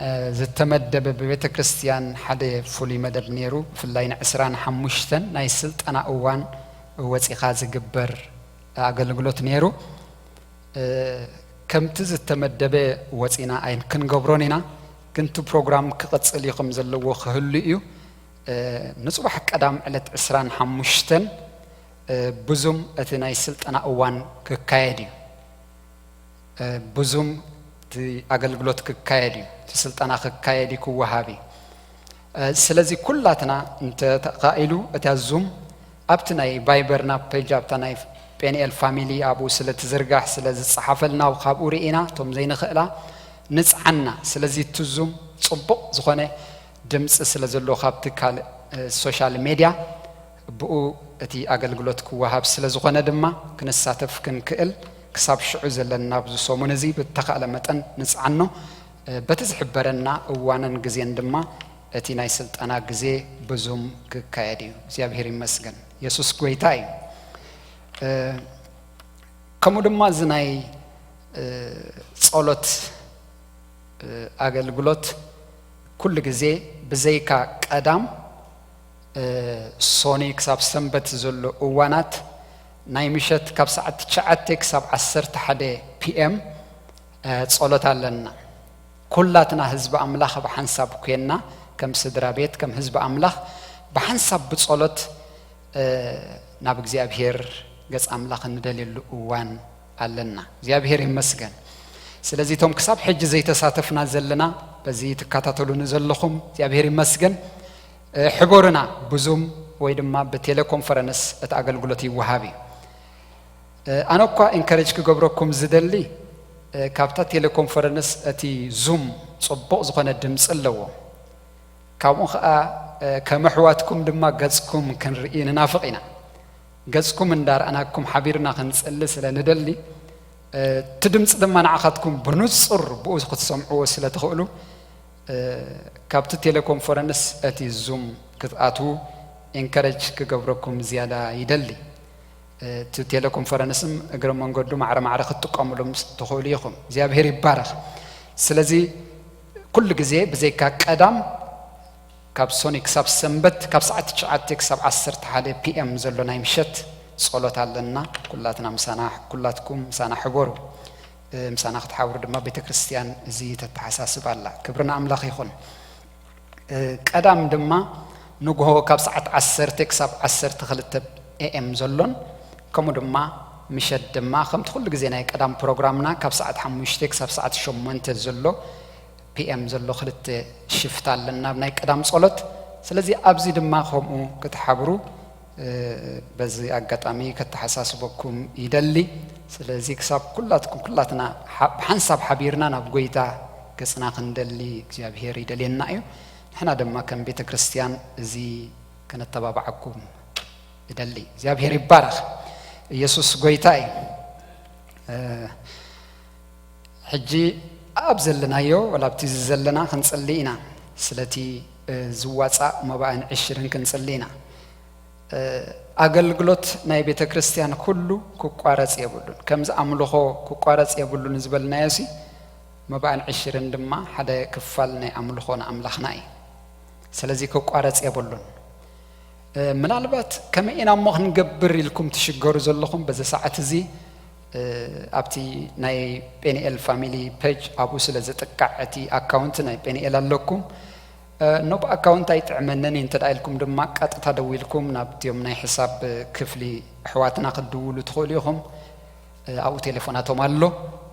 እ፣ ዝተመደበ ብቤተ ክርስቲያን ሓደ ፍሉይ መደብ ነይሩ። ብፍላይ ንዕስራን ሓሙሽተን ናይ ስልጠና እዋን ወፂኻ ዝግበር ኣገልግሎት ነይሩ። እ፣ ከምቲ ዝተመደበ ወፂና ኣይን ክንገብሮን ኢና፣ ግን እቲ ፕሮግራም ክቕፅል እዩ ከም ዘለዎ ክህሉ እዩ። እ፣ ንፅባሕ ቀዳም ዕለት ዕስራን ሓሙሽተን፣ እ፣ ብዙም እቲ ናይ ስልጠና እዋን ክካየድ እዩ። እ፣ ብዙም እቲ ኣገልግሎት ክካየድ እዩ፣ እቲ ስልጠና ክካየድ እዩ፣ ክወሃብ እዩ። እ፣ ስለዚ ኩላትና እንተተኻኢሉ እታ ዙም ኣብቲ ናይ ቫይበርና ፔጅ፣ ኣብታ ናይ ፔንኤል ፋሚሊ ኣብኡ ስለ ትዝርጋሕ፣ ስለ ዝጸሓፈልና፣ ካብኡ ርኢና እቶም ዘይንኽእላ ንጽዓና። ስለዚ እቲ ዙም ጽቡቕ ዝኾነ ድምጺ ስለ ዘለዎ ካብቲ ካልእ፣ እ፣ ሶሻል ሜድያ ብኡ እቲ ኣገልግሎት ክወሃብ ስለ ዝኾነ ድማ ክንሳተፍ ክንክእል ክሳብ ሽዑ ዘለና ኣብዚ ሰሙን እዚ ብተኻእለ መጠን ንጽዓኖ። እ፣ በቲ ዝሕበረና እዋንን ግዜን ድማ እቲ ናይ ስልጠና ግዜ ብዙም ክካየድ እዩ። እግዚኣብሔር ይመስገን። የሱስ ጎይታ እዩ። እ፣ ከምኡ ድማ እዚ ናይ፣ እ፣ ጸሎት፣ እ፣ ኣገልግሎት ኩሉ ግዜ ብዘይካ ቀዳም፣ እ፣ ሶኒ ክሳብ ሰንበት ዘሎ እዋናት ናይ ምሸት ካብ ሰዓት ትሽዓተ ክሳብ ዓሰርተ ሓደ ፒ ኤም፣ እ፣ ጸሎት ኣለና። ኩላትና ህዝቢ ኣምላኽ ብሓንሳብ ኮይንና፣ ከም ስድራ ቤት፣ ከም ህዝቢ ኣምላኽ ብሓንሳብ ብጸሎት፣ እ፣ ናብ እግዚኣብሔር ገጽ ኣምላኽ እንደልየሉ እዋን ኣለና። እግዚኣብሔር ይመስገን። ስለዚ እቶም ክሳብ ሕጂ ዘይተሳተፍና ዘለና፣ በዚ ትከታተሉኒ ዘለኹም እግዚኣብሔር ይመስገን። እ፣ ሕቦርና ብዙም ወይ ድማ ብቴሌኮንፈረንስ እቲ ኣገልግሎት ይወሃብ እዩ። እ፣ ኣነ እኳ ኢንከሬጅ ክገብረኩም ዝደሊ፣ እ፣ ካብታ ቴሌኮንፈረንስ እቲ ዙም ጽቡቕ ዝኾነ ድምፂ ኣለዎ። ካብኡ ኸዓ፣ እ፣ ከም ኣሕዋትኩም ድማ ገጽኩም ክንርኢ ንናፍቕ ኢና። ገጽኩም እንዳረኣናኩም ሓቢርና ክንጽሊ ስለ ንደሊ፣ እ፣ እቲ ድምፂ ድማ ንዓኻትኩም ብንጹር ብኡ ክትሰምዕዎ ስለ ትኽእሉ፣ እ፣ ካብቲ ቴሌኮንፈረንስ እቲ ዙም ክትኣትዉ ኢንከረጅ ክገብረኩም ዝያዳ ይደሊ። እ፣ እቲ ቴሌኮንፈረንስም እግረ መንገዱ ማዕረ ማዕረ ክትጥቀሙሎም ትኽእሉ ኢኹም። እግዚኣብሔር ይባረኽ። ስለዚ ኩሉ ግዜ ብዘይካ ቀዳም ካብ ሶኒ ክሳብ ሰንበት ካብ ሰዓት ትሽዓተ ክሳብ ዓሰርተ ሓደ ፒ ኤም ዘሎ ናይ ምሸት ጸሎት ኣለና። ኩላትና ምሳና፣ ኩላትኩም ምሳና ሕበሩ። እ፣ ምሳና ክትሓብሩ ድማ ቤተ ክርስቲያን እዚ ተተሓሳስብ ኣላ። ክብሪ ንኣምላኽ ይኹን። እ፣ ቀዳም ድማ ንግሆ ካብ ሰዓት ዓሰርተ ክሳብ ዓሰርተ ክልተ ኤ ኤም ዘሎን፣ ከምኡ ድማ ምሸት ድማ ከምቲ ኩሉ ግዜ ናይ ቀዳም ፕሮግራምና ካብ ሰዓት ሓሙሽተ ክሳብ ሰዓት ሸሞንተ ዘሎ ፒ ኤም ዘሎ ክልተ ሽፍት ኣለና ኣብ ናይ ቀዳም ጸሎት። ስለዚ ኣብዚ ድማ ከምኡ ክትሓብሩ፣ እ፣ በዚ ኣጋጣሚ ከተሓሳስበኩም ይደሊ። ስለዚ ክሳብ ኩላትኩም፣ ኩላትና ሓ-፣ ብሓንሳብ ሓቢርና ናብ ጎይታ ገጽና ክንደሊ እግዚኣብሔር ይደልየና እዩ። ንሕና ድማ ከም ቤተ ክርስቲያን እዚ ከነተባብዓኩም እደሊ። እግዚኣብሔር ይባረኽ። ኢየሱስ ጎይታ እዩ። እ፣ ሕጂ ኣብ ዘለናዮ፣ ወላ ኣብቲ እዚ ዘለና ክንጽሊ ኢና። ስለቲ፣ እ፣ ዝዋጻእ መባእን ዕሽርን ክንጽሊ ኢና። እ፣ ኣገልግሎት ናይ ቤተ ክርስቲያን ኩሉ ክቋረጽ የብሉን። ከምዚ ኣምልኾ ክቋረጽ የብሉን ዝበልናዮ ሲ፣ መባእን ዕሽርን ድማ ሓደ ክፋል ናይ ኣምልኾ ንኣምላኽና እዩ። ስለዚ ክቋረጽ የብሉን። እ፣ ምናልባት ከመይ ኢና እሞ ክንገብር ኢልኩም ትሽገሩ ዘለኹም በዚ ሰዓት እዚ፣ እ፣ ኣብቲ ናይ ፔንኤል ፋሚሊ ፔጅ ኣብኡ ስለ ዝጥቃዕ እቲ ኣካውንት ናይ ፔንኤል ኣለኩም። እ፣ ኖብ ኣካውንት ኣይጥዕመንን እዩ እንተ ደኣ ኢልኩም ድማ ቀጥታ ደዊልኩም ናብቲኦም ናይ ሕሳብ ክፍሊ ኣሕዋትና ክትድውሉ ትኽእሉ ኢኹም። እ፣ ኣብኡ ቴሌፎናቶም ኣሎ።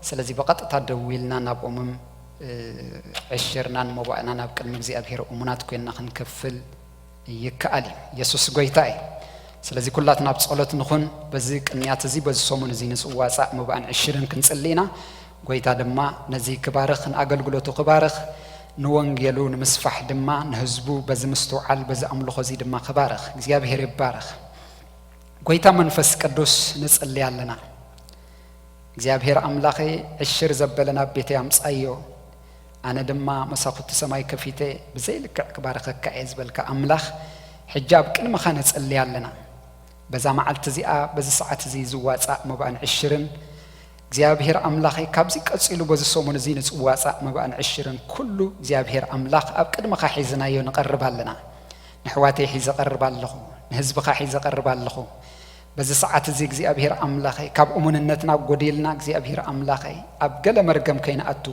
ስለዚ ብቐጥታ ደዊልና ናብኦምም፣ እ፣ ዕሽርናን መባእናን ኣብ ቅድሚ እግዚኣብሔር እሙናት ኮይንና ክንከፍል ይከኣል እዩ። የሱስ ጎይታ እዩ። ስለዚ ኩላትና ኣብ ጸሎት ንኹን። በዚ ቅንያት እዚ፣ በዚ ሰሙን እዚ ንጽዋጻእ መባእን ዕሽርን ክንጽሊ ኢና። ጎይታ ድማ ነዚ ክባርኽ፣ ንኣገልግሎቱ ክባርኽ፣ ንወንጌሉ ንምስፋሕ ድማ ንህዝቡ በዚ ምስትውዓል፣ በዚ ኣምልኾ እዚ ድማ ክባርኽ። እግዚኣብሔር ይባረኽ። ጎይታ መንፈስ ቅዱስ ንጽሊ ኣለና። እግዚኣብሔር ኣምላኸይ፣ ዕሽር ዘበለ ናብ ቤተይ ኣምጻዮ፣ ኣነ ድማ መሳኹቲ ሰማይ ከፊተ ብዘይ ልክዕ ክባርኸካ እየ ዝበልካ ኣምላኽ፣ ሕጂ ኣብ ቅድመኻ ነጸሊ ኣለና። በዛ መዓልቲ እዚኣ፣ በዚ ሰዓት እዚ ዝዋጻእ መባእን ዕሽርን እግዚኣብሔር ኣምላኸይ፣ ካብዚ ቀጺሉ በዚ ሰሙን እዚ ንጽዋጻእ መባእን ዕሽርን ኩሉ እግዚኣብሔር ኣምላኽ ኣብ ቅድመኻ ሒዝናዮ ንቐርብ ኣለና። ንሕዋተይ ሒዘ ቀርብ ኣለኹ፣ ንህዝብኻ ሒዘ ቀርብ ኣለኹ። በዚ ሰዓት እዚ እግዚኣብሔር ኣምላኸይ፣ ካብ እሙንነትና ጎዲልና እግዚኣብሔር ኣምላኸይ፣ ኣብ ገለ መርገም ከይንኣቱ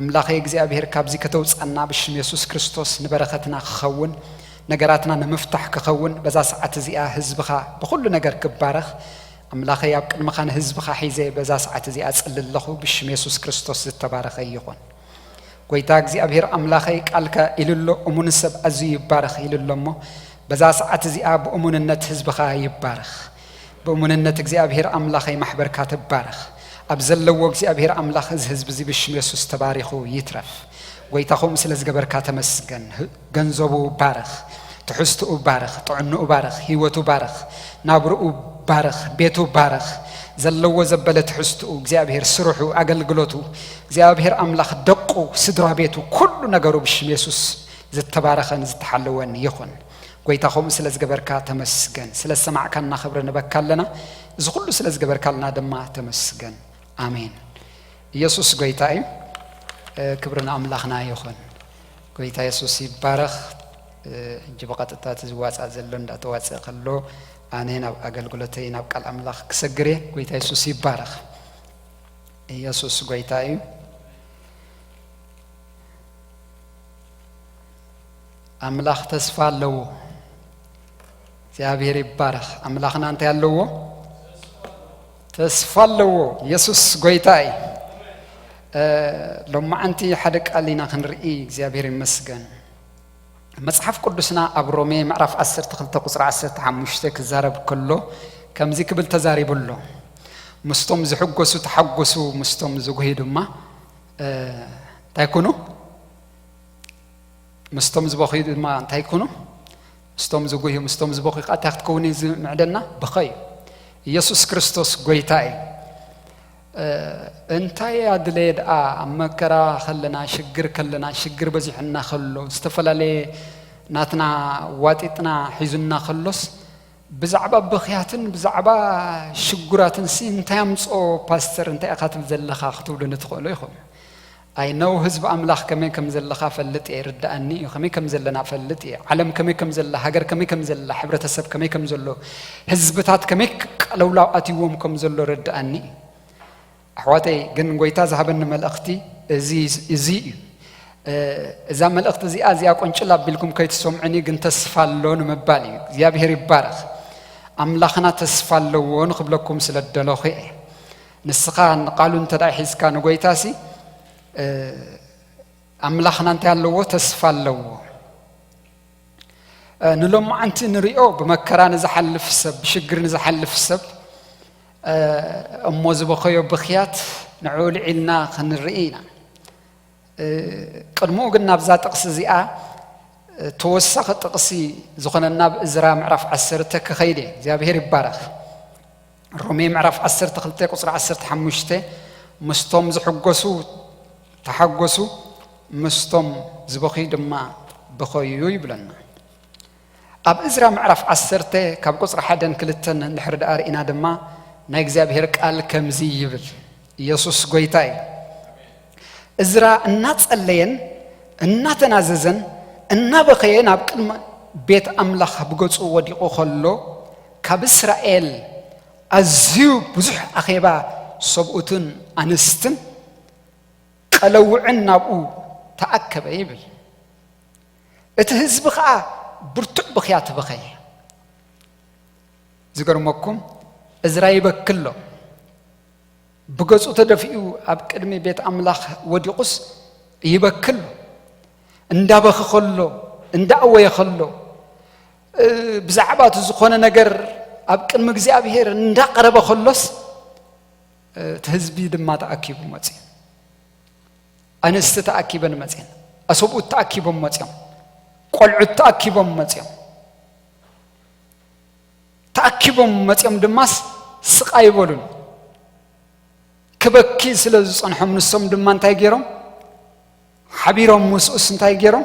ኣምላኸይ እግዚኣብሔር ካብዚ ከተውጻና ብሽም የሱስ ክርስቶስ ንበረኸትና ክኸውን፣ ነገራትና ንምፍታሕ ክኸውን፣ በዛ ሰዓት እዚኣ ህዝብኻ ብኹሉ ነገር ክባረኽ ኣምላኸይ ኣብ ቅድምኻ ንህዝብኻ ሒዘ በዛ ሰዓት እዚኣ ጽሊ ኣለኹ። ብሽም የሱስ ክርስቶስ ዝተባረኸ ይኹን። ጎይታ እግዚኣብሔር ኣምላኸይ ቃልካ ኢሉ ኣሎ፣ እሙን ሰብ ኣዝዩ ይባረኽ ኢሉ ኣሎ እሞ በዛ ሰዓት እዚኣ ብእሙንነት ህዝብኻ ይባረኽ። ብእሙንነት እግዚኣብሔር ኣምላኸይ ማሕበርካ ትባረኽ። ኣብ ዘለዎ እግዚኣብሔር ኣምላኽ እዚ ህዝቢ እዚ ብሽም የሱስ ተባሪኹ ይትረፍ። ጎይታ ከምኡ ስለ ዝገበርካ ተመስገን። ህ- ገንዘቡ ባረኽ፣ ትሕዝትኡ ባረኽ፣ ጥዕንኡ ባረኽ፣ ህይወቱ ባረኽ፣ ናብርኡ ባረኽ፣ ቤቱ ባረኽ። ዘለዎ ዘበለ ትሕዝትኡ እግዚኣብሔር፣ ስርሑ፣ ኣገልግሎቱ እግዚኣብሔር ኣምላኽ፣ ደቁ፣ ስድራ ቤቱ፣ ኩሉ ነገሩ ብሽም የሱስ ዝተባረኸን ዝተሓለወን ይኹን። ጎይታ ከምኡ ስለ ዝገበርካ ተመስገን። ስለ ዝሰማዕካና ክብሪ ንበካ ኣለና። እዚ ኩሉ ስለ ዝገበርካልና ድማ ተመስገን። ኣሜን። ኢየሱስ ጎይታ እዩ። እ፣ ክብሪ ንኣምላኽና ይኹን። ጎይታ የሱስ ይባረኽ። እ፣ ሕጂ ብቐጥታ እቲ ዝዋጻእ ዘሎ እንዳተዋጽአ ከሎ ኣነ ናብ ኣገልግሎተይ ናብ ቃል ኣምላኽ ክሰግር እየ። ጎይታ የሱስ ይባረኽ። ኢየሱስ ጎይታ እዩ። ኣምላኽ ተስፋ ኣለዎ። እግዚኣብሔር ይባረኽ። ኣምላኽና እንታይ ኣለዎ? ተስፋ ኣለዎ። ኢየሱስ ጎይታ እዩ። እ፣ ሎማዓንቲ ሓደ ቃል ኢና ክንርኢ። እግዚኣብሔር ይመስገን። መጽሓፍ ቅዱስና ኣብ ሮሜ ምዕራፍ ዓሰርተ ክልተ ቁጽሪ ዓሰርተ ሓሙሽተ ክዛረብ ከሎ ከምዚ ክብል ተዛሪቡ ኣሎ። ምስቶም ዝሕጎሱ ተሓጎሱ፣ ምስቶም ዝጉህዩ ድማ፣ እ፣ እንታይ ኩኑ? ምስቶም ዝበኽዩ ድማ እንታይ ኩኑ? ምስቶም ዝጉህዩ፣ ምስቶም ዝበኽዩ ከዓ እንታይ ክትከውን እዩ ዝምዕደና? ብኸዩ። ኢየሱስ ክርስቶስ ጎይታ እዩ። እ፣ እንታይ ኣድለየ ደኣ? ኣብ መከራ ከለና፣ ሽግር ከለና፣ ሽግር በዚሑና ከሎ፣ ዝተፈላለየ ናትና ዋጢጥና ሒዙና ከሎስ፣ ብዛዕባ ብኽያትን ብዛዕባ ሽጉራትን ሲ እንታይ ኣምጽኦ ፓስተር፣ እንታይ ኢኻ ትብል ዘለኻ ክትብሉኒ ትኽእሉ ኢኹም። ኣይ ነው፣ ህዝቢ ኣምላኽ ከመይ ከም ዘለኻ ፈልጥ እየ፣ ርድኣኒ እዩ። ከመይ ከም ዘለና ፈልጥ እየ። ዓለም ከመይ ከም ዘላ፣ ሃገር ከመይ ከም ዘላ፣ ሕብረተሰብ ከመይ ከም ዘሎ፣ ህዝብታት ከመይ ክ-፣ ቀለውላው ኣትይዎም ከም ዘሎ ርድኣኒ እዩ። ኣሕዋተይ፣ ግን ጎይታ ዝሃበኒ መልእኽቲ እዚ፣ እዚ እዩ። እ፣ እዛ መልእኽቲ እዚኣ፣ እዚኣ ቆንጭል ኣቢልኩም ከይትሰምዑኒ ግን ተስፋ ኣሎ ንምባል እዩ። እግዚኣብሔር ይባረኽ። ኣምላኽና ተስፋ ኣለዎ ንኽብለኩም ስለ ደለኹ እየ። ንስኻ ንቃሉ እንተ ደኣ ሒዝካ ንጎይታሲ፣ እ፣ ኣምላኽና እንታይ ኣለዎ? ተስፋ ኣለዎ። እ፣ ንሎማዓንቲ ንሪኦ ብመከራ ንዝሓልፍ ሰብ፣ ብሽግር ንዝሓልፍ ሰብ፣ እ፣ እሞ ዝበኸዮ ብኽያት ንዕኡ ልዒልና ክንርኢ ኢና። እ፣ ቅድምኡ ግን ናብዛ ጥቕሲ እዚኣ፣ እ፣ ተወሳኺ ጥቕሲ ዝኾነና ኣብ እዝራ ምዕራፍ ዓሰርተ ክኸይድ እየ። እግዚኣብሔር ይባረኽ። ሮሜ ምዕራፍ ዓሰርተ ክልተ ቁጽሪ ዓሰርተ ሓሙሽተ፣ ምስቶም ዝሕጎሱ ተሓጎሱ፣ ምስቶም ዝበኽዩ ድማ ብኸዩ ይብለና። ኣብ እዝራ ምዕራፍ ዓሰርተ ካብ ቁጽሪ ሓደን ክልተን እንድሕር ደኣ ርኢና ድማ ናይ እግዚኣብሔር ቃል ከምዚ ይብል፣ ኢየሱስ ጐይታ እዩ። እዝራ እናጸለየን እናተናዘዘን እናበኸየ ናብ ቅድሚ ቤት ኣምላኽ ብገጹ ወዲቑ ኸሎ፣ ካብ እስራኤል ኣዝዩ ብዙሕ ኣኼባ ሰብኡትን ኣንስትን ቀለውዕን ናብኡ ተኣከበ ይብል። እቲ ህዝቢ ኸኣ ብርቱዕ ብኽያት በኸየ። ዝገርመኩም፣ እዝራ ይበኪ ኣሎ። ብገጹ ተደፊኡ ኣብ ቅድሚ ቤት ኣምላኽ ወዲቑስ ይበኪ ኣሎ። እንዳበኸ ኸሎ፣ እንዳእወየ ኸሎ፣ እ፣ ብዛዕባ እቲ ዝኾነ ነገር ኣብ ቅድሚ እግዚኣብሔር እንዳቐረበ ኸሎስ፣ እ፣ እቲ ህዝቢ ድማ ተኣኪቡ መጺኡ። ኣንስቲ ተኣኪበን መጺአን። ኣሰብኡት ተኣኪቦም መጺኦም። ቆልዑት ተኣኪቦም መጺኦም። ተኣኪቦም መጺኦም ድማስ ስቕ ኣይበሉን። ክበኪ ስለ ዝጸንሖም ንሶም ድማ እንታይ ገይሮም? ሓቢሮም ምስኡስ እንታይ ገይሮም?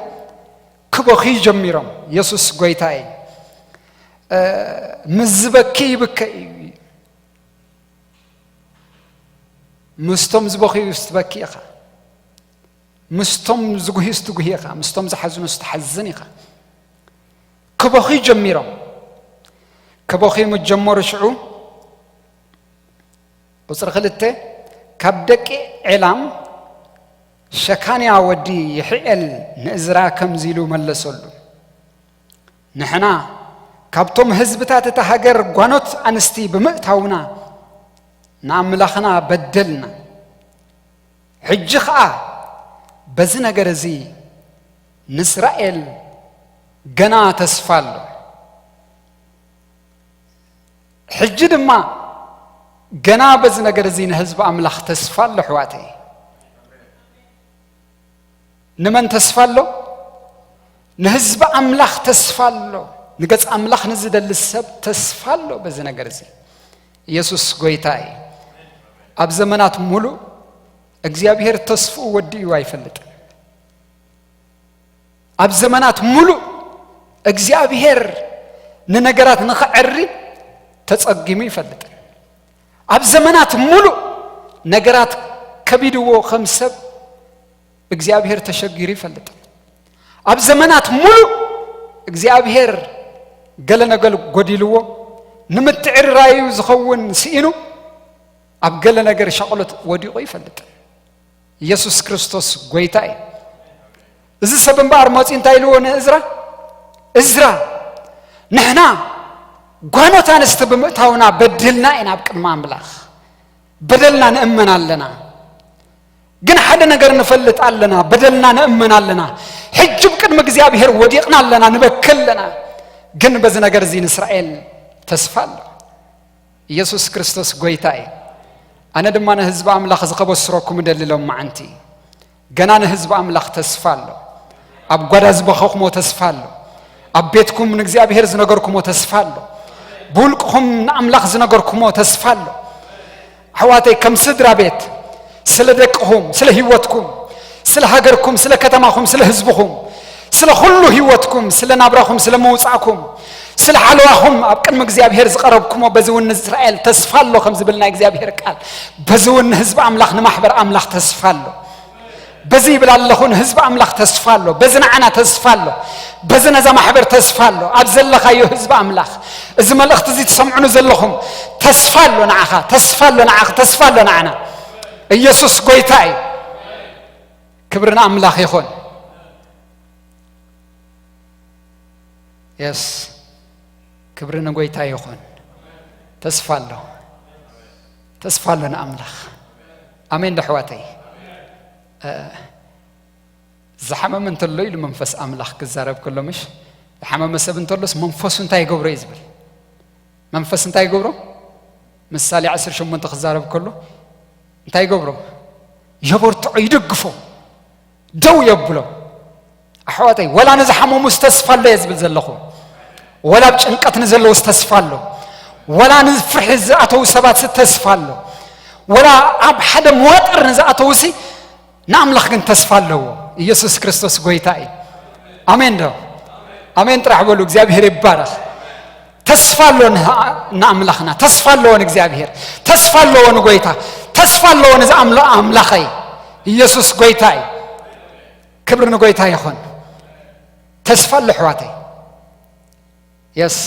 ክበኽዩ ጀሚሮም። የሱስ ጐይታ እዩ። እ፣ ምስ ዝበኪ ይብከ እዩ። ምስቶም ዝበኽዩ ትበኪ ኢኻ። ምስቶም ዝጉህዩ ትጉሂ ኢኻ። ምስቶም ዝሓዝኑ ትሓዝን ኢኻ። ክበኺ ጀሚሮም። ክበኺ ምስ ጀመሩ ሽዑ፣ ቁጽሪ ክልተ፣ ካብ ደቂ ዔላም ሸካንያ ወዲ ይሕኤል ንእዝራ ከምዚ ኢሉ መለሰሉ። ንሕና ካብቶም ህዝብታት እታ ሃገር ጓኖት ኣንስቲ ብምእታውና ንኣምላኽና በደልና። ሕጂ ኸኣ በዚ ነገር እዚ ንእስራኤል ገና ተስፋ ኣሎ። ሕጂ ድማ ገና በዚ ነገር እዚ ንህዝቢ ኣምላኽ ተስፋ ኣሎ፣ ኣሕዋተይ። ንመን ተስፋ ኣሎ? ንህዝቢ ኣምላኽ ተስፋ ኣሎ። ንገጽ ኣምላኽ ንዝደሊ ሰብ ተስፋ ኣሎ በዚ ነገር እዚ። ኢየሱስ ጐይታ እዩ። ኣብ ዘመናት ሙሉእ እግዚኣብሔር ተስፍኡ ወዲኡ ኣይፈልጥን። ኣብ ዘመናት ሙሉእ እግዚኣብሔር ንነገራት ንኽዐሪ ተጸጊሙ ይፈልጥን። ኣብ ዘመናት ሙሉእ ነገራት ከቢድዎ ከም ሰብ እግዚኣብሔር ተሸጊሩ ይፈልጥን። ኣብ ዘመናት ሙሉእ እግዚኣብሔር ገለ ነገር ጎዲልዎ፣ ንምትዕርራዩ ዝኸውን ስኢኑ፣ ኣብ ገለ ነገር ሻቕሎት ወዲቑ ይፈልጥን። ኢየሱስ ክርስቶስ ጐይታ እዩ። እዚ ሰብ እምበኣር መጺኡ እንታይ ኢልዎ ንእዝራ? እዝራ፣ ንሕና ጓኖት ኣንስቲ ብምእታውና በዲልና ኢና ኣብ ቅድሚ ኣምላኽ። በደልና ንእመን ኣለና። ግን ሓደ ነገር ንፈልጥ ኣለና፣ በደልና ንእመን ኣለና። ሕጂ ኣብ ቅድሚ እግዚኣብሔር ወዲቕና ኣለና፣ ንበኪ ኣለና። ግን በዚ ነገር እዚ ንእስራኤል ተስፋ ኣሎ። ኢየሱስ ክርስቶስ ጐይታ እዩ። ኣነ ድማ ንህዝቢ ኣምላኽ እዚ ከበስረኩም እደሊ ሎማዓንቲ። ገና ንህዝቢ ኣምላኽ ተስፋ ኣሎ። ኣብ ጓዳ ዝበኸኹሞ ተስፋ ኣሎ። ኣብ ቤትኩም ንእግዚኣብሔር ዝነገርኩሞ ተስፋ ኣሎ። ብውልቅኹም ንኣምላኽ ዝነገርኩሞ ተስፋ ኣሎ። ኣሕዋተይ፣ ከም ስድራ ቤት፣ ስለ ደቅኹም፣ ስለ ህይወትኩም፣ ስለ ሃገርኩም፣ ስለ ከተማኹም፣ ስለ ህዝብኹም፣ ስለ ኹሉ ህይወትኩም፣ ስለ ናብራኹም፣ ስለ ምውጻእኩም፣ ስለ ሓለዋኹም ኣብ ቅድሚ እግዚኣብሔር ዝቐረብኩሞ፣ በዚ እውን ንእስራኤል ተስፋ ኣሎ፣ ከም ዝብል ናይ እግዚኣብሔር ቃል፣ በዚ እውን ንህዝቢ ኣምላኽ፣ ንማሕበር ኣምላኽ ተስፋ ኣሎ። በዚ ይብል ኣለኹ፣ ንህዝቢ ኣምላኽ ተስፋ ኣሎ። በዚ ንዓና ተስፋ ኣሎ። በዚ ነዛ ማሕበር ተስፋ ኣሎ። ኣብ ዘለኻዮ ህዝቢ ኣምላኽ፣ እዚ መልእኽቲ እዚ ትሰምዑኒ ዘለኹም፣ ተስፋ ኣሎ ንዓኻ፣ ተስፋ ኣሎ ንዓኻ፣ ተስፋ ኣሎ ንዓና። ኢየሱስ ጐይታ እዩ። ክብሪ ንኣምላኽ ይኹን። የስ፣ ክብሪ ንጐይታ ይኹን። ተስፋ ኣሎ፣ ተስፋ ኣሎ ንኣምላኽ። ኣሜን ዶ ኣሕዋተይ? እ፣ ዝሓመመ እንተሎ ኢሉ መንፈስ ኣምላኽ ክዛረብ ከሎ፣ ምሽ ዝሓመመ ሰብ እንተሎስ መንፈሱ እንታይ ይገብሮ እዩ ዝብል። መንፈስ እንታይ ይገብሮ? ምሳሌ ዓሰርተ ሸሞንተ ክዛረብ ከሎ እንታይ ይገብሮ? የበርትዖ፣ ይድግፎ፣ ደው የብሎ። ኣሕዋተይ፣ ወላ ንዝሓመሙስ ተስፋ ኣሎ እየ ዝብል ዘለኹ። ወላ ኣብ ጭንቀት ንዘለውስ ተስፋ ኣሎ። ወላ ንፍርሒ ዝኣተዉ ሰባትስ ተስፋ ኣሎ። ወላ ኣብ ሓደ መዋጥር ንዝኣተዉሲ ንኣምላኽ ግን ተስፋ ኣለዎ። ኢየሱስ ክርስቶስ ጐይታ እዩ። ኣሜን ዶ? ኣሜን ጥራሕ በሉ። እግዚኣብሔር ይባረኽ። ተስፋ ኣሎ ን-፣ ንኣምላኽና፣ ተስፋ ኣለዎ ንእግዚኣብሔር፣ ተስፋ ኣለዎ ንጐይታ፣ ተስፋ ኣለዎ ንዚ ኣምላ-፣ ኣምላኸይ። ኢየሱስ ጐይታ እዩ። ክብሪ ንጐይታ ይኹን። ተስፋ ኣሎ ኣሕዋተይ። የስ፣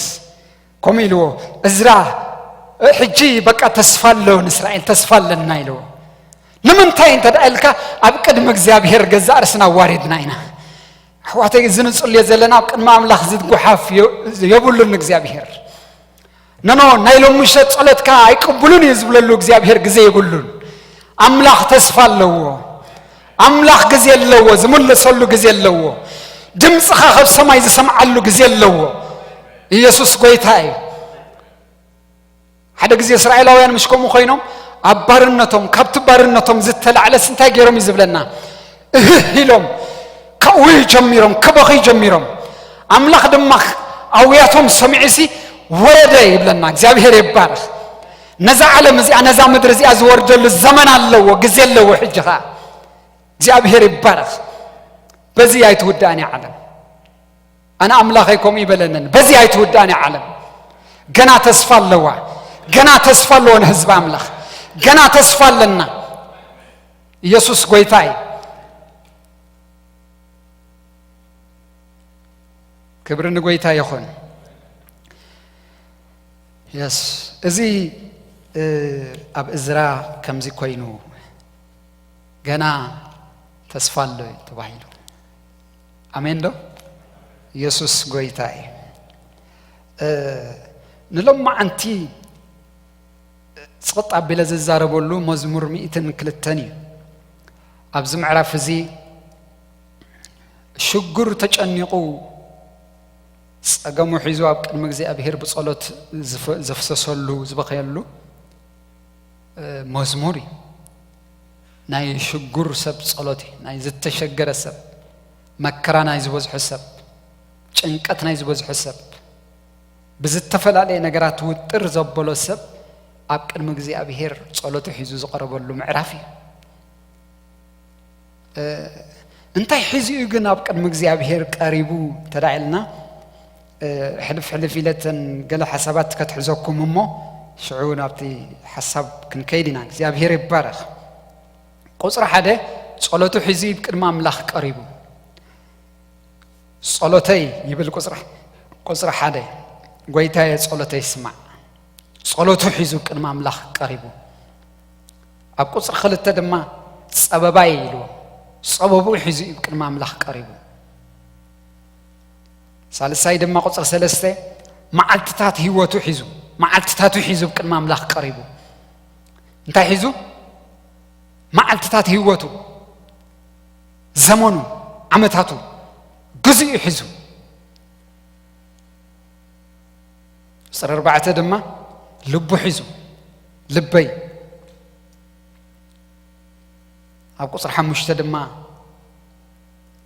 ከምኡ ኢልዎ እዝራ፣ "ሕጂ በቃ ተስፋ ኣሎ ንእስራኤል፣ ተስፋ ኣለና" ኢልዎ። ንምንታይ እንተ ደኣ ኢልካ፣ ኣብ ቅድሚ እግዚኣብሔር ገዛእ ርእስና ኣዋሪድና ኢና። ኣሕዋተይ፣ እዚ ንጽልዮ ዘለና ኣብ ቅድሚ ኣምላኽ ዝጓሓፍ የ-፣ የብሉን እግዚኣብሔር። ኖኖ፣ ናይ ሎሚ ምሸት ጸሎትካ ኣይቅብሉን እዩ ዝብለሉ እግዚኣብሔር ግዜ የብሉን። ኣምላኽ ተስፋ ኣለዎ። ኣምላኽ ግዜ ኣለዎ፣ ዝምለሰሉ ግዜ ኣለዎ። ድምፅኻ ካብ ሰማይ ዝሰምዓሉ ግዜ ኣለዎ። ኢየሱስ ጐይታ እዩ። ሓደ ግዜ እስራኤላውያን ምሽ ከምኡ ኮይኖም ኣብ ባርነቶም፣ ካብቲ ባርነቶም ዝተላዕለስ እንታይ ገይሮም እዩ ዝብለና? እህህ ኢሎም ከእውዩ ጀሚሮም፣ ክበኽዩ ጀሚሮም። ኣምላኽ ድማ ኣውያቶም ሰሚዑሲ ወረደ ይብለና። እግዚኣብሔር ይባረኽ። ነዛ ዓለም እዚኣ፣ ነዛ ምድሪ እዚኣ ዝወርደሉ ዘመን ኣለዎ፣ ግዜ ኣለዎ። ሕጂ ኸዓ እግዚኣብሔር ይባረኽ። በዚ ኣይትውዳእን እያ ዓለም። ኣነ ኣምላኸይ ከምኡ ይበለንን። በዚ ኣይትውዳእን እያ ዓለም። ገና ተስፋ ኣለዋ። ገና ተስፋ ኣለዎ ንህዝቢ ኣምላኽ። ገና ተስፋ ኣለና። ኢየሱስ ጎይታ እዩ። ክብሪ ንጎይታ ይኹን። የስ፣ እዚ፣ እ፣ ኣብ እዝራ ከምዚ ኮይኑ ገና ተስፋ ኣሎ ተባሂሉ። ኣሜን ዶ? ኢየሱስ ጎይታ እዩ። እ፣ ንሎማዓንቲ ጽቕጥ ኣቢለ ዝዛረበሉ መዝሙር ሚእትን ክልተን እዩ። ኣብዚ ምዕራፍ እዚ ሽጉር ተጨኒቑ ጸገሙ ሒዙ ኣብ ቅድሚ እግዚኣብሔር ብጸሎት ዝፈ-፣ ዘፍሰሰሉ፣ ዝበኸየሉ፣ እ፣ መዝሙር እዩ። ናይ ሽጉር ሰብ ጸሎት እዩ። ናይ ዝተሸገረ ሰብ፣ መከራ ናይ ዝበዝሖ ሰብ፣ ጭንቀት ናይ ዝበዝሖ ሰብ፣ ብዝተፈላለየ ነገራት ውጥር ዘበሎ ሰብ ኣብ ቅድሚ እግዚኣብሔር ጸሎቱ ሒዙ ዝቐረበሉ ምዕራፍ እዩ። እ፣ እንታይ ሒዙ እዩ ግን ኣብ ቅድሚ እግዚኣብሔር ቀሪቡ እንተ ደኣ ኢልና፣ እ፣ ሕልፍ ሕልፍ ኢለተን ገለ ሓሳባት ከትሕዘኩም እሞ ሽዑ ናብቲ ሓሳብ ክንከይድ ኢና። እግዚኣብሔር ይባረኽ። ቁጽሪ ሓደ፣ ጸሎቱ ሒዙ እዩ ቅድሚ ኣምላኽ ቀሪቡ። ጸሎተይ ይብል ቁጽሪ፣ ቁጽሪ ሓደ፣ ጎይታየ ጸሎተይ ስማዕ። ጸሎቱ ሒዙ ቅድሚ ኣምላኽ ቀሪቡ። ኣብ ቁጽሪ ክልተ ድማ ጸበባይ ኢልዎ። ጸበቡ ሒዙ እዩ ቅድሚ ኣምላኽ ቀሪቡ። ሳልሳይ ድማ ቁጽሪ ሰለስተ መዓልትታት ህይወቱ ሒዙ፣ መዓልትታቱ ሒዙ ቅድሚ ኣምላኽ ቀሪቡ። እንታይ ሒዙ? መዓልትታት ህይወቱ፣ ዘመኑ፣ ዓመታቱ፣ ግዜኡ ሒዙ። ቁጽሪ ኣርባዕተ ድማ ልቡ ሒዙ፣ ልበይ። ኣብ ቁጽሪ ሓሙሽተ ድማ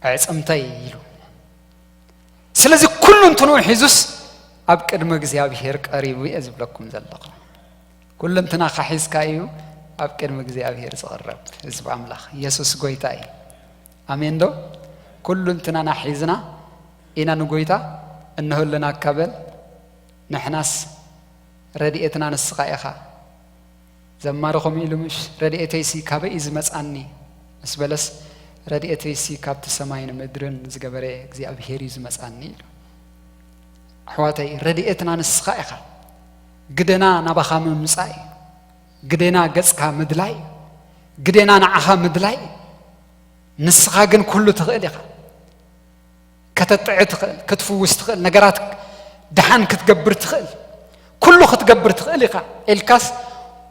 ኣዕጽምተይ ኢሉ። ስለዚ ኩሉ እንትንኡ ሒዙስ ኣብ ቅድሚ እግዚኣብሔር ቀሪቡ እየ ዝብለኩም ዘለኹ። ኩሉ እንትናኻ ሒዝካ እዩ ኣብ ቅድሚ እግዚኣብሔር ዝቕረብ ህዝቢ ኣምላኽ። ኢየሱስ ጎይታ እዩ። ኣሜን ዶ? ኩሉ እንትናና ሒዝና ኢና ንጎይታ እነሆ ኣለናካ በል። ንሕናስ ረድኤትና ንስኻ ኢኻ። ዘማሪ ከምኡ ኢሉ ምሽ? "ረድኤተይሲ ካበይ እዩ ዝመጻኒ?" ምስ በለስ፣ "ረድኤተይሲ ካብቲ ሰማይን ምድርን ዝገበረ እግዚኣብሄር እዩ ዝመጻኒ" ኢሉ። ኣሕዋተይ፣ ረድኤትና ንስኻ ኢኻ። ግደና ናባኻ ምምጻእ እዩ። ግደና ገጽካ ምድላይ እዩ። ግደና ንዓኻ ምድላይ እዩ። ንስኻ ግን ኩሉ ትኽእል ኢኻ። ከተጥዕ ትኽእል፣ ክትፍውስ ትኽእል፣ ነገራት ደሓን ክትገብር ትኽእል፣ ኩሉ ክትገብር ትኽእል ኢኻ ኢልካስ፣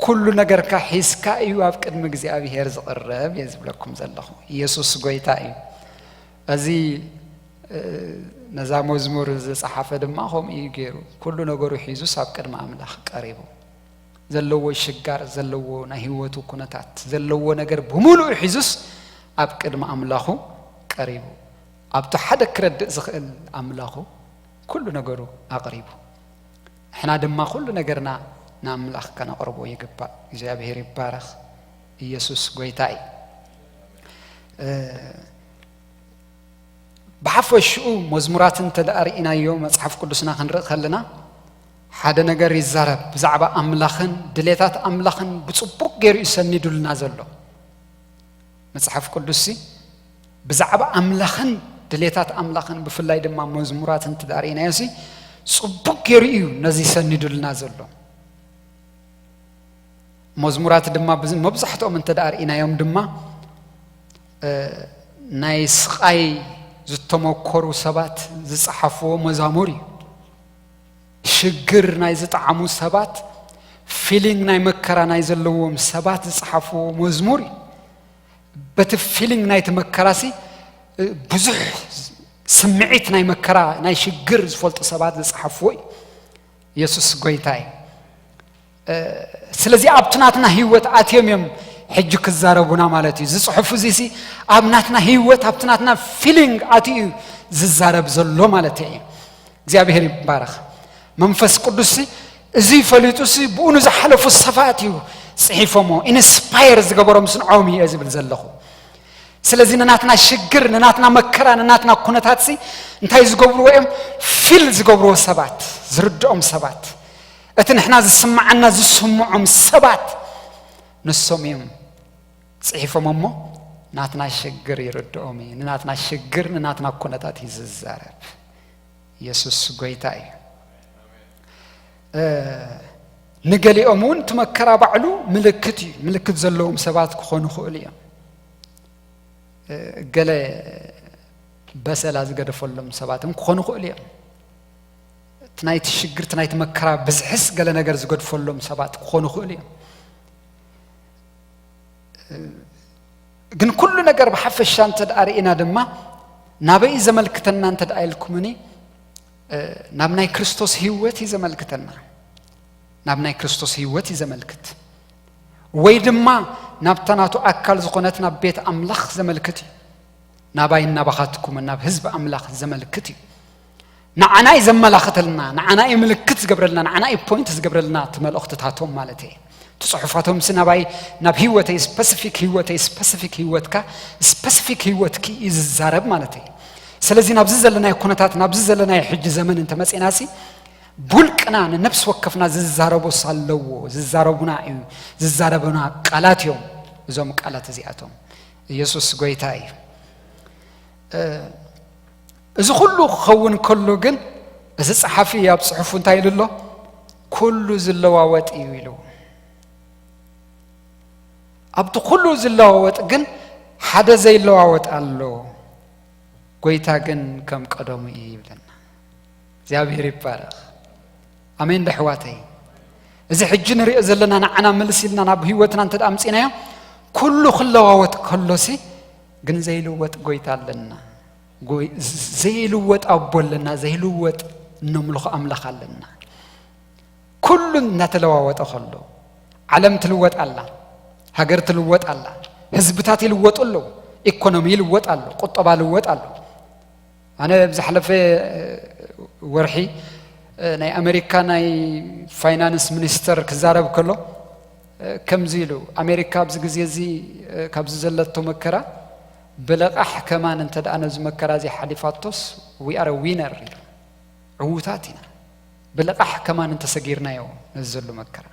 ኩሉ ነገርካ ሒዝካ እዩ ኣብ ቅድሚ እግዚኣብሄር ዝቕረብ እየ ዝብለኩም ዘለኹ። ኢየሱስ ጎይታ እዩ። እዚ፣ እ፣ ነዛ መዝሙር ዝጸሓፈ ድማ ከምኡ እዩ ገይሩ። ኩሉ ነገሩ ሒዙስ ኣብ ቅድሚ ኣምላኽ ቀሪቡ። ዘለዎ ሽጋር፣ ዘለዎ ናይ ህይወቱ ኩነታት፣ ዘለዎ ነገር ብምሉኡ ሒዙስ ኣብ ቅድሚ ኣምላኹ ቀሪቡ። ኣብቲ ሓደ ክረድእ ዝኽእል ኣምላኹ ኩሉ ነገሩ ኣቕሪቡ። ንሕና ድማ ኩሉ ነገርና ንኣምላኽ ከነቕርቦ ይግባእ። እግዚኣብሔር ይባረኽ። ኢየሱስ ጎይታ እዩ። እ፣ ብሓፈሽኡ መዝሙራት እንተ ደኣ ርኢናዮ፣ መጽሓፍ ቅዱስና ክንርኢ ከለና ሓደ ነገር ይዛረብ። ብዛዕባ ኣምላኽን ድሌታት ኣምላኽን ብጽቡቕ ገይሩ እዩ ሰኒዱልና ዘሎ። መጽሓፍ ቅዱስሲ ብዛዕባ ኣምላኽን ድሌታት ኣምላኽን፣ ብፍላይ ድማ መዝሙራት እንተ ደኣ ርኢናዮሲ፣ ጽቡቕ ገይሩ እዩ ነዚ ሰኒዱልና ዘሎ። መዝሙራት ድማ ብዝ-፣ መብዛሕትኦም እንተ ደኣ ርኢናዮም ድማ፣ እ፣ ናይ ስቓይ ዝተመኮሩ ሰባት ዝጸሓፍዎ መዛሙር እዩ። ሽግር ናይ ዝጠዓሙ ሰባት፣ ፊሊንግ ናይ መከራ ናይ ዘለዎም ሰባት ዝጸሓፍዎ መዝሙር እዩ። በቲ ፊሊንግ ናይቲ መከራሲ፣ እ፣ ብዙሕ ስምዒት ናይ መከራ፣ ናይ ሽግር ዝፈልጡ ሰባት ዝጸሓፍዎ እዩ። ኢየሱስ ጎይታ እዩ። እ፣ ስለዚ ኣብቲ ናትና ህይወት ኣትዮም እዮም ሕጂ ክዛረቡና ማለት እዩ። እዚ ጽሑፍ እዚሲ ኣብ ናትና ህይወት፣ ኣብቲ ናትና ፊሊንግ ኣትዩ እዩ ዝዛረብ ዘሎ ማለት እዩ። እግዚኣብሔር ይባረኽ። መንፈስ ቅዱስሲ እዚ ፈሊጡሲ ብኡ ንዝሓለፉ ሰባት እዩ ጽሒፎሞ፣ ኢንስፓየር ዝገበሮም ስንዖም እየ ዝብል ዘለኹ። ስለዚ ንናትና ሽግር፣ ንናትና መከራ፣ ንናትና ኩነታትሲ እንታይ ዝገብርዎ እዮም? ፊል ዝገብርዎ ሰባት፣ ዝርድኦም ሰባት፣ እቲ ንሕና ዝስምዓና ዝስምዖም ሰባት ንሶም እዮም ጽሒፎም እሞ ናትና ሽግር ይርድኦም እዩ። ንናትና ሽግር፣ ንናትና ኩነታት እዩ ዝዛረብ። ኢየሱስ ጎይታ እዩ። እ፣ ንገሊኦም እውን እቲ መከራ ባዕሉ ምልክት እዩ። ምልክት ዘለዎም ሰባት ክኾኑ ይኽእሉ እዮም። እ፣ ገለ በሰላ ዝገደፈሎም ሰባት እውን ክኾኑ ይኽእሉ እዮም። እቲ ናይቲ ሽግር፣ እቲ ናይቲ መከራ ብዝሕስ ገለ ነገር ዝገድፈሎም ሰባት ክኾኑ ይኽእሉ እዮም። ግን ኩሉ ነገር ብሓፈሻ እንተ ደኣ ርኢና ድማ ናበይ ዘመልክተና እንተ ደኣ ኢልኩምኒ፣ እ፣ ናብ ናይ ክርስቶስ ህይወት እዩ ዘመልክተና። ናብ ናይ ክርስቶስ ህይወት እዩ ዘመልክት። ወይ ድማ ናብታ ናቱ ኣካል ዝኾነት ናብ ቤት ኣምላኽ ዘመልክት እዩ። ናባይ ናባኻትኩም ናብ ህዝቢ ኣምላኽ ዘመልክት እዩ። ንዓና እዩ ዘመላኽተልና፣ ንዓና እዩ ምልክት ዝገብረልና፣ ንዓና እዩ ፖይንት ዝገብረልና እቲ መልእኽትታቶም ማለት እዩ። እቲ ጽሑፋቶምሲ ናባይ፣ ናብ ህይወተይ፣ ስፐሲፊክ ህይወተይ፣ ስፐሲፊክ ህይወትካ፣ ስፐሲፊክ ህይወትኪ እዩ ዝዛረብ ማለት እዩ። ስለዚ ናብዚ ዘለናዮ ኩነታት፣ ናብዚ ዘለናዮ ሕጂ ዘመን እንተመጺእናሲ፣ ብውልቅና ንነፍሲ ወከፍና ዝዛረቦስ ኣለዎ፣ ዝዛረቡና እዩ፣ ዝዛረቡና ቃላት እዮም እዞም ቃላት እዚኣቶም። ኢየሱስ ጎይታ እዩ። እ፣ እዚ ኩሉ ክኸውን ከሎ ግን፣ እዚ ጸሓፊ ኣብ ጽሑፉ እንታይ ኢሉ ኣሎ? "ኩሉ ዝለዋወጥ እዩ" ኢሉ። ኣብቲ ኩሉ ዝለዋወጥ ግን ሓደ ዘይለዋወጥ ኣሎ፣ "ጎይታ ግን ከም ቀደሙ እዩ" ይብለና። እግዚኣብሔር ይባረኽ። ኣሜን ዶ ኣሕዋተይ? እዚ ሕጂ ንሪኦ ዘለና ንዓና ምልስ ኢልና ናብ ህይወትና እንተ ደኣ ኣምጺእናዮ፣ ኩሉ ክለዋወጥ ከሎሲ፣ ግን ዘይልወጥ ጎይታ ኣለና። ጎይ-፣ ዘይልወጥ ኣቦ ኣለና፣ ዘይልወጥ እነምልኾ ኣምላኽ ኣለና። ኩሉ እናተለዋወጠ ከሎ፣ ዓለም ትልወጥ ኣላ፣ ሃገር ትልወጥ ኣላ፣ ህዝብታት ይልወጡ ኣለዉ፣ ኢኮኖሚ ይልወጥ ኣሎ፣ ቁጠባ ይልወጥ ኣሎ። ኣነ ኣብ ዝሓለፈ ወርሒ ናይ ኣሜሪካ ናይ ፋይናንስ ሚኒስተር ክዛረብ ከሎ ከምዚ ኢሉ፣ ኣሜሪካ ኣብዚ ግዜ እዚ ካብዚ ዘለቶ መከራ ብልቓሕ ከማን እንተ ደኣ ነዚ መከራ እዚ ሓሊፋቶስ፣ we are a winner ኢሉ። ዕዉታት ኢና። ብልቓሕ ከማን እንተሰጊርናዮ ነዚ ዘሎ መከራ።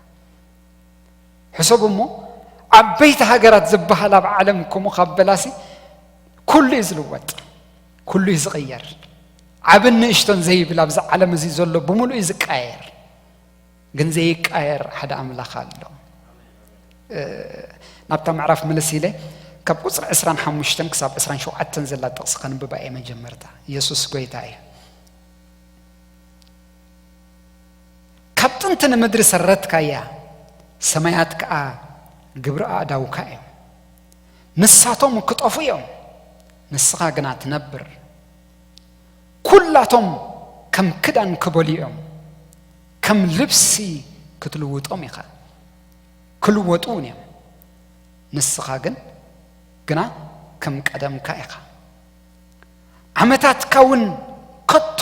ሕሰቡ እሞ፣ ዓበይቲ ሃገራት ዝበሃል ኣብ ዓለም ከምኡ ካብ በላሲ ኩሉ እዩ ዝልወጥ፣ ኩሉ እዩ ዝቕየር። ዓብን ንእሽቶን ዘይብል ኣብዚ ዓለም እዚ ዘሎ ብምሉእ እዩ ዝቃየር። ግን ዘይቃየር ሓደ ኣምላኽ ኣሎ። እ፣ ናብታ ምዕራፍ ምልስ ኢለ ካብ ቁጽሪ ዕስራን ሓሙሽተን ክሳብ ዕስራን ሸውዓተን ዘላ ጥቕሲ ከንብባ እየ መጀመርታ። ኢየሱስ ጎይታ እዩ። "ካብ ጥንቲ ንምድሪ ሰረትካያ፣ ሰማያት ከኣ ግብሪ ኣእዳውካ እዮም። ንሳቶም ክጠፉ እዮም፣ ንስኻ ግና ትነብር። ኩላቶም ከም ክዳን ክበልዩ እዮም፣ ከም ልብሲ ክትልውጦም ኢኻ፣ ክልወጡ እውን እዮም፣ ንስኻ ግን፣ ግና ከም ቀደምካ ኢኻ። ዓመታትካ እውን ከቶ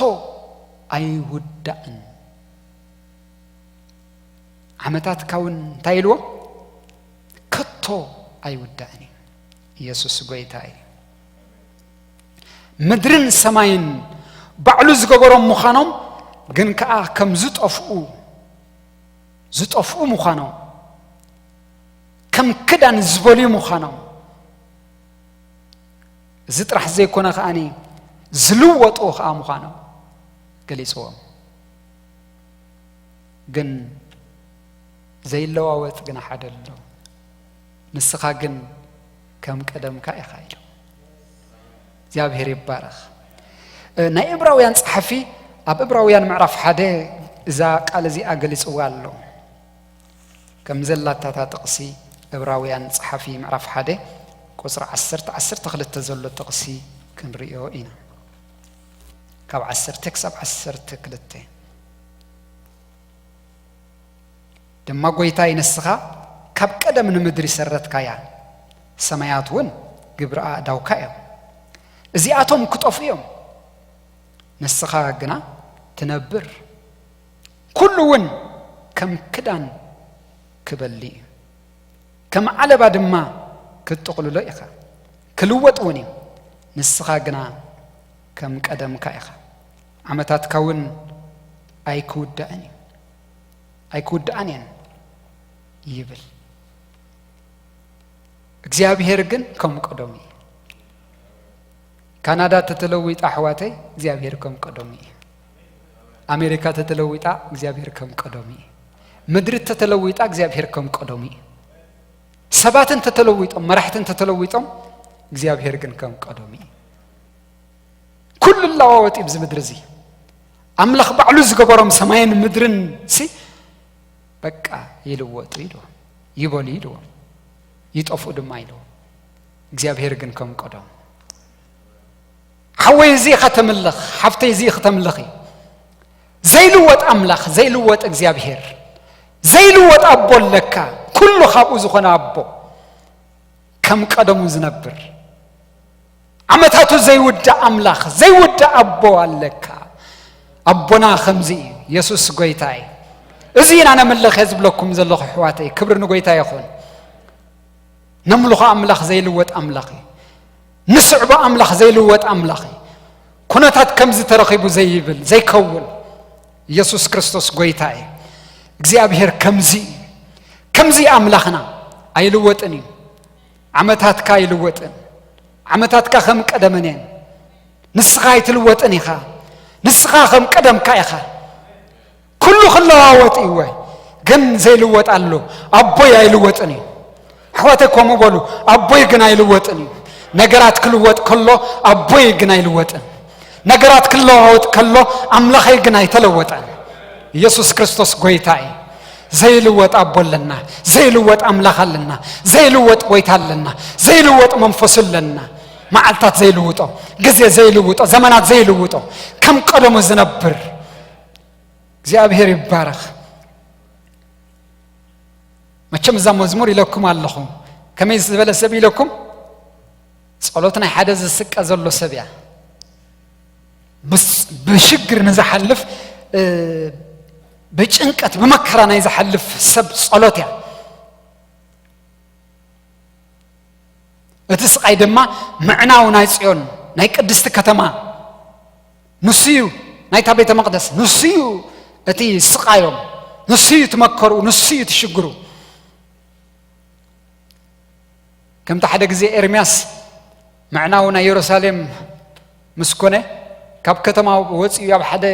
ኣይውዳእን።" ዓመታትካ እውን እንታይ ኢልዎ? ከቶ ኣይውዳእን እዩ። ኢየሱስ ጎይታ እዩ። ምድርን ሰማይን ባዕሉ ዝገበሮም ምዃኖም፣ ግን ከኣ ከም ዝጠፍኡ፣ ዝጠፍኡ ምዃኖም፣ ከም ክዳን ዝበልዩ ምዃኖም፣ እዚ ጥራሕ ዘይኮነ ከኣኒ ዝልወጡ ከኣ ምዃኖም ገሊጽዎም። ግን ዘይለዋወጥ ግና ሓደ ኣሎ። ንስኻ ግን ከም ቀደምካ ኢኻ ኢሉ። እግዚኣብሔር ይባረኽ። እ፣ ናይ ዕብራውያን ጸሓፊ ኣብ ዕብራውያን ምዕራፍ ሓደ እዛ ቃል እዚኣ ገሊጽዋ ኣሎ። ከም ዘላታ እታ ጥቕሲ ዕብራውያን ጸሓፊ ምዕራፍ ሓደ ቁጽሪ ዓሰርተ፣ ዓሰርተ ክልተ ዘሎ ጥቕሲ ክንርእዮ ኢና። ካብ ዓሰርተ ክሳብ ዓሰርተ ክልተ። ድማ ጎይታይ ንስኻ ካብ ቀደም ንምድሪ ሰረትካያ፣ ሰማያት እውን ግብሪ ኣእዳውካ እዮም። እዚኣቶም ክጠፉ እዮም፣ ንስኻ ግና ትነብር። ኩሉ እውን ከም ክዳን ክበሊ እዩ፣ ከም ዓለባ ድማ ክትጥቕልሎ ኢኻ። ክልወጥ እውን እዩ፣ ንስኻ ግና ከም ቀደምካ ኢኻ። ዓመታትካ እውን ኣይክውዳእን እዩ። ኣይክውድኣን እየን ይብል። እግዚኣብሔር ግን ከም ቀደሙ እዩ። ካናዳ ተተለዊጣ ኣሕዋተይ እግዚኣብሔር ከም ቀደሙ እዩ። ኣሜሪካ ተተለዊጣ እግዚኣብሔር ከም ቀደሙ እዩ። ምድሪ ተተለዊጣ እግዚኣብሔር ከም ቀደሙ እዩ። ሰባት እንተተለዊጦም፣ መራሕቲ እንተተለዊጦም እግዚኣብሔር ግን ከም ቀደሙ እዩ። ኩሉ ለዋወጥ እዩ ኣብዚ ምድሪ እዚ። ኣምላኽ ባዕሉ ዝገበሮም ሰማይን ምድርን ሲ በቃ ይልወጡ ኢልዎም፣ ይበሉ ኢልዎም፣ ይጠፍኡ ድማ ኢልዎም። እግዚኣብሔር ግን ከም ቀደሙ። ሓወይ እዚ ኢኻ ተምልኽ፣ ሓፍተይ እዚ ኢኺ ተምልኺ። ዘይልወጥ ኣምላኽ፣ ዘይልወጥ እግዚኣብሔር፣ ዘይልወጥ ኣቦ ኣለካ። ኩሉ ካብኡ ዝኾነ ኣቦ ከም ቀደሙ ዝነብር፣ ዓመታቱ ዘይውዳእ ኣምላኽ፣ ዘይውዳእ ኣቦ ኣለካ። ኣቦና ከምዚ እዩ፣ የሱስ ጎይታ እዩ። እዚ ኢና ነምልኽ እየ ዝብለኩም ዘለኹ ኣሕዋተይ፣ ክብሪ ንጎይታ ይኹን። ነምልኾ ኣምላኽ ዘይልወጥ ኣምላኽ እዩ። ንስዕቦ ኣምላኽ ዘይልወጥ ኣምላኽ እዩ። ኩነታት ከምዚ ተረኺቡ ዘይብል፣ ዘይከውን፣ የሱስ ክርስቶስ ጎይታ እዩ። እግዚኣብሔር ከምዚ እዩ። ከምዚ እዩ ኣምላኽና፣ ኣይልወጥን እዩ። ዓመታትካ ኣይልወጥን። ዓመታትካ ከም ቀደመን እየን። ንስኻ ኣይትልወጥን ኢኻ። ንስኻ ከም ቀደምካ ኢኻ። ኩሉ ክለዋወጥ እዩ፣ ግን ዘይልወጥ ኣሎ። ኣቦይ ኣይልወጥን እዩ። ኣሕዋተይ ከምኡ በሉ፣ ኣቦይ ግን ኣይልወጥን እዩ። ነገራት ክልወጥ ከሎ ኣቦይ ግን ኣይልወጥን። ነገራት ክለዋወጥ ከሎ ኣምላኸይ ግን ኣይተለወጠን። ኢየሱስ ክርስቶስ ጎይታ እዩ። ዘይልወጥ ኣቦ ኣለና፣ ዘይልወጥ ኣምላኽ ኣለና፣ ዘይልወጥ ጎይታ ኣለና፣ ዘይልወጥ መንፈሱ ኣለና። መዓልታት ዘይልውጦ፣ ግዜ ዘይልውጦ፣ ዘመናት ዘይልውጦ፣ ከም ቀደሙ ዝነብር እግዚኣብሔር ይባረኽ። መቸም እዛ መዝሙር ኢለኩም ኣለኹ። ከመይ ዝበለ ሰብ ኢለኩም? ጸሎት ናይ ሓደ ዝስቀ ዘሎ ሰብ እያ። ብስ-፣ ብሽግር ንዝሓልፍ፣ እ፣ ብጭንቀት፣ ብመከራ ናይ ዝሓልፍ ሰብ ጸሎት እያ። እቲ ስቓይ ድማ ምዕናው ናይ ጽዮን፣ ናይ ቅድስቲ ከተማ፣ ንሱ እዩ ናይታ ቤተ መቕደስ፣ ንሱ እዩ እቲ ስቓዮም፣ ንሱ እዩ እቲ መከርኡ፣ ንሱ እዩ እቲ ሽግሩ። ከምቲ ሓደ ግዜ ኤርምያስ ምዕናው ናይ የሩሳሌም ምስ ኮነ፣ ካብ ከተማ ወጺኡ ኣብ ሓደ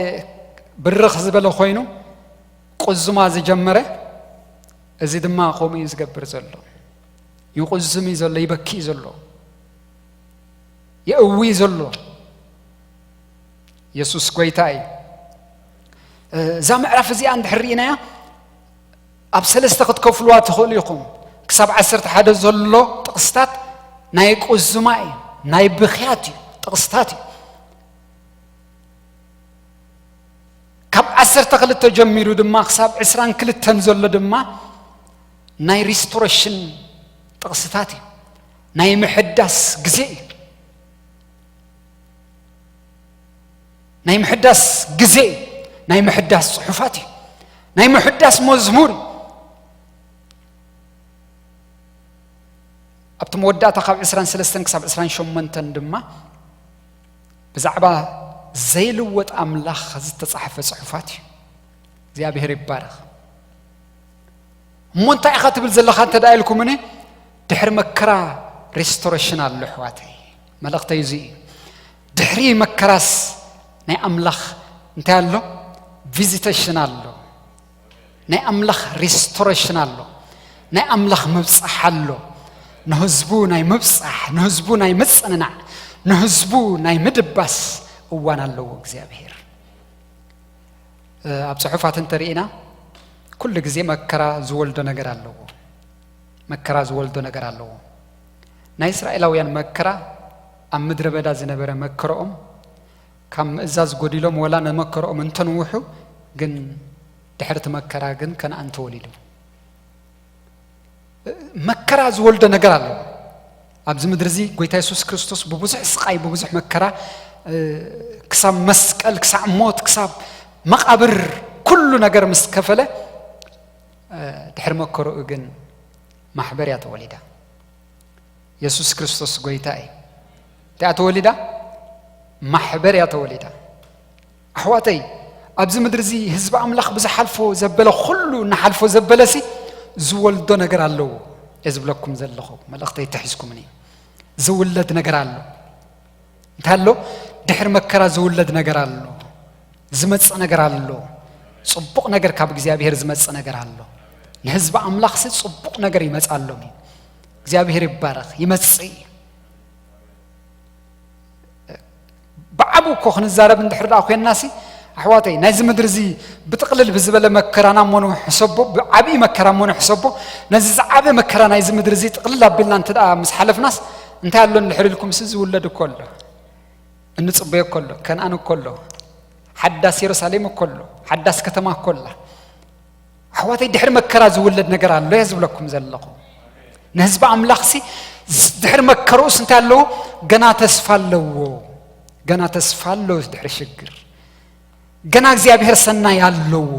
ብርኽ ዝበለ ኮይኑ ቁዝማ ዝጀመረ፣ እዚ ድማ ከምኡ እዩ ዝገብር ዘሎ። ይቁዝም እዩ ዘሎ፣ ይበኪ እዩ ዘሎ፣ የእዊ እዩ ዘሎ። የሱስ ጎይታ እዩ። እዛ ምዕራፍ እዚኣ እንድሕር ርኢናያ፣ ኣብ ሰለስተ ክትከፍልዋ ትኽእሉ ኢኹም። ክሳብ ዓሰርተ ሓደ ዘሎ ጥቕስታት ናይ ቁዝማ እዩ፣ ናይ ብኽያት እዩ፣ ጥቕስታት እዩ። ካብ ዓሰርተ ክልተ ጀሚሩ ድማ ክሳብ ዕስራን ክልተን ዘሎ ድማ ናይ ሪስቶሬሽን ጥቕስታት እዩ፣ ናይ ምሕዳስ ግዜ እዩ። ናይ ምሕዳስ ግዜ እዩ። ናይ ምሕዳስ ጽሑፋት እዩ። ናይ ምሕዳስ መዝሙር እዩ። ኣብቲ መወዳእታ ካብ ዕስራን ሰለስተን ክሳብ ዕስራን ሸሞንተን ድማ ብዛዕባ ዘይልወጥ ኣምላኽ ዝተጻሕፈ ጽሑፋት እዩ። እግዚኣብሔር ይባረኽ። እሞ እንታይ ኢኻ ትብል ዘለኻ እንተ ደኣ ኢልኩምኒ፣ ድሕሪ መከራ ሪስቶሬሽን ኣሎ ኣሕዋተይ። መልእኽተይ እዚ እዩ። ድሕሪ መከራስ ናይ ኣምላኽ እንታይ ኣሎ? ቪዚቴሽን ኣሎ። ናይ ኣምላኽ ሪስቶሬሽን ኣሎ። ናይ ኣምላኽ ምብጻሕ ኣሎ። ንህዝቡ ናይ ምብጻሕ፣ ንህዝቡ ናይ ምጽንናዕ፣ ንህዝቡ ናይ ምድባስ እዋን ኣለዎ እግዚኣብሔር። እ፣ ኣብ ጽሑፋት እንተርኢና፣ ኩሉ ግዜ መከራ ዝወልዶ ነገር ኣለዎ። መከራ ዝወልዶ ነገር ኣለዎ። ናይ እስራኤላውያን መከራ፣ ኣብ ምድረ በዳ ዝነበረ መከረኦም፣ ካብ ምእዛዝ ጎዲሎም ወላ ንመከረኦም እንተንውሑ፣ ግን ድሕሪ እቲ መከራ ግን ከነኣን ተወሊዱ። መከራ ዝወልዶ ነገር ኣሎ። ኣብዚ ምድሪ እዚ ጎይታ የሱስ ክርስቶስ ብብዙሕ ስቓይ፣ ብብዙሕ መከራ፣ እ፣ ክሳብ መስቀል፣ ክሳብ ሞት፣ ክሳብ መቓብር ኩሉ ነገር ምስ ከፈለ፣ እ፣ ድሕሪ መከርኡ ግን ማሕበር እያ ተወሊዳ። የሱስ ክርስቶስ ጎይታ እዩ። እንታይ እያ ተወሊዳ? ማሕበር እያ ተወሊዳ። ኣሕዋተይ፣ ኣብዚ ምድሪ እዚ ህዝቢ ኣምላኽ ብዝሓልፎ ዘበለ፣ ኩሉ እናሓልፎ ዘበለሲ ዝወልዶ ነገር ኣለዎ። እየ ዝብለኩም ዘለኹ፣ መልእኽተይ ተሒዝኩምኒ። ዝውለድ ነገር ኣሎ። እንታይ ኣሎ? ድሕሪ መከራ ዝውለድ ነገር ኣሎ። ዝመጽእ ነገር ኣሎ። ጽቡቕ ነገር ካብ እግዚኣብሔር ዝመጽእ ነገር ኣሎ። ንህዝቢ ኣምላኽሲ ጽቡቕ ነገር ይመጽኣሎም እዩ። እግዚኣብሔር ይባረኽ። ይመጽእ እዩ። ብዓቡ እኮ ክንዛረብ እንድሕር ደኣ ኮይንናሲ፣ ኣሕዋተይ፣ ናይዚ ምድሪ እዚ ብጥቕልል ብዝበለ መከራና እሞ ንሕሰቦ፣ ብዓብዪ መከራ እሞ ንሕሰቦ። ነዚ ዝዓበ መከራ ናይዚ ምድሪ እዚ ጥቕልል ኣቢልና እንተ ደኣ ምስ ሓለፍናስ፣ እንታይ ኣሎ እንድሕር ኢልኩምሲ፣ ዝውለድ እኮ ኣሎ። እንጽበዮ እኮ ኣሎ። ከነኣን እኮ ኣሎ። ሓዳስ የሩሳሌም እኮ ኣሎ። ሓዳስ ከተማ እኮ ኣላ። ኣሕዋተይ፣ ድሕሪ መከራ ዝውለድ ነገር ኣሎ እየ ዝብለኩም ዘለኹ። ንህዝቢ ኣምላኽሲ ዝ-፣ ድሕሪ መከርኡስ እንታይ ኣለዎ? ገና ተስፋ ኣለዎ። ገና ተስፋ ኣለዎ ድሕሪ ሽግር። ገና እግዚኣብሔር ሰናይ ኣለዎ።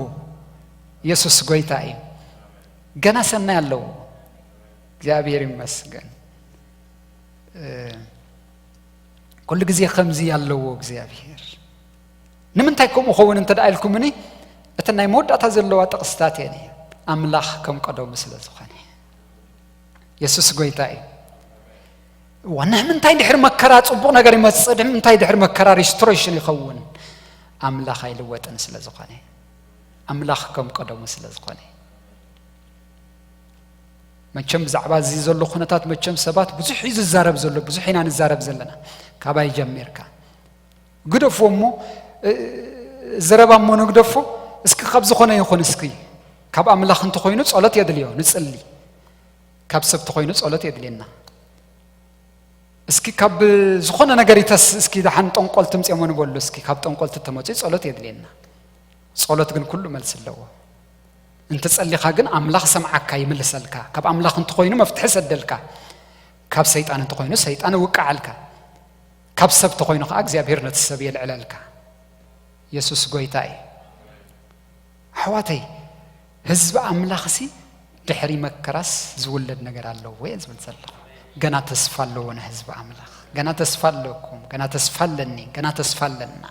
የሱስ ጐይታ እዩ። ገና ሰናይ ኣለዎ። እግዚኣብሔር ይመስገን። እ፣ ኩሉ ግዜ ከምዚ ኣለዎ እግዚኣብሔር። ንምንታይ ከምኡ ኸውን እንተ ደኣ ኢልኩምኒ፣ እተን ናይ መወዳእታ ዘለዋ ጥቕስታት እየን። ኣምላኽ ከም ቀደሙ ስለ ዝኾነ። የሱስ ጐይታ እዩ። እዋ፣ ንምንታይ ድሕሪ መከራ ጽቡቕ ነገር ይመጽእ? ንምንታይ ድሕሪ መከራ ሪስቶሬሽን ይኸውን? ኣምላኽ ኣይልወጥን ስለ ዝኾነ። ኣምላኽ ከም ቀደሙ ስለ ዝኾነ። መቸም ብዛዕባ እዚ ዘሎ ኩነታት መቸም ሰባት ብዙሕ እዩ ዝዛረብ ዘሎ፣ ብዙሕ ኢና ንዛረብ ዘለና። ካባይ ጀሚርካ ግደፎ እሞ፣ እ፣ ዘረባ እሞ ንግደፎ። እስኪ ካብ ዝኾነ ይኹን፣ እስኪ ካብ ኣምላኽ እንተኾይኑ ጸሎት የድልዮ፣ ንጽሊ። ካብ ሰብ ተኾይኑ ጸሎት የድልየና። እስኪ ካብ ዝኾነ ነገር ይተስ፣ እስኪ ደሓን ጠንቆልቲ ምጽኦም ንበሉ፣ እስኪ ካብ ጠንቆልቲ ተመጽኡ ጸሎት የድልየና። ጸሎት ግን ኩሉ መልሲ ኣለዎ። እንተጸሊኻ ግን ኣምላኽ ሰምዓካ፣ ይምልሰልካ። ካብ ኣምላኽ እንተኾይኑ መፍትሒ ሰደልካ፣ ካብ ሰይጣን እንተኾይኑ ሰይጣን እውቅዓልካ፣ ካብ ሰብ ተኾይኑ ኸዓ እግዚኣብሔር ነቲ ሰብ የልዕለልካ። የሱስ ጐይታ እዩ። ኣሕዋተይ፣ ህዝቢ ኣምላኽሲ ድሕሪ መከራስ ዝውለድ ነገር ኣለዎ እየ ዝብል ዘለኹ። ገና ተስፋ ኣለዎ ንህዝቢ ኣምላኽ። ገና ተስፋ ኣለኩም፣ ገና ተስፋ ኣለኒ፣ ገና ተስፋ ኣለና።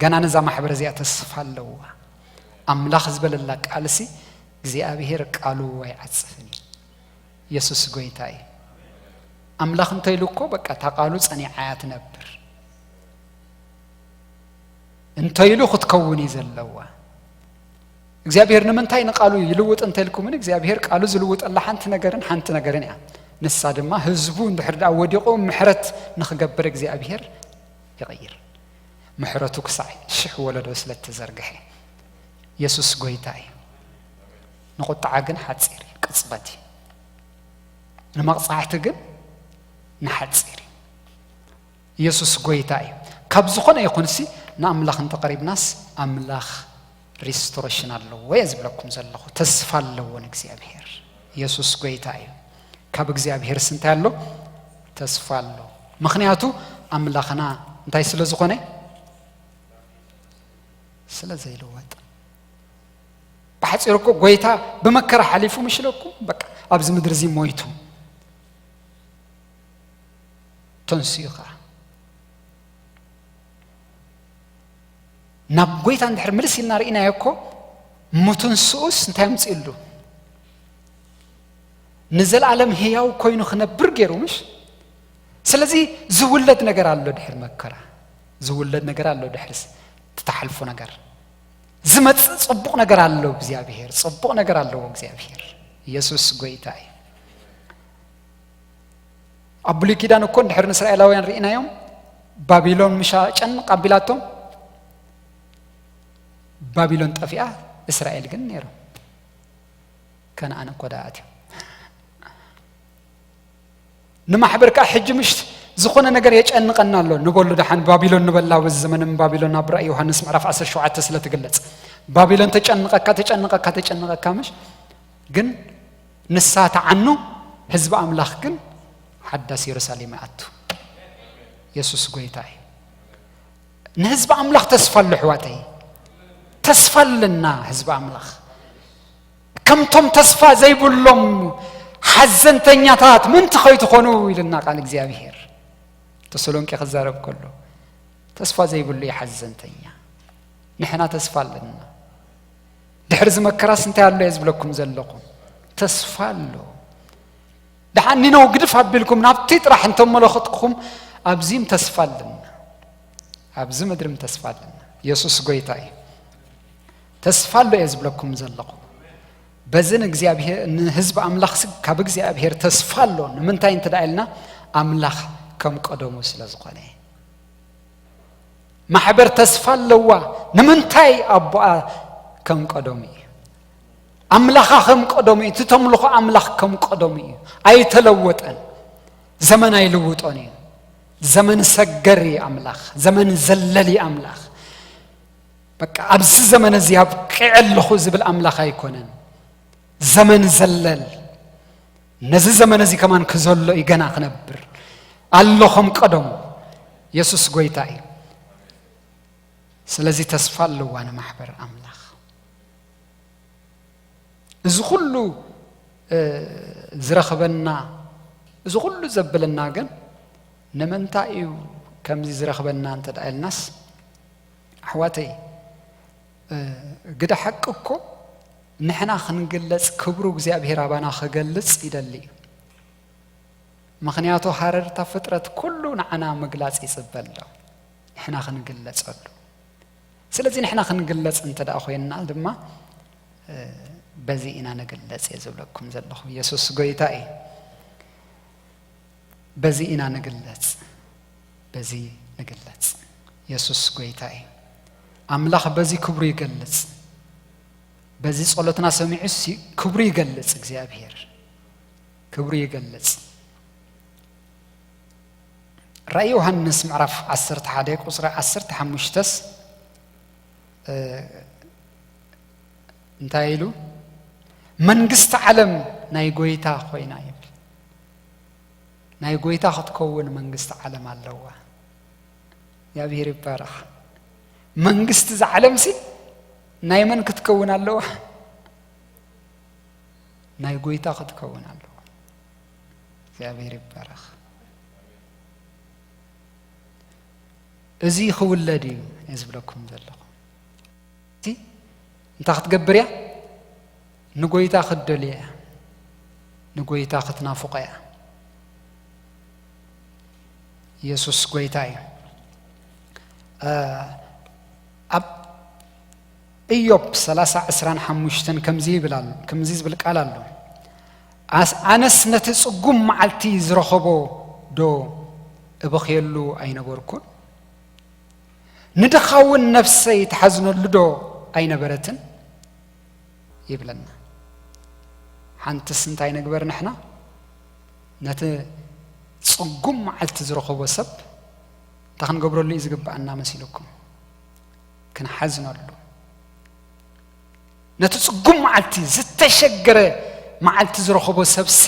ገና ነዛ ማሕበር እዚኣ ተስፋ ኣለዋ። ኣምላኽ ዝበለላ ቃልሲ እግዚኣብሔር ቃሉ ኣይዓጽፍን እዩ። የሱስ ጐይታ እዩ። ኣምላኽ እንተ ኢሉ እኮ በቃ እታ ቃሉ ጸኒዓ እያ ትነብር። እንተ ኢሉ ክትከውን እዩ ዘለዋ። እግዚኣብሔር ንምንታይ ንቃሉ ይልውጥ እንተ ኢልኩምኒ፣ እግዚኣብሔር ቃሉ ዝልውጠላ ሓንቲ ነገርን ሓንቲ ነገርን እያ። ንሳ ድማ ህዝቡ እንድሕር ደኣ ወዲቑ ምሕረት ንኽገብር እግዚኣብሔር ይቕይር። ምሕረቱ ክሳዕ ሽሕ ወለዶ ስለ እተዘርግሐ። የሱስ ጐይታ እዩ። ንቑጥዓ ግን ሓጺር እዩ፣ ቅጽበት እዩ። ንመቕጻዕቲ ግን ንሓጺር እዩ። የሱስ ጐይታ እዩ። ካብ ዝኾነ ይኹንሲ ንኣምላኽ እንተቐሪብናስ ኣምላኽ ሪስቶሬሽን ኣለዎ እየ ዝብለኩም ዘለኹ። ተስፋ ኣለዎ ንእግዚኣብሔር። የሱስ ጐይታ እዩ። ካብ እግዚኣብሔርስ እንታይ ኣሎ? ተስፋ ኣሎ። ምኽንያቱ ኣምላኽና እንታይ ስለ ዝኾነ? ስለ ዘይልወጥ። ብሓጺሩ እኮ ጐይታ ብመከራ ሓሊፉ ምሽ ኢለኩም፣ በቃ ኣብዚ ምድሪ እዚ ሞይቱ ተንሲኡ ኸዓ። ናብ ጐይታ እንድሕር ምልስ ኢልና ርኢናዮ እኮ፣ ምትንስኡስ እንታይ ኣምጺእሉ? ንዘለኣለም ህያው ኮይኑ ክነብር ገይሩ ምሽ? ስለዚ ዝውለድ ነገር ኣሎ ድሕሪ መከራ። ዝውለድ ነገር ኣሎ ድሕሪ ስ-፣ ትተሓልፎ ነገር። ዝመጽእ ጽቡቕ ነገር ኣሎ እግዚኣብሔር። ጽቡቕ ነገር ኣለዎ እግዚኣብሔር። የሱስ ጐይታ እዩ። ኣብ ብሉይ ኪዳን እኮ እንድሕር ንእስራኤላውያን ርኢናዮም፣ ባቢሎን ምሻ ጨንቕ ኣቢላቶም፣ ባቢሎን ጠፊኣ፣ እስራኤል ግን ነይሮም። ከነኣን እኮ ደኣ ኣትዮም። ንማሕበር ከኣ ሕጂ ምሽ ዝኾነ ነገር የጨንቐና ኣሎ ንበሉ፣ ደሓን ባቢሎን ንበላ፣ በዚ ዘመን ባቢሎን ኣብ ራእይ ዮሃንስ ምዕራፍ ዓሰርተ ሸውዓተ ስለ ትግለጽ። ባቢሎን ተጨንቐካ፣ ተጨንቐካ፣ ተጨንቐካ ምሽ? ግን ንሳ ተዓኑ፣ ህዝቢ ኣምላኽ ግን ሓዳስ የሩሳሌም ይኣቱ። የሱስ ጐይታ እዩ። ንህዝቢ ኣምላኽ ተስፋ ኣሎ ኣሕዋተይ። ተስፋ ኣለና ህዝቢ ኣምላኽ። ከምቶም ተስፋ ዘይብሎም ሓዘንተኛታት ምእንቲ ከይትኾኑ ኢልና ቃል እግዚኣብሔር። ተሰሎንቄ ክዛረብ ከሎ ተስፋ ዘይብሉ እዩ ሓዘንተኛ። ንሕና ተስፋ ኣለና። ድሕሪ እዚ መከራስ እንታይ ኣሎ እየ ዝብለኩም ዘለኹ? ተስፋ ኣሎ። ደሓን ኒነው ግድፍ ኣቢልኩም ናብቲ ጥራሕ እንተመለኸትኩም፣ ኣብዚም ተስፋ ኣለና፣ ኣብዚ ምድርም ተስፋ ኣለና። የሱስ ጎይታ እዩ። ተስፋ ኣሎ እየ ዝብለኩም ዘለኹ። በዚ ንእግዚኣብሔር፣ ንህዝቢ ኣምላኽ ሲ ካብ እግዚኣብሔር ተስፋ ኣሎ። ንምንታይ እንተ ደኣ ኢልና፣ ኣምላኽ ከም ቀደሙ ስለ ዝኾነ። ማሕበር ተስፋ ኣለዋ። ንምንታይ? ኣቦኣ ከም ቀደሙ እዩ። ኣምላኻ ከም ቀደሙ እዩ። እቲ ተምልኾ ኣምላኽ ከም ቀደሙ እዩ። ኣይተለወጠን። ዘመን ኣይልውጦን እዩ። ዘመን ሰገር እዩ ኣምላኽ። ዘመን ዘለል እዩ ኣምላኽ። በቃ ኣብዚ ዘመን እዚ ኣብቂዐ ኣለኹ ዝብል ኣምላኽ ኣይኮነን። ዘመን ዘለል፣ ነዚ ዘመን እዚ ከማን ክዘሎ እዩ፣ ገና ክነብር ኣሎ ከም ቀደሙ። የሱስ ጎይታ እዩ። ስለዚ ተስፋ ኣለዋ ንማሕበር ኣምላኽ። እዚ ኩሉ፣ እ፣ ዝረኽበና፣ እዚ ኩሉ ዘብለና ግን ንምንታይ እዩ ከምዚ ዝረኽበና እንተ ደኣ ኢልናስ፣ ኣሕዋተይ፣ እ፣ ግደ ሓቂ እኮ ንሕና ክንግለጽ፣ ክብሩ እግዚኣብሔር ኣባና ክገልጽ ይደሊ እዩ። ምኽንያቱ ሃረርታ ፍጥረት ኩሉ ንዓና ምግላጽ ይጽበ ኣሎ፣ ንሕና ክንግለጸሉ። ስለዚ ንሕና ክንግለጽ እንተ ደኣ ኮይንና ድማ፣ እ፣ በዚ ኢና ንግለጽ እየ ዝብለኩም ዘለኹ። የሱስ ጎይታ እዩ። በዚ ኢና ንግለጽ፣ በዚ ንግለጽ። የሱስ ጎይታ እዩ። ኣምላኽ በዚ ክብሩ ይገልጽ። በዚ ጸሎትና ሰሚዑስ ክብሩ ይገልጽ እግዚኣብሔር። ክብሩ ይገልጽ። ራእይ ዮሃንስ ምዕራፍ ዓሰርተ ሓደ ቁጽሪ ዓሰርተ ሓሙሽተስ፣ እ፣ እንታይ ኢሉ? መንግስቲ ዓለም ናይ ጎይታ ኮይና ይብል። ናይ ጎይታ ክትከውን መንግስቲ ዓለም ኣለዋ። እግዚኣብሔር ይባረኽ። መንግስቲ እዛ ዓለምሲ ናይ መን ክትከውን ኣለዋ? ናይ ጎይታ ክትከውን ኣለዋ። እግዚኣብሔር ይባረኽ። እዚ ክውለድ እዩ እየ ዝብለኩም ዘለኹ። እቲ እንታይ ክትገብር እያ? ንጎይታ ክትደልዮ እያ። ንጎይታ ክትናፍቆ እያ። የሱስ ጎይታ እዩ። እ፣ ኣብ ኢዮብ ሰላሳ ዕስራን ሓሙሽተን ከምዚ ይብል ኣሎ፣ ከምዚ ዝብል ቃል ኣሎ። ኣስ-፣ ኣነስ ነቲ ጽጉም መዓልቲ ዝረኸቦ ዶ እበኽየሉ ኣይነበርኩን? ንድኻ እውን ነፍሰይ ትሓዝነሉ ዶ ኣይነበረትን? ይብለና። ሓንትስ እንታይ ንግበር ንሕና? ነቲ ጽጉም መዓልቲ ዝረኸቦ ሰብ እንታይ ክንገብረሉ እዩ ዝግብኣና መሲልኩም? ክንሓዝነሉ። ነቲ ጽጉም መዓልቲ፣ ዝተሸገረ መዓልቲ ዝረኸቦ ሰብሲ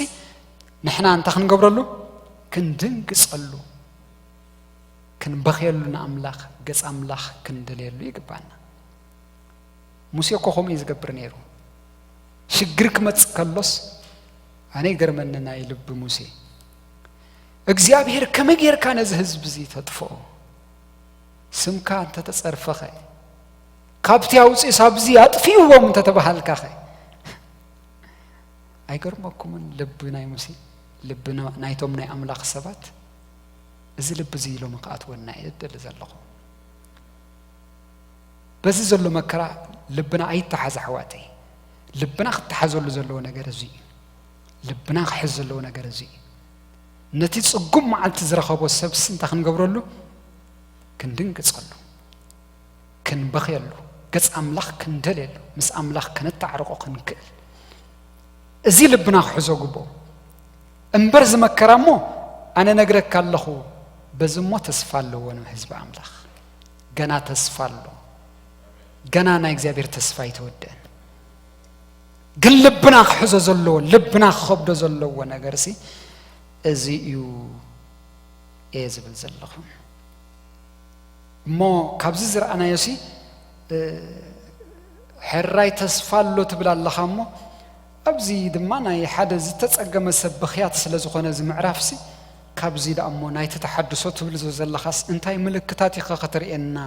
ንሕና እንታይ ክንገብረሉ? ክንድንግጸሉ፣ ክንበኽየሉ፣ ንኣምላኽ፣ ገጽ ኣምላኽ ክንደልየሉ ይግባና። ሙሴ እኮ ከምኡ እዩ ዝገብር ነይሩ። ሽግር ክመጽእ ከሎስ፣ ኣነ ይገርመኒ ናይ ልቢ ሙሴ። እግዚኣብሔር ከመይ ጌርካ ነዚ ህዝቢ እዚ ተጥፍኦ? ስምካ እንተተጸርፈኸ፣ ካብቲ ኣውጺእስ ኣብዚ ኣጥፍእዎም እንተተባሃልካኸ? ኣይገርመኩምን ልቢ ናይ ሙሴ? ልቢ ና-፣ ናይቶም ናይ ኣምላኽ ሰባት? እዚ ልቢ እዚ ሎሚ ክኣትወና እየ እደሊ ዘለኹ። በዚ ዘሎ መከራ ልብና ኣይተሓዝ ኣሕዋተይ። ልብና ክተሓዘሉ ዘለዎ ነገር እዚ እዩ። ልብና ክሕዝ ዘለዎ ነገር እዚ እዩ። ነቲ ጽጉም መዓልቲ ዝረኸቦ ሰብሲ እንታይ ክንገብረሉ? ክንድንግጸሉ፣ ክንበኽየሉ፣ ገጽ ኣምላኽ ክንደልየሉ፣ ምስ ኣምላኽ ከነተዓርቆ ክንክእል። እዚ ልብና ክሕዞ ግብኦ። እምበር ዝመከራ እሞ ኣነ ነግረካ ኣለኹ፣ በዚ እሞ ተስፋ ኣለዎ ንህዝቢ ኣምላኽ። ገና ተስፋ ኣሎ። ገና ናይ እግዚኣብሔር ተስፋ ኣይተወድአን። ግን ልብና ክሕዞ ዘለዎ፣ ልብና ክኸብዶ ዘለዎ ነገርሲ እዚ እዩ እየ ዝብል ዘለኹ። እሞ ካብዚ ዝረኣናዮሲ፣ እ፣ ሕራይ ተስፋ ኣሎ ትብል ኣለኻ እሞ፣ ኣብዚ ድማ ናይ ሓደ ዝተጸገመ ሰብ ብኽያት ስለ ዝኾነ እዚ ምዕራፍሲ፣ ካብዚ ደኣ እሞ ናይቲ ተሓድሶ ትብል ዞ ዘለኻስ እንታይ ምልክታት ኢኻ ከተርእየና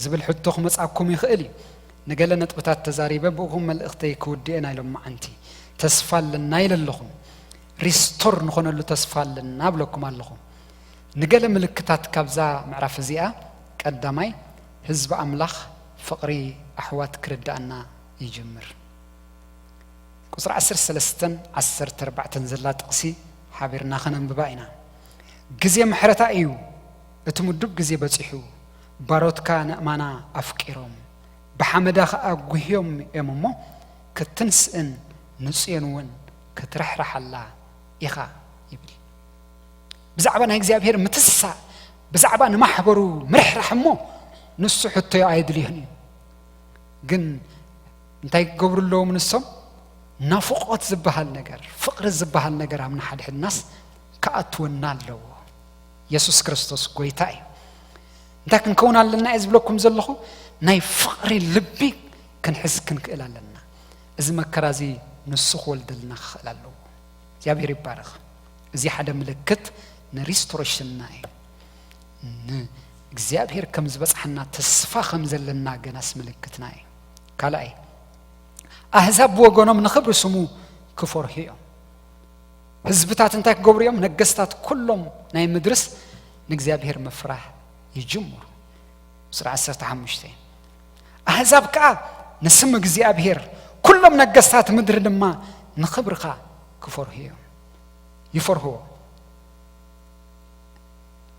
ዝብል ሕቶ ክመጻኩም ይኽእል እዩ። ንገለ ነጥብታት ተዛሪበ ብእኹም መልእኽተይ ክውድኤ ናይ ሎማዓንቲ። ተስፋ ኣለና ኢለ ኣለኹ። ሪስቶር ንኾነሉ ተስፋ ኣለና እብለኩም ኣለኹ። ንገለ ምልክታት ካብዛ ምዕራፍ እዚኣ፣ ቀዳማይ፣ ህዝቢ ኣምላኽ ፍቕሪ ኣሕዋት ክርድኣና ይጅምር። ቁጽሪ ዓሰርተ ሰለስተን ዓሰርተ ኣርባዕተን ዘላ ጥቕሲ ሓቢርና ከነንብባ ኢና። ግዜ ምሕረታ እዩ፣ እቲ ምዱብ ግዜ በጺሑ፣ ባሮትካ ንእማና ኣፍቂሮም፣ ብሓመዳ ኸኣ ጉህዮም እዮም እሞ፣ ክትንስእን ንጽዮን እውን ክትርሕርሓላ ኢኻ ይብል። ብዛዕባ ናይ እግዚኣብሔር ምትሳእ፣ ብዛዕባ ንማሕበሩ ምርሕራሕ እሞ ንሱ ሕቶዮ ኣየድልዮን እዩ። ግን እንታይ ክገብሩ ኣለዎም ንሶም? ናፍቖት ዝበሃል ነገር፣ ፍቕሪ ዝበሃል ነገር ኣብ ንሓድሕድናስ ክኣትወና ኣለዎ። የሱስ ክርስቶስ ጎይታ እዩ። እንታይ ክንከውን ኣለና እየ ዝብለኩም ዘለኹ? ናይ ፍቕሪ ልቢ ክንሕዝ ክንክእል ኣለና። እዚ መከራ እዚ ንሱ ክወልደልና ክኽእል ኣለዎ። እግዚኣብሔር ይባረኽ። እዚ ሓደ ምልክት ንሪስቶሬሽንና እዩ። ንእግዚኣብሔር ከም ዝበጽሓና ተስፋ ከም ዘለና ገናስ ምልክትና እዩ። ካልኣይ፣ ኣህዛብ ብወገኖም ንኽብሪ ስሙ ክፈርሁ እዮም። ህዝብታት እንታይ ክገብሩ እዮም? ነገስታት ኩሎም ናይ ምድርስ ንእግዚኣብሔር ምፍራህ ይጅምሩ። ቁጽሪ ዓሰርተ ሓሙሽተ፣ ኣህዛብ ከኣ ንስም እግዚኣብሔር፣ ኩሎም ነገስታት ምድሪ ድማ ንኽብርኻ ክፈርሁ እዮም። ይፈርህዎ።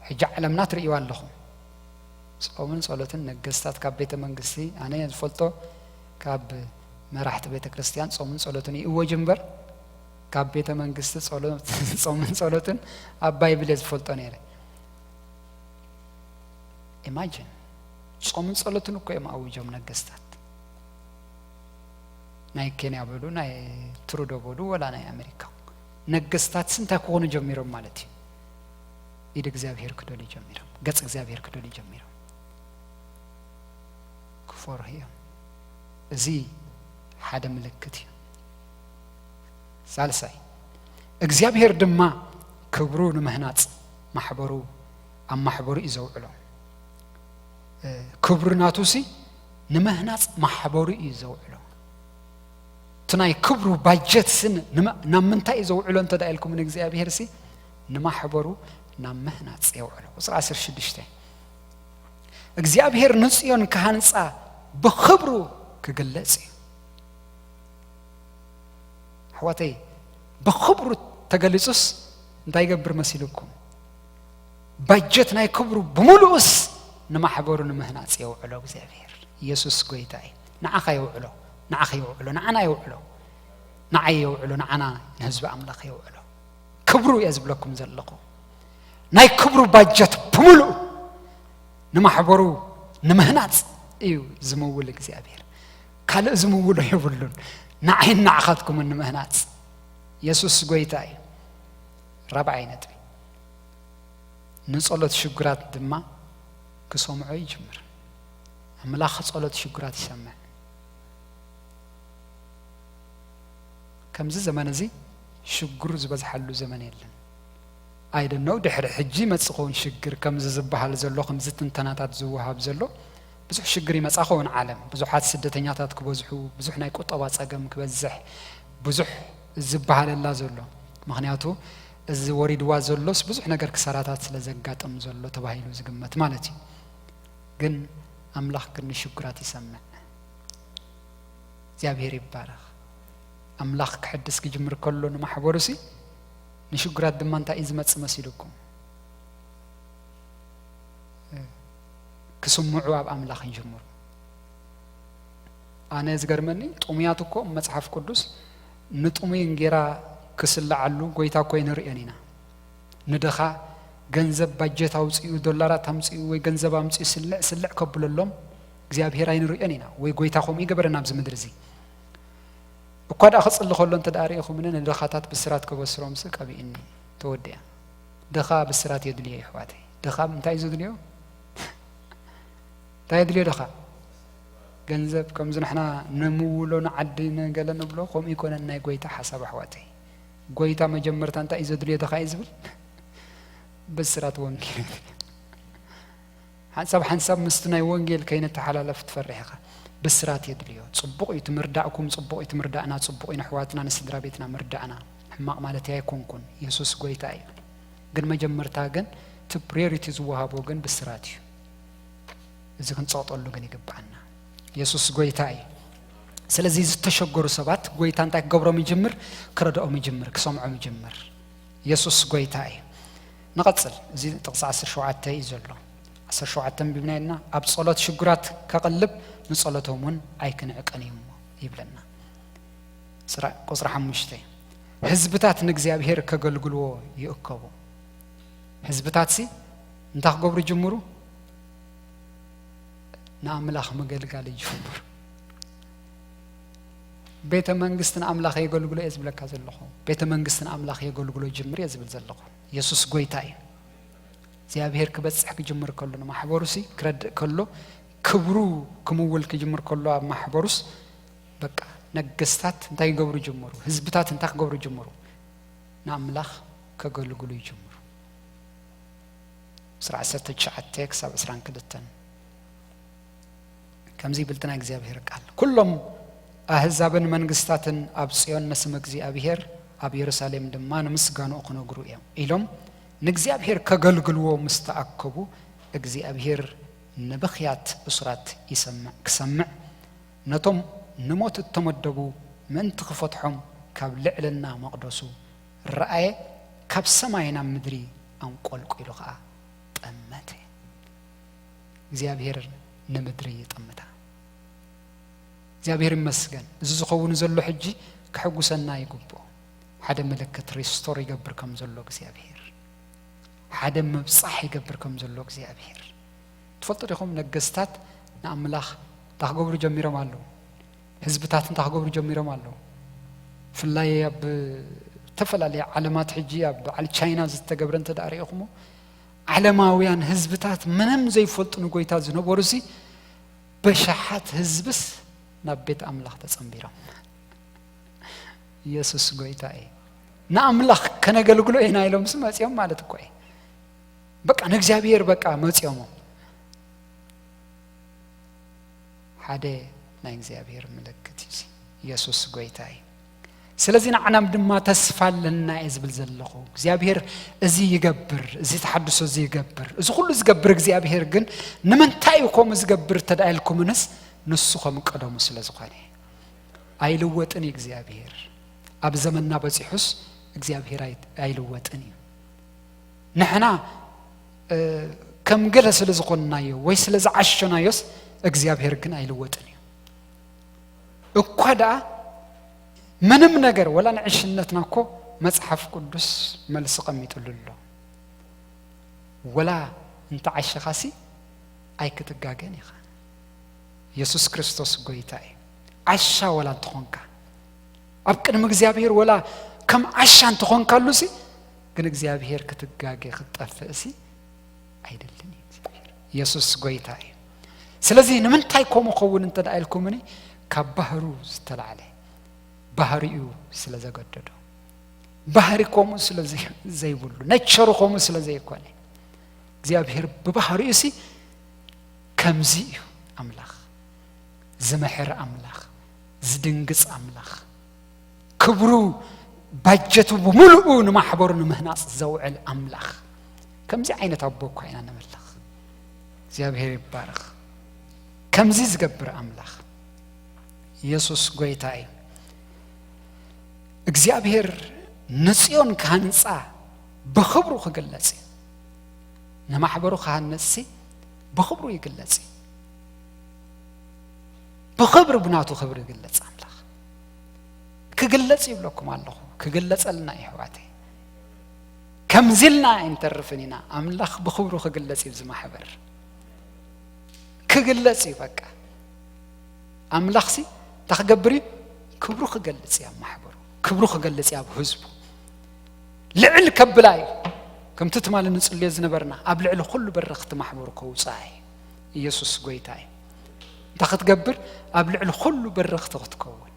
ሕጂ ዓለምና ትርእይዋ ኣለኹም። ጾምን ጸሎትን ነገስታት ካብ ቤተ መንግስቲ፣ ኣነ ዝፈልጦ ካብ መራሕቲ ቤተ ክርስቲያን ጾምን ጸሎትን ይእወጅ እምበር፣ ካብ ቤተ መንግስቲ ጸሎ-፣ ጾምን ጸሎትን ኣብ ባይብል እየ ዝፈልጦ ነይረ። ኢማጂን፣ ጾምን ጸሎትን እኮ እዮም ኣውጆም ነገስታት። ናይ ኬንያ በሉ፣ ናይ ትሩዶ በሉ፣ ወላ ናይ ኣሜሪካ ነገስታትስ እንታይ ክኾኑ ጀሚሮም ማለት እዩ? ኢድ እግዚኣብሔር ክደልዩ ጀሚሮም፣ ገጽ እግዚኣብሔር ክደልዩ ጀሚሮም። ክፈርሁ እዮም። እዚ ሓደ ምልክት እዩ። ሳልሳይ፣ እግዚኣብሔር ድማ ክብሩ ንምህናጽ ማሕበሩ፣ ኣብ ማሕበሩ እዩ ዘውዕሎ። እ፣ ክብሩ ናቱ ሲ ንምህናጽ ማሕበሩ እዩ ዘውዕሎ። እቲ ናይ ክብሩ ባጀት ሲ ንመ-፣ ናብ ምንታይ እዩ ዘውዕሎ እንተ ደኣ ኢልኩም ንእግዚኣብሔር ሲ ንማሕበሩ ናብ ምህናጽ የውዕሎ። ቁጽሪ ዓሰርተ ሽዱሽተ፣ እግዚኣብሔር ንጽዮን ክሃንጻ ብኽብሩ ክግለጽ እዩ። ኣሕዋተይ፣ ብኽብሩ ተገሊጹስ እንታይ ይገብር መሲልኩም? ባጀት ናይ ክብሩ ብምሉኡስ ንማሕበሩ ንምህናጽ የውዕሎ እግዚኣብሔር። ኢየሱስ ጎይታ እዩ። ንዓኻ የውዕሎ፣ ንዓኺ የውዕሎ፣ ንዓና የውዕሎ፣ ንዓይ የውዕሎ፣ ንዓና ንህዝቢ ኣምላኽ የውዕሎ። ክብሩ እየ ዝብለኩም ዘለኹ። ናይ ክብሩ ባጀት ብምሉኡ ንማሕበሩ ንምህናጽ እዩ ዝምውል እግዚኣብሔር። ካልእ ዝምውሎ የብሉን። ንዓይን ንዓኻትኩምን ንምህናጽ። የሱስ ጎይታ እዩ። ራብዓይ ነጥቢ፣ ንጸሎት ሽጉራት ድማ ክሰምዖ ይጅምር። ኣምላኽ ጸሎት ሽጉራት ይሰምዕ። ከምዚ ዘመን እዚ ሽግሩ ዝበዝሓሉ ዘመን የለን። ኣይደነው ድሕሪ ሕጂ ይመጽእ ኸውን ሽግር፣ ከምዚ ዝበሃል ዘሎ፣ ከምዚ ትንተናታት ዝወሃብ ዘሎ፣ ብዙሕ ሽግር ይመጻ ኸውን ዓለም። ብዙሓት ስደተኛታት ክበዝሑ፣ ብዙሕ ናይ ቁጠባ ጸገም ክበዝሕ፣ ብዙሕ ዝበሃለላ ዘሎ። ምኽንያቱ እዚ ወሪድዋ ዘሎስ ብዙሕ ነገር ክሳራታት ስለ ዘጋጥም ዘሎ ተባሂሉ ዝግመት ማለት እዩ። ግን ኣምላኽ ግን ንሽጉራት ይሰምዕ። እግዚኣብሔር ይባረኽ። ኣምላኽ ክሕድስ ክጅምር ከሎ ንማሕበሩሲ ንሽጉራት ድማ እንታይ እዩ ዝመጽእ መሲልኩም? ክስምዑ ኣብ ኣምላኽ ይጅምሩ። ኣነ ዝገርመኒ ጥሙያት እኮ መጽሓፍ ቅዱስ ንጥሙይ እንጌራ ክስልዓሉ ጎይታ እኮ ኣይንርእዮን ኢና። ንድኻ ገንዘብ ባጀት ኣውጽኡ፣ ዶላራት ኣምጽኡ ወይ ገንዘብ ኣምጽኡ ስልዕ ስልዕ ከብለሎም እግዚኣብሔር ኣይንርእዮን ኢና። ወይ ጎይታ ከምኡ ይገበረና ኣብዚ ምድሪ እዚ። እኳ ደኣ ክጽሊ ከሎ እንተ ደኣ ርኢኹምኒ ንድኻታት ብስራት ከበስሮምሲ ቀቢእኒ ተወዲኣ። ድኻ ብስራት የድልዮ የሕዋተይ። ድኻ እንታይ እዩ ዘድልዮ? እንታይ የድልዮ ድኻ? ገንዘብ ከምዚ ንሕና ንምውሎ ንዓዲ ንገለ ንብሎ ከምኡ ይኮነን ናይ ጎይታ ሓሳብ ኣሕዋተይ። ጎይታ መጀመርታ እንታይ እዩ ዘድልዮ ድኻ እዩ ዝብል? ብስራት ወንጌል። ሓንሳብ ሓንሳብ ምስቲ ናይ ወንጌል ከይንተሓላለፍ ትፈርሕ ኢኻ። ብስራት የድልዮ። ጽቡቕ እዩ፣ ትምርዳእኩም ጽቡቕ እዩ፣ ትምርዳእና ጽቡቕ እዩ፣ ንኣሕዋትና ንስድራ ቤትና ምርዳእና። ሕማቕ ማለት ኣይኮንኩን፣ የሱስ ጎይታ እዩ። ግን መጀመርታ ግን እቲ ፕሪዮሪቲ ዝወሃቦ ግን ብስራት እዩ። እዚ ክንጸቕጠሉ ግን ይግብኣና። የሱስ ጎይታ እዩ። ስለዚ ዝተሸገሩ ሰባት ጎይታ እንታይ ክገብሮም ይጅምር? ክረድኦም ይጅምር፣ ክሰምዖም ይጅምር። የሱስ ጎይታ እዩ። ንቐጽል፣ እዚ ጥቕሲ ዓሰርተ ሸውዓተ እዩ ዘሎ። ዓሰርተ ሸውዓተ ኣንቢብና ኢልና፣ ኣብ ጸሎት ሽግራት ከቕልብ ንጸሎቶም እውን ኣይክንዕቀን እዩ እሞ ይብለና። ስራ-፣ ቁጽሪ ሓሙሽተ፣ ህዝብታት ንእግዚኣብሔር ከገልግልዎ ይእከቡ። ህዝብታትሲ እንታይ ክገብሩ ይጅምሩ? ንኣምላኽ ምገልጋል ይጅምሩ። ቤተ መንግስቲ ንኣምላኽ የገልግሎ እየ ዝብለካ ዘለኹ። ቤተ መንግስቲ ንኣምላኽ የገልግሎ ይጅምር እየ ዝብል ዘለኹ። የሱስ ጎይታ እዩ። እግዚኣብሔር ክበጽሕ ክጅምር ከሎ፣ ንማሕበሩሲ ክረድእ ከሎ፣ ክብሩ ክምውል ክጅምር ከሎ ኣብ ማሕበሩስ፣ በቃ፣ ነገስታት እንታይ ክገብሩ ጅምሩ? ህዝብታት እንታይ ክገብሩ ጅምሩ? ንኣምላኽ ከገልግሉ ይጅምሩ። ቁጽሪ ዓሰርተ ትሽዓተ ክሳብ ዕስራን ክልተን። ከምዚ ይብል እቲ ናይ እግዚኣብሔር ቃል፣ "ኩሎም ኣህዛብን መንግስታትን ኣብ ጽዮን ንስም እግዚኣብሔር፣ ኣብ የሩሳሌም ድማ ንምስጋንኡ ክነግሩ እዮም" ኢሎም ንእግዚኣብሔር ከገልግልዎ ምስ ተኣከቡ፣ እግዚኣብሔር ንብኽያት እሱራት ይሰምዕ፣ ክሰምዕ፣ ነቶም ንሞት እተመደቡ ምእንቲ ክፈትሖም ካብ ልዕልና መቕደሱ ረኣየ፣ ካብ ሰማይ ናብ ምድሪ ኣንቆልቂሉ ኸኣ ጠመተ። እግዚኣብሔር ንምድሪ ይጥምታ። እግዚኣብሔር ይመስገን። እዚ ዝኸውን ዘሎ ሕጂ ከሐጉሰና ይግብኦ። ሓደ ምልክት ሪስቶር ይገብር ከም ዘሎ እግዚኣብሔር፣ ሓደ ምብጻሕ ይገብር ከም ዘሎ እግዚኣብሔር። ትፈልጡ ዲኹም? ነገስታት ንኣምላኽ እንታይ ክገብሩ ጀሚሮም ኣለዉ? ህዝብታት እንታይ ክገብሩ ጀሚሮም ኣለዉ? ብፍላይ ኣብ ዝተፈላለየ ዓለማት፣ ሕጂ ኣብ በዓል ቻይና ዝተገብረ እንተ ደኣ ርኢኹሞ፣ ዓለማውያን ህዝብታት ምንም ዘይፈልጡ ንጎይታ ዝነበሩሲ በሽሓት ህዝብስ ናብ ቤት ኣምላኽ ተጸንቢሮም። የሱስ ጎይታ እዩ። ንኣምላኽ ከነገልግሎ ኢና ኢሎምስ መጺኦም ማለት እኮ እዩ። በቃ ንእግዚኣብሔር በቃ መጺኦሞ። ሓደ ናይ እግዚኣብሔር ምልክት እዩ እዚ። የሱስ ጎይታ እዩ። ስለዚ ንዓናም ድማ ተስፋ ኣለና እየ ዝብል ዘለኹ። እግዚኣብሔር እዚ ይገብር፣ እዚ ተሓድሶ እዚ ይገብር፣ እዚ ኩሉ ዝገብር እግዚኣብሔር ግን ንምንታይ እዩ ከምኡ ዝገብር እንተ ደኣ ኢልኩምንስ፣ ንሱ ከም ቀደሙ ስለ ዝኾነ። ኣይልወጥን እዩ እግዚኣብሔር። ኣብ ዘመንና በጺሑስ እግዚኣብሔር ኣይ-፣ ኣይልወጥን እዩ። ንሕና፣ እ፣ ከም ገለ ስለ ዝኾንናዮ ወይ ስለ ዝዓሸናዮስ እግዚኣብሔር ግን ኣይልወጥን እዩ። እኳ ደኣ ምንም ነገር፣ ወላ ንዕሽነትና እኮ መጽሓፍ ቅዱስ መልሲ ቀሚጥሉ ኣሎ። ወላ እንተ ዓሸኻሲ ኣይክትጋገን ኢኻ። የሱስ ክርስቶስ ጎይታ እዩ። ዓሻ ወላ እንተኾንካ፣ ኣብ ቅድሚ እግዚኣብሔር ወላ ከም ዓሻ እንተኾንካሉሲ፣ ግን እግዚኣብሔር ክትጋገ ክትጠፍእሲ ኣይደልን እዩ እግዚኣብሔር። የሱስ ጎይታ እዩ። ስለዚ ንምንታይ ከምኡ ኸውን እንተ ደኣ ኢልኩምኒ፣ ካብ ባህሩ ዝተላዕለ፣ ባህሪኡ ስለ ዘገደዶ፣ ባህሪ ከምኡ ስለ ዘይ-፣ ዘይብሉ፣ ነቸሩ ከምኡ ስለ ዘይኮነ፣ እግዚኣብሔር ብባህሪኡሲ ከምዚ እዩ ኣምላኽ። ዝምሕር ኣምላኽ፣ ዝድንግጽ ኣምላኽ፣ ክብሩ፣ ባጀቱ ብምሉኡ ንማሕበሩ ንምህናጽ ዘውዕል ኣምላኽ። ከምዚ ዓይነት ኣቦ እኳ ኢና ነምልኽ። እግዚኣብሔር ይባረኽ። ከምዚ ዝገብር ኣምላኽ የሱስ ጎይታ እዩ። እግዚኣብሔር ንጽዮን ክሃንጻ ብኽብሩ ክግለጽ እዩ። ንማሕበሩ ክሃንጽሲ ብኽብሩ ይግለጽ እዩ። ብኽብሪ፣ ብናቱ ክብሪ ይግለጽ ኣምላኽ። ክግለጽ ይብለኩም ኣለኹ፣ ክግለጸልና እዩ ኣሕዋተይ። ከምዚ ኢልና ኣይንተርፍን ኢና። ኣምላኽ ብኽብሩ ክግለጽ እዩ፣ እዚ ማሕበር ክግለጽ እዩ። በቃ ኣምላኽሲ እንታይ ክገብር እዩ? ክብሩ ክገልጽ እዩ ኣብ ማሕበሩ፣ ክብሩ ክገልጽ እዩ ኣብ ህዝቡ። ልዕል ከብላ እዩ። ከምቲ ትማሊ ንጽልዮ ዝነበርና፣ ኣብ ልዕሊ ኩሉ በረኽቲ ማሕበሩ ከውጽኣ እዩ። ኢየሱስ ጎይታ እዩ። እንታይ ክትገብር? ኣብ ልዕሊ ኩሉ በረኽቲ ክትከውን፣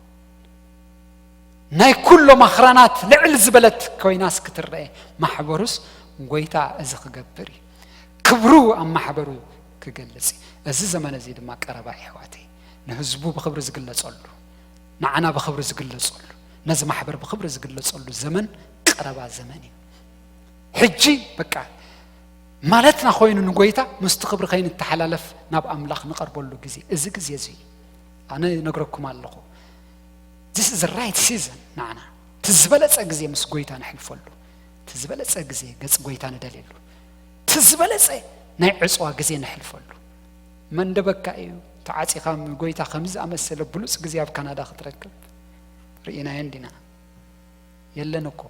ናይ ኩሎም ኣኽራናት ልዕል ዝበለት ኮይናስ ክትረአ፣ ማሕበሩስ ጎይታ እዚ ክገብር እዩ። ክብሩ ኣብ ማሕበሩ ክገልጽ እዩ። እዚ ዘመን እዚ ድማ ቀረባ እዩ፣ ኣሕዋተይ። ንህዝቡ ብኽብሪ ዝግለጸሉ፣ ንዓና ብኽብሪ ዝግለጸሉ፣ ነዚ ማሕበር ብኽብሪ ዝግለጸሉ ዘመን ቀረባ ዘመን እዩ። ሕጂ በቃ ማለትና ኮይኑ ንጎይታ ምስቲ ክብሪ ከይንተሓላለፍ ናብ ኣምላኽ ንቐርበሉ ግዜ፣ እዚ ግዜ እዚ እዩ። ኣነ ነግረኩም ኣለኹ፣ this is the right season ንዓና። እቲ ዝበለጸ ግዜ ምስ ጎይታ ነሕልፈሉ፣ እቲ ዝበለጸ ግዜ ገጽ ጎይታ ንደልየሉ፣ እቲ ዝበለጸ ናይ ዕጽዋ ግዜ ነሕልፈሉ። መንደበካ እዩ ተዓጺኻ፣ ጎይታ ከምዚ ዝኣመሰለ ብሉጽ ግዜ ኣብ ካናዳ ክትረክብ ርኢናዮ እንዲና። የለን እኮ።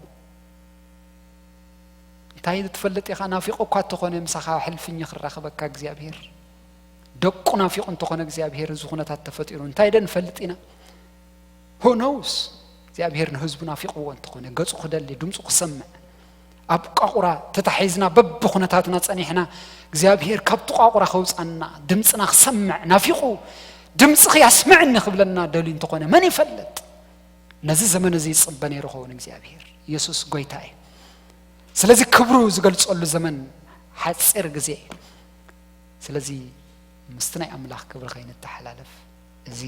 እንታይ ትፈልጥ ኢኻ? ናፊቑ እኳ እንተኾነ ምሳኻ ሕልፍኝ ክራኸበካ እግዚኣብሔር፣ ደቁ ናፊቑ እንተኾነ እግዚኣብሔር፣ እዚ ኩነታት ተፈጢሩ እንታይ ደ ንፈልጥ ኢና? Who knows? እግዚኣብሔር ንህዝቡ ናፊቕዎ እንተኾነ፣ ገጹ ክደሊ፣ ድምፁ ክሰምዕ፣ ኣብ ቋቑራ ተታሒዝና በብኹነታትና ጸኒሕና፣ እግዚኣብሔር ካብቲ ቋቑራ ከውጻና፣ ድምፅና ክሰምዕ ናፊቑ፣ ድምፅኺ ኣስምዕኒ ክብለና ደልዩ እንተኾነ፣ መን ይፈልጥ? ነዚ ዘመን እዚ ይጽበ ነይሩ ኸውን እግዚኣብሔር። ኢየሱስ ጎይታ እዩ። ስለዚ ክብሩ ዝገልጸሉ ዘመን ሓጺር ግዜ እዩ። ስለዚ ምስቲ ናይ ኣምላኽ ክብሪ ከይንተሓላለፍ፣ እዚ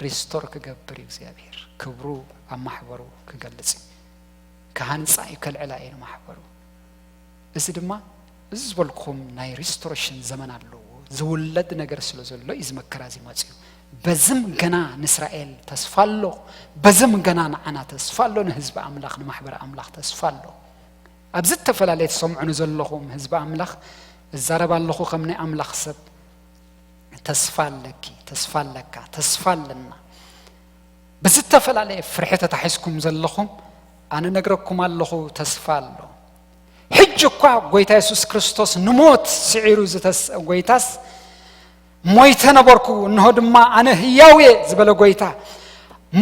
ሪስቶር ክገብር እዩ እግዚኣብሔር። ክብሩ ኣብ ማሕበሩ ክገልጽ እዩ። ክሃንጻ እዩ፣ ከልዕላ እዩ ንማሕበሩ። እዚ ድማ፣ እዚ ዝበልኩኹም ናይ ሪስቶሬሽን ዘመን ኣለዎ። ዝውለድ ነገር ስለ ዘሎ እዩ እዚ መከራ እዚ መጽዩ። በዝም ገና ንእስራኤል ተስፋ ኣሎ። በዝም ገና ንዓና ተስፋ ኣሎ። ንህዝቢ ኣምላኽ፣ ንማሕበር ኣምላኽ ተስፋ ኣሎ። ኣብ ዝተፈላለየ ትሰምዑኒ ዘለኹም ህዝቢ ኣምላኽ፣ እዛረብ ኣለኹ ከም ናይ ኣምላኽ ሰብ። ተስፋ ኣለኪ፣ ተስፋ ኣለካ፣ ተስፋ ኣለና። ብዝተፈላለየ ፍርሒ ተታሒዝኩም ዘለኹም፣ ኣነ ነግረኩም ኣለኹ፣ ተስፋ ኣሎ። ሕጂ እኳ ጎይታ የሱስ ክርስቶስ ንሞት ስዒሩ ዝተስአ ጎይታስ፣ "ሞይተ ነበርኩ፣ እንሆ ድማ ኣነ ህያው እየ" ዝበለ ጎይታ፣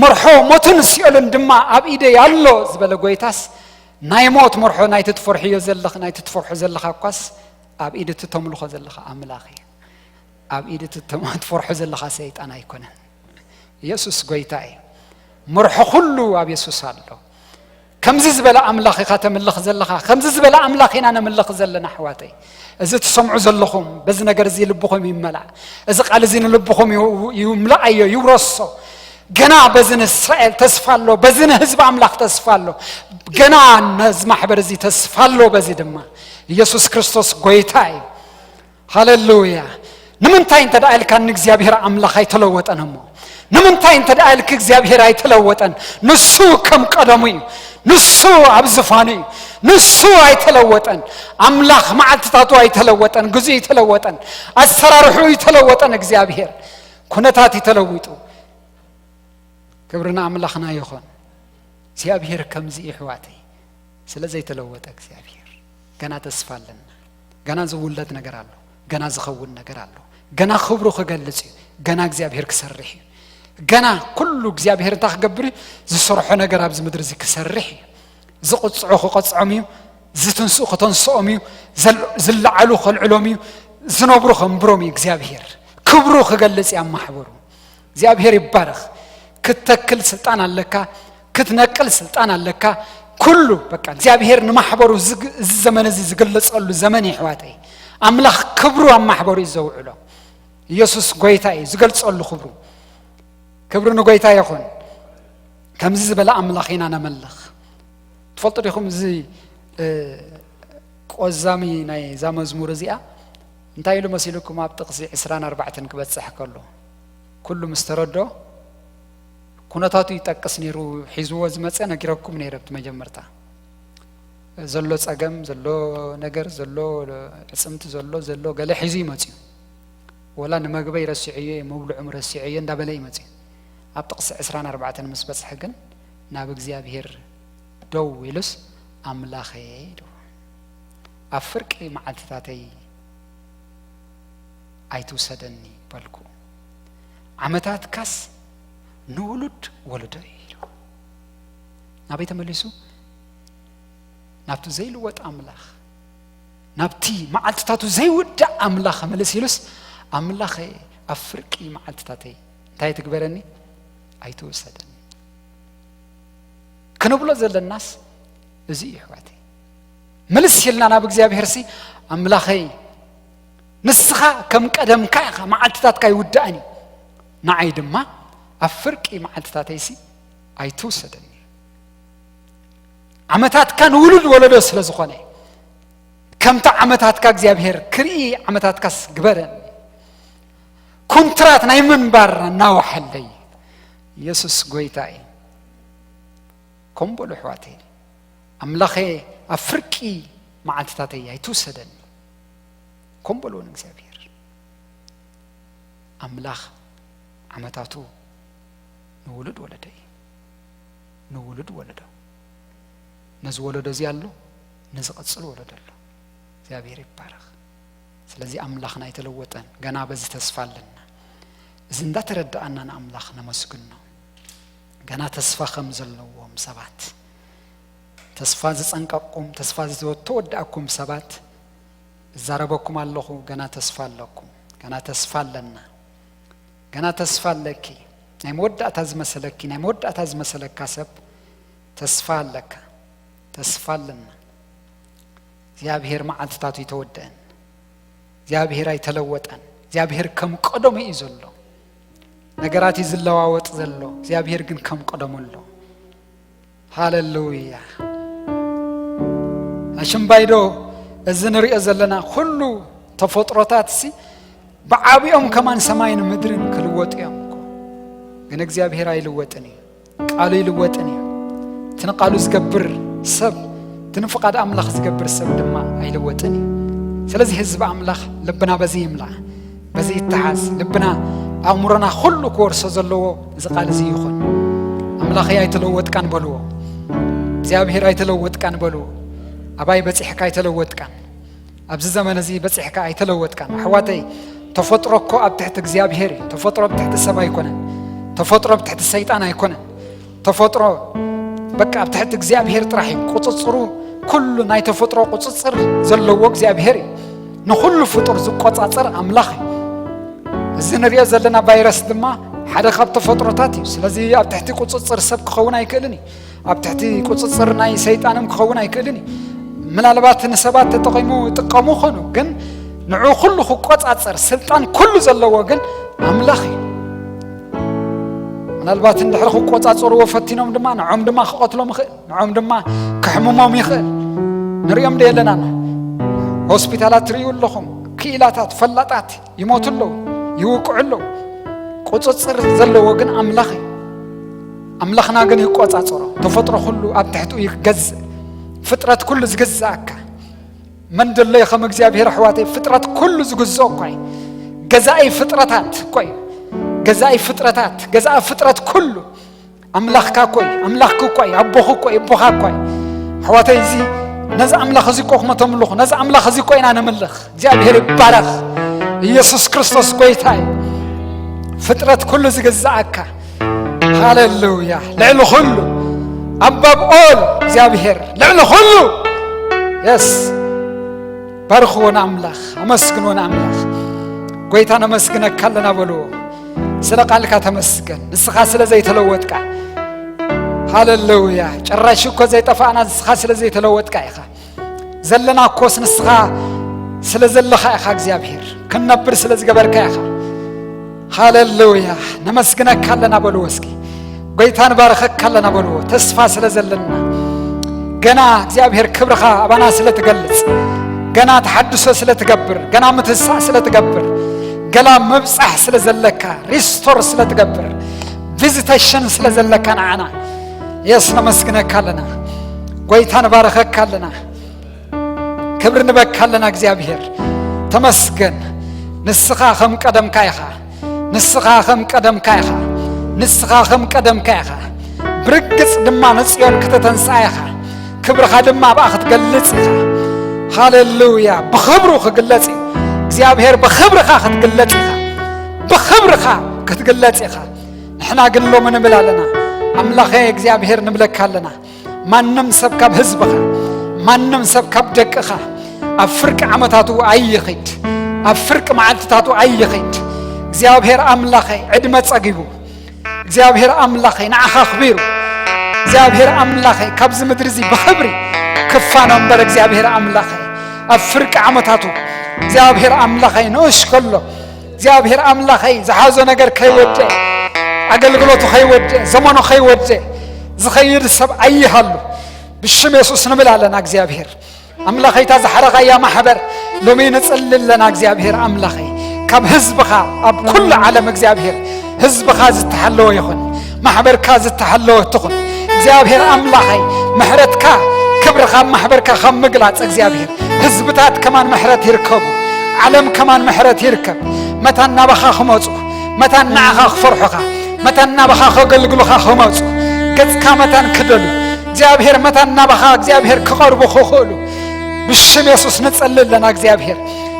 "መርሖ ሞትን ሲኦልን ድማ ኣብ ኢደይ ኣሎ" ዝበለ ጎይታስ፣ ናይ ሞት መርሖ ናይቲ ትፈርሕዮ ዘለኽ፣ ናይቲ ትፈርሖ ዘለኻ እኳስ፣ ኣብ ኢድ እቲ ተምልኾ ዘለኻ ኣምላኽ እዩ። ኣብ ኢድ እቲ ተም-፣ ትፈርሖ ዘለኻ ሰይጣን ኣይኮነን። ኢየሱስ ጎይታ እዩ። መርሖ ኩሉ ኣብ የሱስ ኣሎ። ከምዚ ዝበለ ኣምላኽ ኢኻ ተምልኽ ዘለኻ፣ ከምዚ ዝበለ ኣምላኽ ኢና ነምልኽ ዘለና ኣሕዋተይ። እዚ ትሰምዑ ዘለኹም፣ በዚ ነገር እዚ ልብኹም ይመላእ። እዚ ቃል እዚ ንልብኹም ይው-፣ ይምልኣዮ፣ ይውረሶ። ገና በዚ ንእስራኤል ተስፋ ኣሎ፣ በዚ ንህዝቢ ኣምላኽ ተስፋ ኣሎ። ገና ነዚ ማሕበር እዚ ተስፋ ኣሎ፣ በዚ ድማ ኢየሱስ ክርስቶስ ጎይታ እዩ። ሃሌሉያ። ንምንታይ እንተ ደኣ ኢልካ ንእግዚኣብሔር ኣምላኽ ኣይተለወጠን እሞ? ንምንታይ እንተ ደኣ ኢልክ እግዚኣብሔር ኣይተለወጠን? ንሱ ከም ቀደሙ እዩ። ንሱ ኣብ ዝፋኑ እዩ። ንሱ ኣይተለወጠን። ኣምላኽ መዓልትታቱ ኣይተለወጠን፣ ግዜኡ ኣይተለወጠን፣ ኣሰራርሕኡ ኣይተለወጠን። እግዚኣብሔር ኩነታት እዩ ተለዊጡ። ክብሪ ንኣምላኽና ይኹን። እግዚኣብሔር ከምዚ እዩ ኣሕዋተይ። ስለ ዘይተለወጠ እግዚኣብሔር ገና ተስፋ ኣለና። ገና ዝውለድ ነገር ኣሎ። ገና ዝኸውን ነገር ኣሎ። ገና ክብሩ ክገልጽ እዩ። ገና እግዚኣብሔር ክሰርሕ እዩ። ገና ኩሉ እግዚኣብሔር እንታይ ክገብር እዩ? ዝሰርሖ ነገር ኣብዚ ምድሪ እዚ ክሰርሕ እዩ። ዝቕጽዑ ክቐጽዖም እዩ። ዝትንስኡ ከተንስኦም እዩ። ዘል-፣ ዝለዓሉ ከልዕሎም እዩ። ዝነብሩ ከንብሮም እዩ እግዚኣብሔር። ክብሩ ክገልጽ እዩ ኣብ ማሕበሩ። እግዚኣብሔር ይባረኽ። ክትተክል ስልጣን ኣለካ፣ ክትነቅል ስልጣን ኣለካ። ኩሉ በቃ እግዚኣብሔር ንማሕበሩ ዝግ-፣ እዚ ዘመን እዚ ዝግለጸሉ ዘመን እዩ ኣሕዋተይ። ኣምላኽ ክብሩ ኣብ ማሕበሩ እዩ ዘውዕሎ። ኢየሱስ ጎይታ እዩ ዝገልጸሉ ክብሩ። ክብሪ ንጎይታ ይኹን። ከምዚ ዝበለ ኣምላኽ ኢና ነመልኽ። ትፈልጡ ዲኹም እዚ፣ እ፣ ቆዛሚ ናይ እዛ መዝሙር እዚኣ እንታይ ኢሉ መሲልኩም? ኣብ ጥቕሲ ዕስራን ኣርባዕተን ክበጽሕ ከሎ ኩሉ ምስ ተረድኦ ኩነታቱ ይጠቅስ ነይሩ፣ ሒዝዎ ዝመጸ ነጊረኩም ነይረ ኣብቲ መጀመርታ። ዘሎ ጸገም፣ ዘሎ ነገር፣ ዘሎ ዕጽምቲ፣ ዘሎ፣ ዘሎ ገለ ሒዙ ይመጽዩ። ወላ ንመግበይ ረሲዐዮ እየ፣ መብልዑም ረሲዐዮ እንዳበለ ይመጽዩ። ኣብ ጥቕሲ ዕስራን ኣርባዕተን ምስ በጽሐ ግን ናብ እግዚኣብሔር ደው ኢሉስ፣ "ኣምላኸ" ኢሉ፣ "ኣብ ፍርቂ መዓልትታተይ ኣይትውሰደኒ" በልኩ። "ዓመታትካስ ንውሉድ ወለዶ" ኢሉ። ናበይ ተመሊሱ? ናብቲ ዘይልወጥ ኣምላኽ፣ ናብቲ መዓልትታቱ ዘይውዳእ ኣምላኽ ምልስ ኢሉስ፣ "ኣምላኸ፣ ኣብ ፍርቂ መዓልትታተይ እንታይ ትግበረኒ? ኣይትውሰደኒ" ክንብሎ ዘለናስ እዚ እዩ፣ ኣሕዋተይ። ምልስ ኢልና ናብ እግዚኣብሔርሲ፣ "ኣምላኸይ፣ ንስኻ ከም ቀደምካ ኢኻ፣ መዓልትታትካ ይውዳእን እዩ። ንዓይ ድማ ኣብ ፍርቂ መዓልትታተይሲ ኣይትውሰደኒ። ዓመታትካ ንውሉድ ወለዶ ስለ ዝኾነ፣ ከምቲ ዓመታትካ እግዚኣብሔር ክርኢ ዓመታትካስ ግበረን። ኩንትራት ናይ ምንባር እናወሓለይ። ኢየሱስ ጎይታ እዩ። ከም በሉ ኣሕዋተይ፣ ኣምላኸ ኣብ ፍርቂ መዓልትታተይ ኣይትውሰደኒ። ከም በልዎ ንእግዚኣብሔር። ኣምላኽ ዓመታቱ ንውሉድ ወለዶ እዩ። ንውሉድ ወለዶ። ነዚ ወለዶ እዚ ኣሎ፣ ነዚ ቀጽል ወለዶ ኣሎ። እግዚኣብሔር ይባረኽ። ስለዚ ኣምላኽና ኣይተለወጠን። ገና በዚ ተስፋ ኣለና። እዚ እንዳተረዳኣና ንኣምላኽ ነመስግኖ። ገና ተስፋ ከም ዘለዎም ሰባት፣ ተስፋ ዝጸንቀቕኩም፣ ተስፋ ዝተወደኣኩም ሰባት እዛረበኩም ኣለኹ። ገና ተስፋ ኣለኩም። ገና ተስፋ ኣለና። ገና ተስፋ ኣለኪ። ናይ መወዳእታ ዝመሰለኪ፣ ናይ መወዳእታ ዝመሰለካ ሰብ ተስፋ ኣለካ። ተስፋ ኣለና። እግዚኣብሔር መዓልትታቱ ይተወደአን። እግዚኣብሔር ኣይተለወጠን። እግዚኣብሔር ከም ቀደሙ እዩ ዘሎ። ነገራት እዩ ዝለዋወጥ ዘሎ። እግዚኣብሔር ግን ከም ቀደሙ ኣሎ። ሃሌሉያ። ኣሽምባይዶ እዚ ንሪኦ ዘለና ኩሉ ተፈጥሮታት ሲ ብዓቢኦም ከማን ሰማይን ምድርን ክልወጡ እዮም እኮ። ግን እግዚኣብሔር ኣይልወጥን እዩ። ቃሉ ይልወጥን እዩ። እቲ ንቃሉ ዝገብር ሰብ፣ እቲ ንፍቓድ ኣምላኽ ዝገብር ሰብ ድማ ኣይልወጥን እዩ። ስለዚ ህዝቢ ኣምላኽ ልብና በዚ ይምላእ፣ በዚ ይተሓዝ። ልብና ኣእምሮና ኩሉ ክወርሶ ዘለዎ እዚ ቃል እዚ ይኹን። ኣምላኸይ ኣይተለወጥካን በልዎ። እግዚኣብሔር ኣይተለወጥካን በልዎ። ኣባይ በጺሕካ ኣይተለወጥካን። ኣብዚ ዘመን እዚ በጺሕካ ኣይተለወጥካን። ኣሕዋተይ፣ ተፈጥሮ እኮ ኣብ ትሕቲ እግዚኣብሔር እዩ። ተፈጥሮ ኣብ ትሕቲ ሰብ ኣይኮነን። ተፈጥሮ ኣብ ትሕቲ ሰይጣን ኣይኮነን። ተፈጥሮ በቃ ኣብ ትሕቲ እግዚኣብሔር ጥራሕ እዩ። ቁጽጽሩ፣ ኩሉ ናይ ተፈጥሮ ቁጽጽር ዘለዎ እግዚኣብሔር እዩ። ንኹሉ ፍጡር ዝቆጻጸር ኣምላኽ እዩ። እዚ ንሪኦ ዘለና ቫይረስ ድማ ሓደ ካብ ተፈጥሮታት እዩ። ስለዚ ኣብ ትሕቲ ቁጽጽር ሰብ ክኸውን ኣይክእልን እዩ። ኣብ ትሕቲ ቁጽጽር ናይ ሰይጣንም ክኸውን ኣይክእልን እዩ። ምናልባት ንሰባት ተጠቒሙ ይጥቀሙ ኾኑ፣ ግን ንዑ ኩሉ ክቆጻጸር ስልጣን ኩሉ ዘለዎ ግን ኣምላኽ እዩ። ምናልባት እንድሕሪ ክቆጻጸርዎ ፈቲኖም ድማ ንዖም ድማ ክቐትሎም ይኽእል፣ ንዖም ድማ ክሕምሞም ይኽእል። ንሪኦም ዶ የለናና? ሆስፒታላት ትርእዩ ኣለኹም፣ ክኢላታት ፈላጣት ይሞቱ ኣለዉ፣ ይውቅዑ ኣለዉ። ቁጽጽር ዘለዎ ግን ኣምላኽ እዩ። ኣምላኽና ግን ይቆጻጸሮ። ተፈጥሮ ኩሉ ኣብ ትሕቲኡ ይገዝእ። ፍጥረት ኩሉ ዝግዝኣካ መን ደሎ እዩ ከም እግዚኣብሔር? ኣሕዋተይ፣ ፍጥረት ኩሉ ዝግዝኦ እኳ እዩ። ገዛኢ ፍጥረታት እኳ እዩ። ገዛኢ ፍጥረታት፣ ገዛኢ ፍጥረት ኩሉ ኣምላኽካ እኮ እዩ። ኣምላኽኪ እኮ እዩ። ኣቦኺ እኮ እዩ። ኣቦኻ እኮ እዩ። ኣሕዋተይ፣ እዚ ነዚ ኣምላኽ እዚ እኮ ክመተምልኹ፣ ነዚ ኣምላኽ እዚ እኮ ኢና ነምልኽ። እግዚኣብሔር ይባረኽ። ኢየሱስ ክርስቶስ ጎይታ እዩ። ፍጥረት ኩሉ ዝግዝኣካ። ሃሌሉያ። ልዕሊ ኩሉ፣ ኣባብ ኦል እግዚኣብሔር ልዕሊ ኩሉ። የስ፣ ባርኽዎ ንኣምላኽ፣ ኣመስግንዎ ንኣምላኽ። ጎይታ ነመስግነካ ኣለና በልዎ። ስለ ቃልካ ተመስገን፣ ንስኻ ስለ ዘይተለወጥካ። ሃሌሉያ። ጭራሽ እኮ ዘይጠፋእና ንስኻ ስለ ዘይተለወጥካ ኢኻ። ዘለና እኮስ ንስኻ ስለ ዘለኻ ኢኻ እግዚኣብሔር። ክንነብር ስለ ዝገበርካ ኢኻ። ሃሌሉያ። ነመስግነካ ኣለና በልዎ እስኪ። ጎይታ ንባርኸካ ኣለና በልዎ። ተስፋ ስለ ዘለና፣ ገና እግዚኣብሔር ክብርኻ ኣባና ስለ ትገልጽ፣ ገና ተሓድሶ ስለ ትገብር፣ ገና ምትሳእ ስለ ትገብር፣ ገና ምብጻሕ ስለ ዘለካ፣ ሪስቶር ስለ ትገብር፣ ቪዚቴሽን ስለ ዘለካ ንዓና የስ ነመስግነካ ኣለና። ጎይታ ንባርኸካ ኣለና። ክብሪ ንበካ ኣለና እግዚኣብሔር። ተመስገን። ንስኻ ከም ቀደምካ ኢኻ። ንስኻ ከም ቀደምካ ኢኻ። ንስኻ ከም ቀደምካ ኢኻ። ብርግጽ ድማ ንጽዮን ከተተንስኣ ኢኻ። ክብርኻ ድማ ኣብኣ ክትገልጽ ኢኻ። ሃሌሉያ። ብኽብሩ ክግለጽ እዩ። እግዚኣብሔር ብኽብርኻ ክትግለጽ ኢኻ። ብኽብርኻ ክትግለጽ ኢኻ። ንሕና ግን ሎሚ ንብል ኣለና፣ ኣምላኸ እግዚኣብሔር ንብለካ ኣለና። ማንም ሰብ ካብ ህዝብኻ፣ ማንም ሰብ ካብ ደቅኻ ኣብ ፍርቂ ዓመታቱ ኣይኺድ፣ ኣብ ፍርቂ መዓልትታቱ ኣይኺድ። እግዚኣብሔር ኣምላኸይ ዕድመ ጸጊቡ፣ እግዚኣብሔር ኣምላኸይ ንዓኻ ኣኽቢሩ፣ እግዚኣብሔር ኣምላኸይ ካብዚ ምድሪ እዚ ብኽብሪ ክፋኖ እምበር፣ እግዚኣብሔር ኣምላኸይ ኣብ ፍርቂ ዓመታቱ እግዚኣብሔር ኣምላኸይ ንእሽ ከሎ እግዚኣብሔር ኣምላኸይ ዝሓዞ ነገር ከይወድአ ኣገልግሎቱ ከይወድአ ዘመኑ ከይወድአ ዝኸይድ ሰብ ኣይሃሉ ብሽም የሱስ ንብል ኣለና እግዚኣብሔር ኣምላኸይታ ዝሓረኻያ ማሕበር ሎሚ ንጽሊ ኣለና እግዚኣብሔር ኣምላኸይ ካብ ህዝብኻ ኣብ ኩሉ ዓለም እግዚኣብሔር ህዝብኻ ዝተሓለወ ይኹን ማሕበርካ ዝተሓለወ ትኹን እግዚኣብሔር ኣምላኸይ ምሕረትካ ክብርኻ ማሕበርካ ካብ ምግላጽ እግዚኣብሔር ህዝብታት ከማን ምሕረት ይርከቡ ዓለም ከማን ምሕረት ይርከብ መታን ናባኻ ክመጹ መታን ንዓኻ ክፈርሑኻ መታን ናባኻ ከገልግሉኻ ክመጹ ገጽካ መታን ክደሉ እግዚኣብሔር መታን ናባኻ እግዚኣብሔር ክቐርቡ ክኽእሉ ብሽም የሱስ ንጸሊ ኣለና እግዚኣብሔር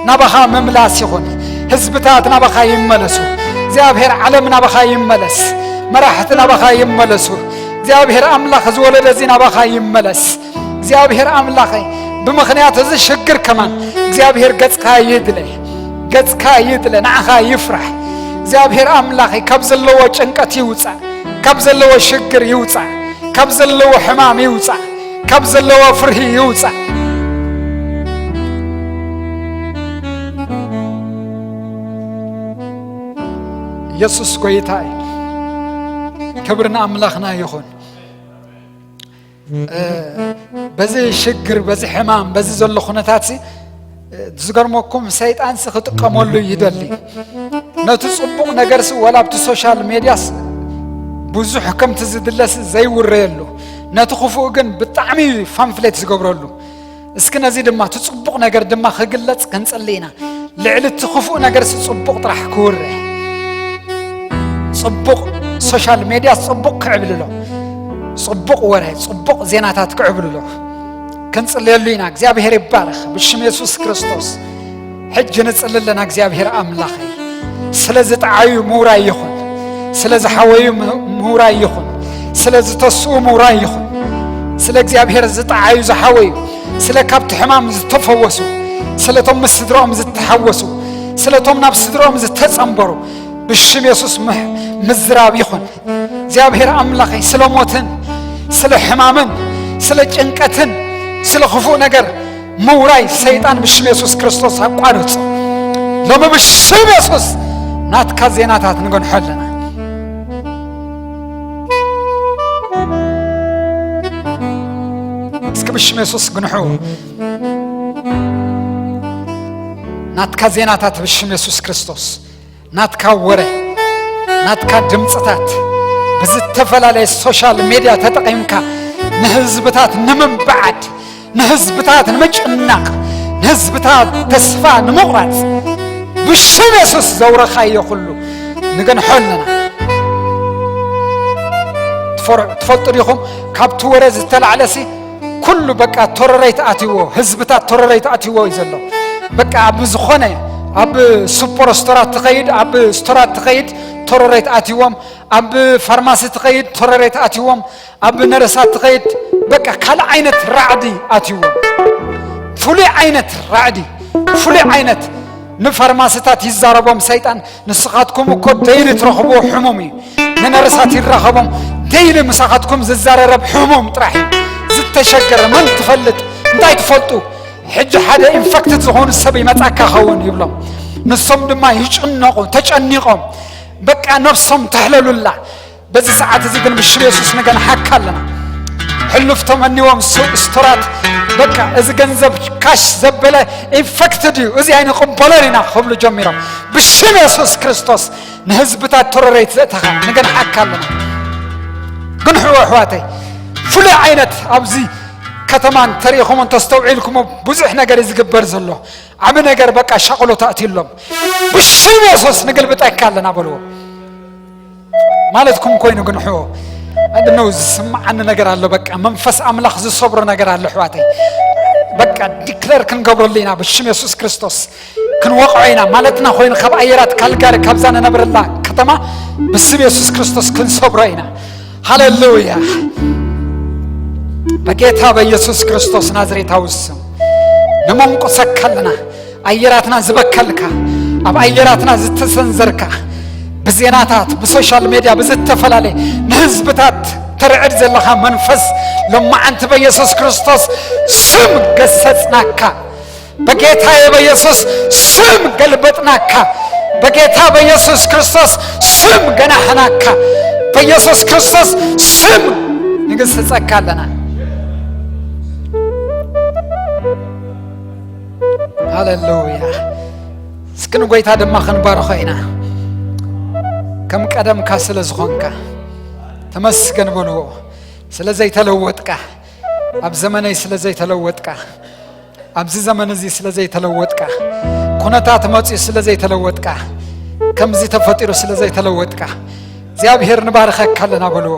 ናባኻ ምምላስ ይኹን ህዝብታት ናባኻ ይመለሱ እግዚኣብሔር ዓለም ናባኻ ይመለስ መራሕቲ ናባኻ ይመለሱ እግዚኣብሔር ኣምላኽ ዝወለደ እዚ ናባኻ ይመለስ እግዚኣብሔር ኣምላኸይ ብምኽንያት እዚ ሽግር ከማን እግዚኣብሔር ገጽካ ይድለ ገጽካ ይድለ ንዓኻ ይፍራሕ እግዚኣብሔር ኣምላኸይ ካብ ዘለዎ ጭንቀት ይውጻእ ካብ ዘለዎ ሽግር ይውጻእ ካብ ዘለዎ ሕማም ይውጻእ ካብ ዘለዎ ፍርሂ ይውጻእ ኢየሱስ ጎይታ እዩ ክብሪ ንኣምላኽና ይኹን በዚ ሽግር በዚ ሕማም በዚ ዘሎ ኩነታት ዝገርመኩም ሰይጣንሲ ክጥቀመሉ ይደሊ ነቲ ጽቡቕ ነገርሲ ወላ ኣብቲ ሶሻል ሜድያስ ብዙሕ ከምቲ ዝድለስ ዘይውረየሉ ነቲ ክፉእ ግን ብጣዕሚ ፋንፍሌት ዝገብረሉ እስኪ ነዚ ድማ እቲ ጽቡቕ ነገር ድማ ክግለጽ ክንጽሊ ኢና ልዕሊ እቲ ክፉእ ነገርሲ ጽቡቕ ጥራሕ ክውረ ጽቡቕ ሶሻል ሜድያ ጽቡቕ ክዕብልሎ ጽቡቕ ወረ ጽቡቕ ዜናታት ክዕብልሎ ክንጽልየሉ ኢና እግዚኣብሔር ይባረኽ ብሽም የሱስ ክርስቶስ ሕጂ ንጽሊ ኣለና እግዚኣብሔር ኣምላኸይ ስለ ዝጠዓዩ ምውራይ ይኹን ስለ ዝሓወዩ ምውራይ ይኹን ስለ ዝተስኡ ምውራይ ይኹን ስለ እግዚኣብሔር ዝጠዓዩ ዝሓወዩ ስለ ካብቲ ሕማም ዝተፈወሱ ስለቶም ምስ ስድራኦም ዝተሓወሱ ስለቶም ናብ ስድራኦም ዝተጸንበሩ ብሽም የሱስ ምዝራብ ይኹን እግዚኣብሔር ኣምላኸይ ስለ ሞትን ስለ ሕማምን ስለ ጭንቀትን ስለ ክፉእ ነገር ምውራይ ሰይጣን ብሽም የሱስ ክርስቶስ ኣቋርጾ ሎሚ ብሽም የሱስ ናትካ ዜናታት ንገንሖ ኣለና እስኪ ብሽም የሱስ ግንሑ ናትካ ዜናታት ብሽም የሱስ ክርስቶስ ናትካ ወረ ናትካ ድምፅታት ብዝተፈላለየ ሶሻል ሜድያ ተጠቒምካ ንህዝብታት ንምንብዓድ ንህዝብታት ንምጭናቕ ንህዝብታት ተስፋ ንምቑራፅ ብሽም የሱስ ዘውረኻዮ ኩሉ ንገንሖ ኣለና ትፈልጡ ዲኹም ካብቲ ወረ ዝተላዕለሲ ኩሉ በቃ ቶረረይ ተኣትዎ ህዝብታት ቶረረይ ተኣትዎ እዩ ዘሎ በቃ ኣብ ዝኾነ ኣብ ሱፐር ስቶራት ትኸይድ ኣብ ስቶራት ትኸይድ ቶረረይ ተኣትዎም ኣብ ፋርማሲ ትኸይድ ቶረረይ ተኣትዎም ኣብ ነረሳት ትኸይድ በቃ ካልእ ዓይነት ራዕዲ ኣትዎም ፍሉይ ዓይነት ራዕዲ ፍሉይ ዓይነት ንፋርማሲታት ይዛረቦም ሰይጣን ንስኻትኩም እኮ ደይሊ ትረኽብዎ ሕሙም እዩ ንነርሳት ይራኸቦም ደይሊ ምሳኻትኩም ዝዛረረብ ሕሙም ጥራሕ እዩ ዝተሸገረ መን ትፈልጥ እንታይ ትፈልጡ ሕጂ ሓደ ኢንፈክትድ ዝኾኑ ሰብ ይመጻካ ኸውን ይብሎም ንሶም ድማ ይጭነቑ ተጨኒቖም በቃ ነፍሶም ተሕለሉላ በዚ ሰዓት እዚ ግን ብሽም የሱስ ንገንሓካ ኣለና ሕሉፍ ተመኒዎም ስቶራት በቃ እዚ ገንዘብ ካሽ ዘበለ ኢንፈክትድ እዩ እዚ ኣይንቕበሎን ኢና ክብሉ ጀሚሮም ብሽም የሱስ ክርስቶስ ንህዝብታት ተረረይት ዘእተኻ ንገንሓካ ኣለና ግንሕዎ ኣሕዋተይ ፍሉይ ዓይነት ኣብዚ ከተማን ተሪኢኹሞ እንተስተውዒልኩሞ ብዙሕ ነገር እዩ ዝግበር ዘሎ ዓብ ነገር በቃ ሻቕሎ ተእትሎም ብሽም የሱስ ንግልብጠካ ኣለና በልዎ ማለትኩም ኮይኑ ግንሕዎ I don't know ዝስምዓኒ ነገር ኣሎ በቃ መንፈስ ኣምላኽ ዝሰብሮ ነገር ኣሎ ኣሕዋተይ በቃ ዲክለር ክንገብረሉ ኢና ብሽም የሱስ ክርስቶስ ክንወቕዖ ኢና ማለትና ኮይኑ ካብ ኣየራት ካልጋሪ ካብዛ ንነብረላ ከተማ ብስም የሱስ ክርስቶስ ክንሰብሮ ኢና ሃሌሉያ በጌታ በኢየሱስ ክርስቶስ ናዝሬታዊ ስም ንመንቁሰካ ኣለና ኣየራትና ዝበከልካ ኣብ ኣየራትና ዝተሰንዘርካ ብዜናታት ብሶሻል ሜድያ ብዝተፈላለየ ንህዝብታት ተርዕድ ዘለኻ መንፈስ ሎማዓንቲ በኢየሱስ ክርስቶስ ስም ገሰጽናካ በጌታዬ በኢየሱስ ስም ገልበጥናካ። በጌታ በኢየሱስ ክርስቶስ ስም ገናሕናካ። በኢየሱስ ክርስቶስ ስም ንግስጸካ ኣለና። ሃሌሉያ። እስኪ ንጎይታ ድማ ክንባርኾ ኢና። ከም ቀደምካ ስለ ዝኾንካ ተመስገን በልዎ። ስለ ዘይተለወጥካ፣ ኣብ ዘመነይ ስለ ዘይተለወጥካ፣ ኣብዚ ዘመን እዚ ስለ ዘይተለወጥካ፣ ኩነታት መጺኡ ስለ ዘይተለወጥካ፣ ከምዚ ተፈጢሩ ስለ ዘይተለወጥካ፣ እግዚኣብሔር ንባርኸካ ኣለና በልዎ።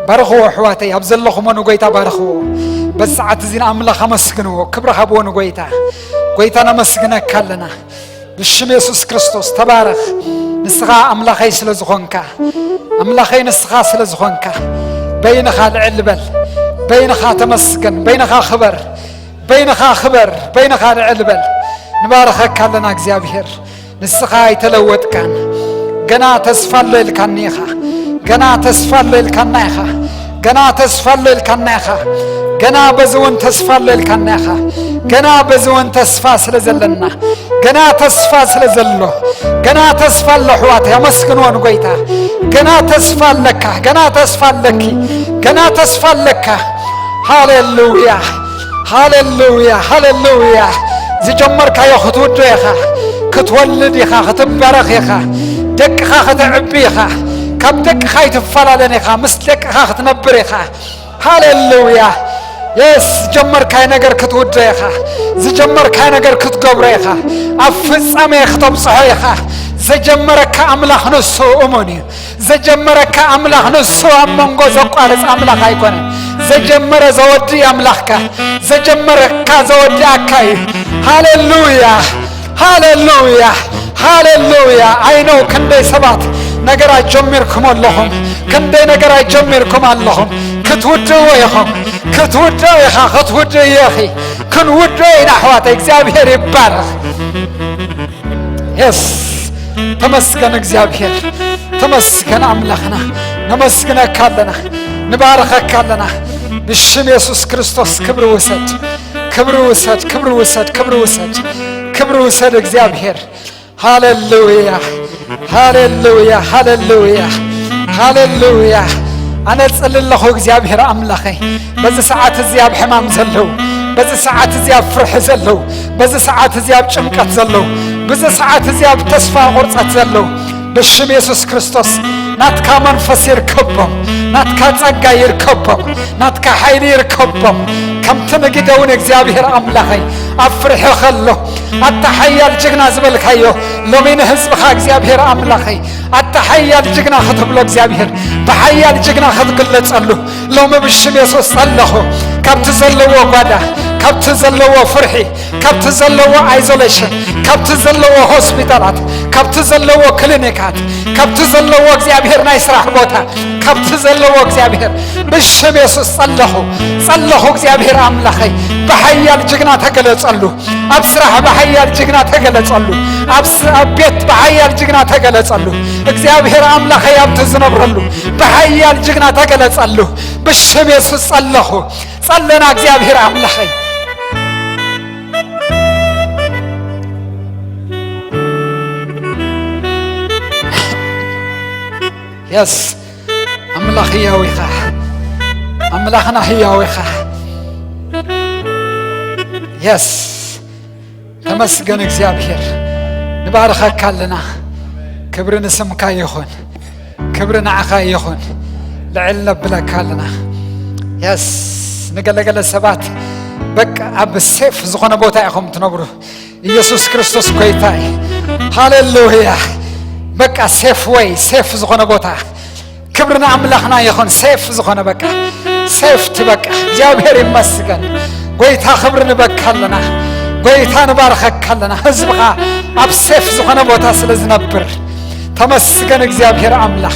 ባርኽዎ ኣሕዋተይ፣ ኣብ ዘለኹሞ ንጎይታ ባርኽዎ። በዚ ሰዓት እዚ ንኣምላኽ ኣመስግንዎ፣ ክብሪ ሃብዎ ንጎይታ። ጎይታ ነመስግነካ ኣለና። ብሽም የሱስ ክርስቶስ ተባረኽ። ንስኻ ኣምላኸይ ስለ ዝኾንካ፣ ኣምላኸይ ንስኻ ስለ ዝኾንካ፣ በይንኻ ልዕል በል፣ በይንኻ ተመስገን፣ በይንኻ ክበር፣ በይንኻ ክበር፣ በይንኻ ልዕል በል። ንባርኸካ ኣለና እግዚኣብሔር። ንስኻ ኣይተለወጥካን። ገና ተስፋ ኣሎ ኢልካኒ ኢኻ። ገና ተስፋ ኣሎ ኢልካና ኢኻ። ገና ተስፋ ኣሎ ኢልካና ኢኻ። ገና በዚ እውን ተስፋ ኣሎ ኢልካና ኢኻ። ገና በዚ እውን ተስፋ ስለ ዘለና፣ ገና ተስፋ ስለ ዘሎ፣ ገና ተስፋ ኣሎ ኣሕዋተይ፣ ኣመስግንዎ ንጎይታ። ገና ተስፋ ኣለካ፣ ገና ተስፋ ኣለኪ፣ ገና ተስፋ ኣለካ። ሃሌሉያ፣ ሃሌሉያ፣ ሃሌሉያ። ዝጀመርካዮ ክትውዶ ኢኻ፣ ክትወልድ ኢኻ፣ ክትባረኽ ኢኻ፣ ደቅኻ ከተዕቢ ኢኻ፣ ካብ ደቅኻ ኣይትፈላለን ኢኻ፣ ምስ ደቅኻ ክትነብር ኢኻ። ሃሌሉያ። የስ፣ ዝጀመርካዮ ነገር ክትውዶ ኢኻ፣ ዝጀመርካዮ ነገር ክትገብሮ ኢኻ፣ ኣብ ፍጻሜ ክተብጽሖ ኢኻ። ዘጀመረካ ኣምላኽ ንሱ እሙን እዩ። ዘጀመረካ ኣምላኽ ንሱ ኣብ መንጎ ዘቋርጽ ኣምላኽ ኣይኮነን። ዘጀመረ ዘወዲ ኣምላኽካ፣ ዘጀመረካ ዘወዲኣካ እዩ። ሃሌሉያ፣ ሃሌሉያ፣ ሃሌሉያ። ኣይ ኖው ክንደይ ሰባት ነገራት ጀሚርኩም ኣለኹም፣ ክንደይ ነገራት ጀሚርኩም ኣለኹም። ክትውድእዎ ኢኹም፣ ክትውድእ ኢኻ፣ ክትውድእ ኢኺ። ክንውድእ ኢና ኣሕዋተይ፣ እግዚኣብሔር ይባረኽ። የስ፣ ተመስገን እግዚኣብሔር፣ ተመስገን ኣምላኽና። ነመስግነካ ኣለና፣ ንባርኸካ ኣለና። ብሽም የሱስ ክርስቶስ ክብሪ ውሰድ፣ ክብሪ ውሰድ፣ ክብሪ ውሰድ፣ ክብሪ ውሰድ፣ ክብሪ ውሰድ እግዚኣብሔር። ሃሌሉያ፣ ሃሌሉያ፣ ሃሌሉያ፣ ሃሌሉያ። ኣነ ጽሊ ኣለኹ እግዚኣብሔር ኣምላኸይ፣ በዚ ሰዓት እዚ ኣብ ሕማም ዘለዉ፣ በዚ ሰዓት እዚ ኣብ ፍርሒ ዘለዉ፣ በዚ ሰዓት እዚ ኣብ ጭንቀት ዘለዉ፣ በዚ ሰዓት እዚ ኣብ ተስፋ ቁርጸት ዘለዉ፣ ብሽም የሱስ ክርስቶስ ናትካ መንፈስ ይርከቦም፣ ናትካ ጸጋ ይርከቦም፣ ናትካ ሓይሊ ይርከቦም። ከምቲ ንጊደውን እግዚኣብሔር ኣምላኸይ ኣብ ፍርሒ ከሎ ኣታ ሓያል ጅግና ዝበልካዮ ሎሚ ንህዝብኻ እግዚኣብሔር ኣምላኸይ ኣታ ሓያል ጅግና ክትብሎ እግዚኣብሔር ብሓያል ጅግና ክትግለጸሉ ሎሚ ብሽም የሱስ ጸለኹ። ካብቲ ዘለዎ ጓዳ፣ ካብቲ ዘለዎ ፍርሒ፣ ካብቲ ዘለዎ ኣይዞሌሽን፣ ካብቲ ዘለዎ ሆስፒታላት፣ ካብቲ ዘለዎ ክሊኒካት፣ ካብቲ ዘለዎ እግዚኣብሔር ናይ ስራሕ ቦታ፣ ካብቲ ዘለዎ እግዚኣብሔር ብሽም የሱስ ጸለኹ፣ ጸለኹ። እግዚኣብሔር ኣምላኸይ ብሓያል ጅግና ተገለጸሉ፣ ኣብ ስራሕ ብሓያል ጅግና ተገለጸሉ፣ ኣብ ስ-፣ ኣብ ቤት ብሓያል ጅግና ተገለጸሉ። እግዚኣብሔር ኣምላኸይ ኣብቲ ዝነብረሉ ብሓያል ጅግና ተገለጸሉ። ብሽም የሱስ ጸለኹ፣ ጸለና እግዚኣብሔር ኣምላኸይ። የስ፣ ኣምላኽ ህያው ኢኻ፣ ኣምላኽና ህያው ኢኻ። የስ፣ ተመስገን እግዚኣብሔር፣ ንባርኸካ ኣለና። ክብሪ ንስምካ ይኹን፣ ክብሪ ንዓኻ ይኹን። ልዕል ነብለካ ኣለና። የስ፣ ንገለገለ ሰባት በቃ ኣብ ሴፍ ዝኾነ ቦታ ኢኹም ትነብሩ። ኢየሱስ ክርስቶስ ጎይታ እዩ። ሃሌሉያ። በቃ ሴፍ ወይ ሴፍ ዝኾነ ቦታ። ክብሪ ንኣምላኽና ይኹን። ሴፍ ዝኾነ በቃ ሴፍቲ በቃ። እግዚኣብሔር ይመስገን። ጎይታ ክብሪ ንበካ ኣለና። ጎይታ ንባርኸካ ኣለና። ህዝብኻ ኣብ ሴፍ ዝኾነ ቦታ ስለ ዝነብር ተመስገን እግዚኣብሔር ኣምላኽ።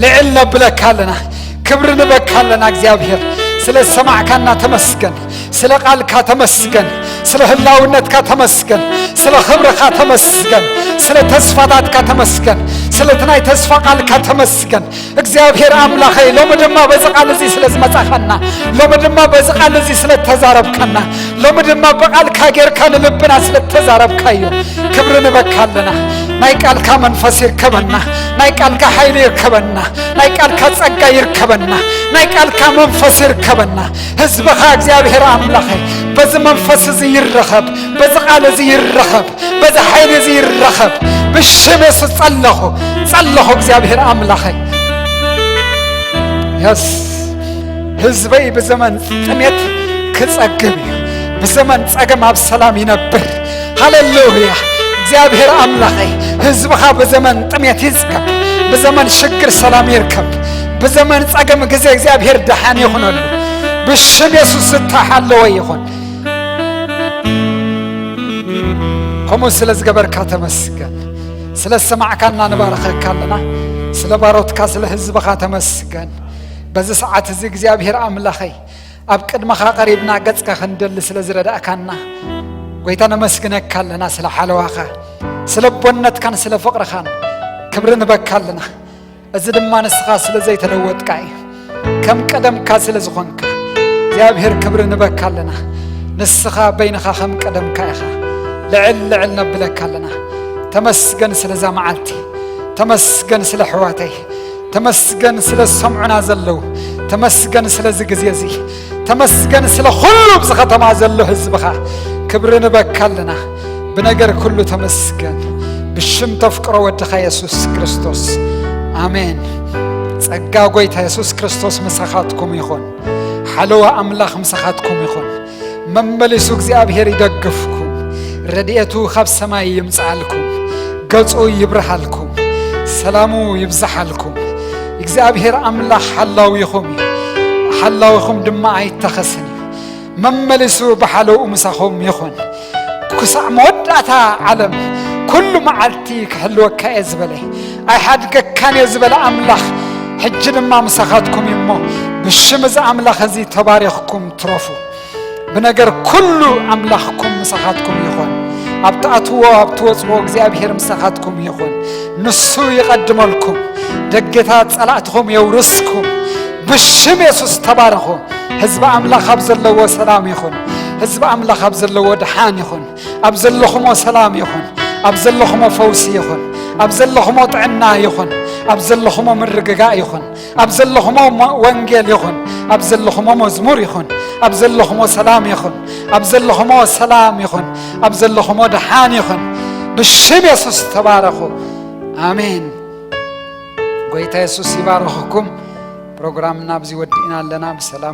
ልዕል ነብለካ ኣለና። ክብሪ ንበካ ኣለና እግዚኣብሔር። ስለ ዝሰማዕካና ተመስገን። ስለ ቃልካ ተመስገን። ስለ ህላውነትካ ተመስገን። ስለ ክብርኻ ተመስገን። ስለ ተስፋታትካ ተመስገን። ስለቲ ናይ ተስፋ ቃልካ ተመስገን እግዚኣብሔር ኣምላኸይ። ሎሚ ድማ በዚ ቃል እዚ ስለ ዝመጻኻና፣ ሎሚ ድማ በዚ ቃል እዚ ስለ ተዛረብካና፣ ሎሚ ድማ ብቃልካ ጌርካ ንልብና ስለ ተዛረብካዮ ክብሪ ንበካ ኣለና። ናይ ቃልካ መንፈስ ይርከበና፣ ናይ ቃልካ ሓይሊ ይርከበና፣ ናይ ቃልካ ጸጋ ይርከበና፣ ናይ ቃልካ መንፈስ ይርከበና። ህዝብኻ እግዚኣብሔር ኣምላኸይ በዚ መንፈስ እዚ ይረኸብ፣ በዚ ቃል እዚ ይረኸብ፣ በዚ ሓይሊ እዚ ይረኸብ። ብሽም የሱስ ጸለኹ፣ ጸለኹ እግዚኣብሔር ኣምላኸይ። የስ ህዝበይ ብዘመን ጥሜት ክጸግብ እዩ፣ ብዘመን ጸገም ኣብ ሰላም ይነብር። ሃሌሉያ። እግዚኣብሔር ኣምላኸይ ህዝብኻ ብዘመን ጥሜት ይጽገብ፣ ብዘመን ሽግር ሰላም ይርከብ፣ ብዘመን ጸገም ግዜ እግዚኣብሔር ደሓን ይኹነሉ። ብሽም የሱስ ዝተሓለወ ይኹን። ከምኡ ስለ ዝገበርካ ተመስገን። ስለ ዝሰማዕካና ንባረኸካ ኣለና። ስለ ባሮትካ ስለ ህዝብኻ ተመስገን። በዚ ሰዓት እዚ እግዚኣብሔር ኣምላኸይ ኣብ ቅድመኻ ቀሪብና ገጽካ ክንደሊ ስለ ዝረዳእካና ጎይታ ነመስግነካ ኣለና። ስለ ሓለዋኻ ስለ ቦነትካን ስለ ፍቕርኻን ክብሪ ንበካ ኣለና። እዚ ድማ ንስኻ ስለ ዘይተለወጥካ እዩ። ከም ቀደምካ ስለ ዝኾንካ እግዚኣብሔር ክብሪ ንበካ ኣለና። ንስኻ በይንኻ ከም ቀደምካ ኢኻ። ልዕል ልዕል ነብለካ ኣለና። ተመስገን ስለዛ መዓልቲ፣ ተመስገን ስለ ኣሕዋተይ፣ ተመስገን ስለ ዝሰምዑና ዘለዉ፣ ተመስገን ስለዚ ግዜ እዚ፣ ተመስገን ስለ ኩሉ ኣብዚ ከተማ ዘሎ ህዝብኻ። ክብሪ ንበካ ኣለና። ብነገር ኩሉ ተመስገን። ብሽም ተፍቅሮ ወድኻ የሱስ ክርስቶስ ኣሜን። ጸጋ ጎይታ የሱስ ክርስቶስ ምሳኻትኩም ይኹን። ሓለዋ ኣምላኽ ምሳኻትኩም ይኹን። መመሊሱ እግዚኣብሔር ይደግፍኩም። ረድኤቱ ካብ ሰማይ ይምጽኣልኩም። ገጹ ይብርሃልኩም። ሰላሙ ይብዝሓልኩም። እግዚኣብሔር ኣምላኽ ሓላዊኹም እዩ። ሓላዊኹም ድማ ኣይተኸስን እዩ። መመሊሱ ብሓለውኡ ምሳኹም ይኹን። ክሳዕ መወዳእታ ዓለም ኩሉ መዓልቲ ክሕልወካ እየ ዝበለ፣ ኣይሓድገካን እየ ዝበለ ኣምላኽ ሕጂ ድማ ምሳኻትኩም እዩ እሞ ብሽም እዚ ኣምላኽ እዚ ተባሪኽኩም ትረፉ። ብነገር ኩሉ ኣምላኽኩም ምሳኻትኩም ይኹን። ኣብ ትኣትዎ ኣብ ትወጽዎ እግዚኣብሔር ምሳኻትኩም ይኹን። ንሱ ይቐድመልኩም። ደገታት ጸላእትኹም የውርስኩም። ብሽም የሱስ ተባረኹ። ህዝቢ ኣምላኽ ኣብ ዘለዎ ሰላም ይኹን። ህዝቢ ኣምላኽ ኣብ ዘለዎ ድሓን ይኹን። ኣብ ዘለኹሞ ሰላም ይኹን። ኣብ ዘለኹሞ ፈውሲ ይኹን። ኣብ ዘለኹሞ ጥዕና ይኹን። ኣብ ዘለኹሞ ምርግጋእ ይኹን። ኣብ ዘለኹሞ ሞ-፣ ወንጌል ይኹን። ኣብ ዘለኹሞ መዝሙር ይኹን። ኣብ ዘለኹሞ ሰላም ይኹን። ኣብ ዘለኹሞ ሰላም ይኹን። ኣብ ዘለኹሞ ድሓን ይኹን። ብሽም የሱስ ተባረኹ። ኣሜን። ጎይታ የሱስ ይባርኽኩም። ፕሮግራምና ኣብዚ ወዲእና ኣለና። ብሰላም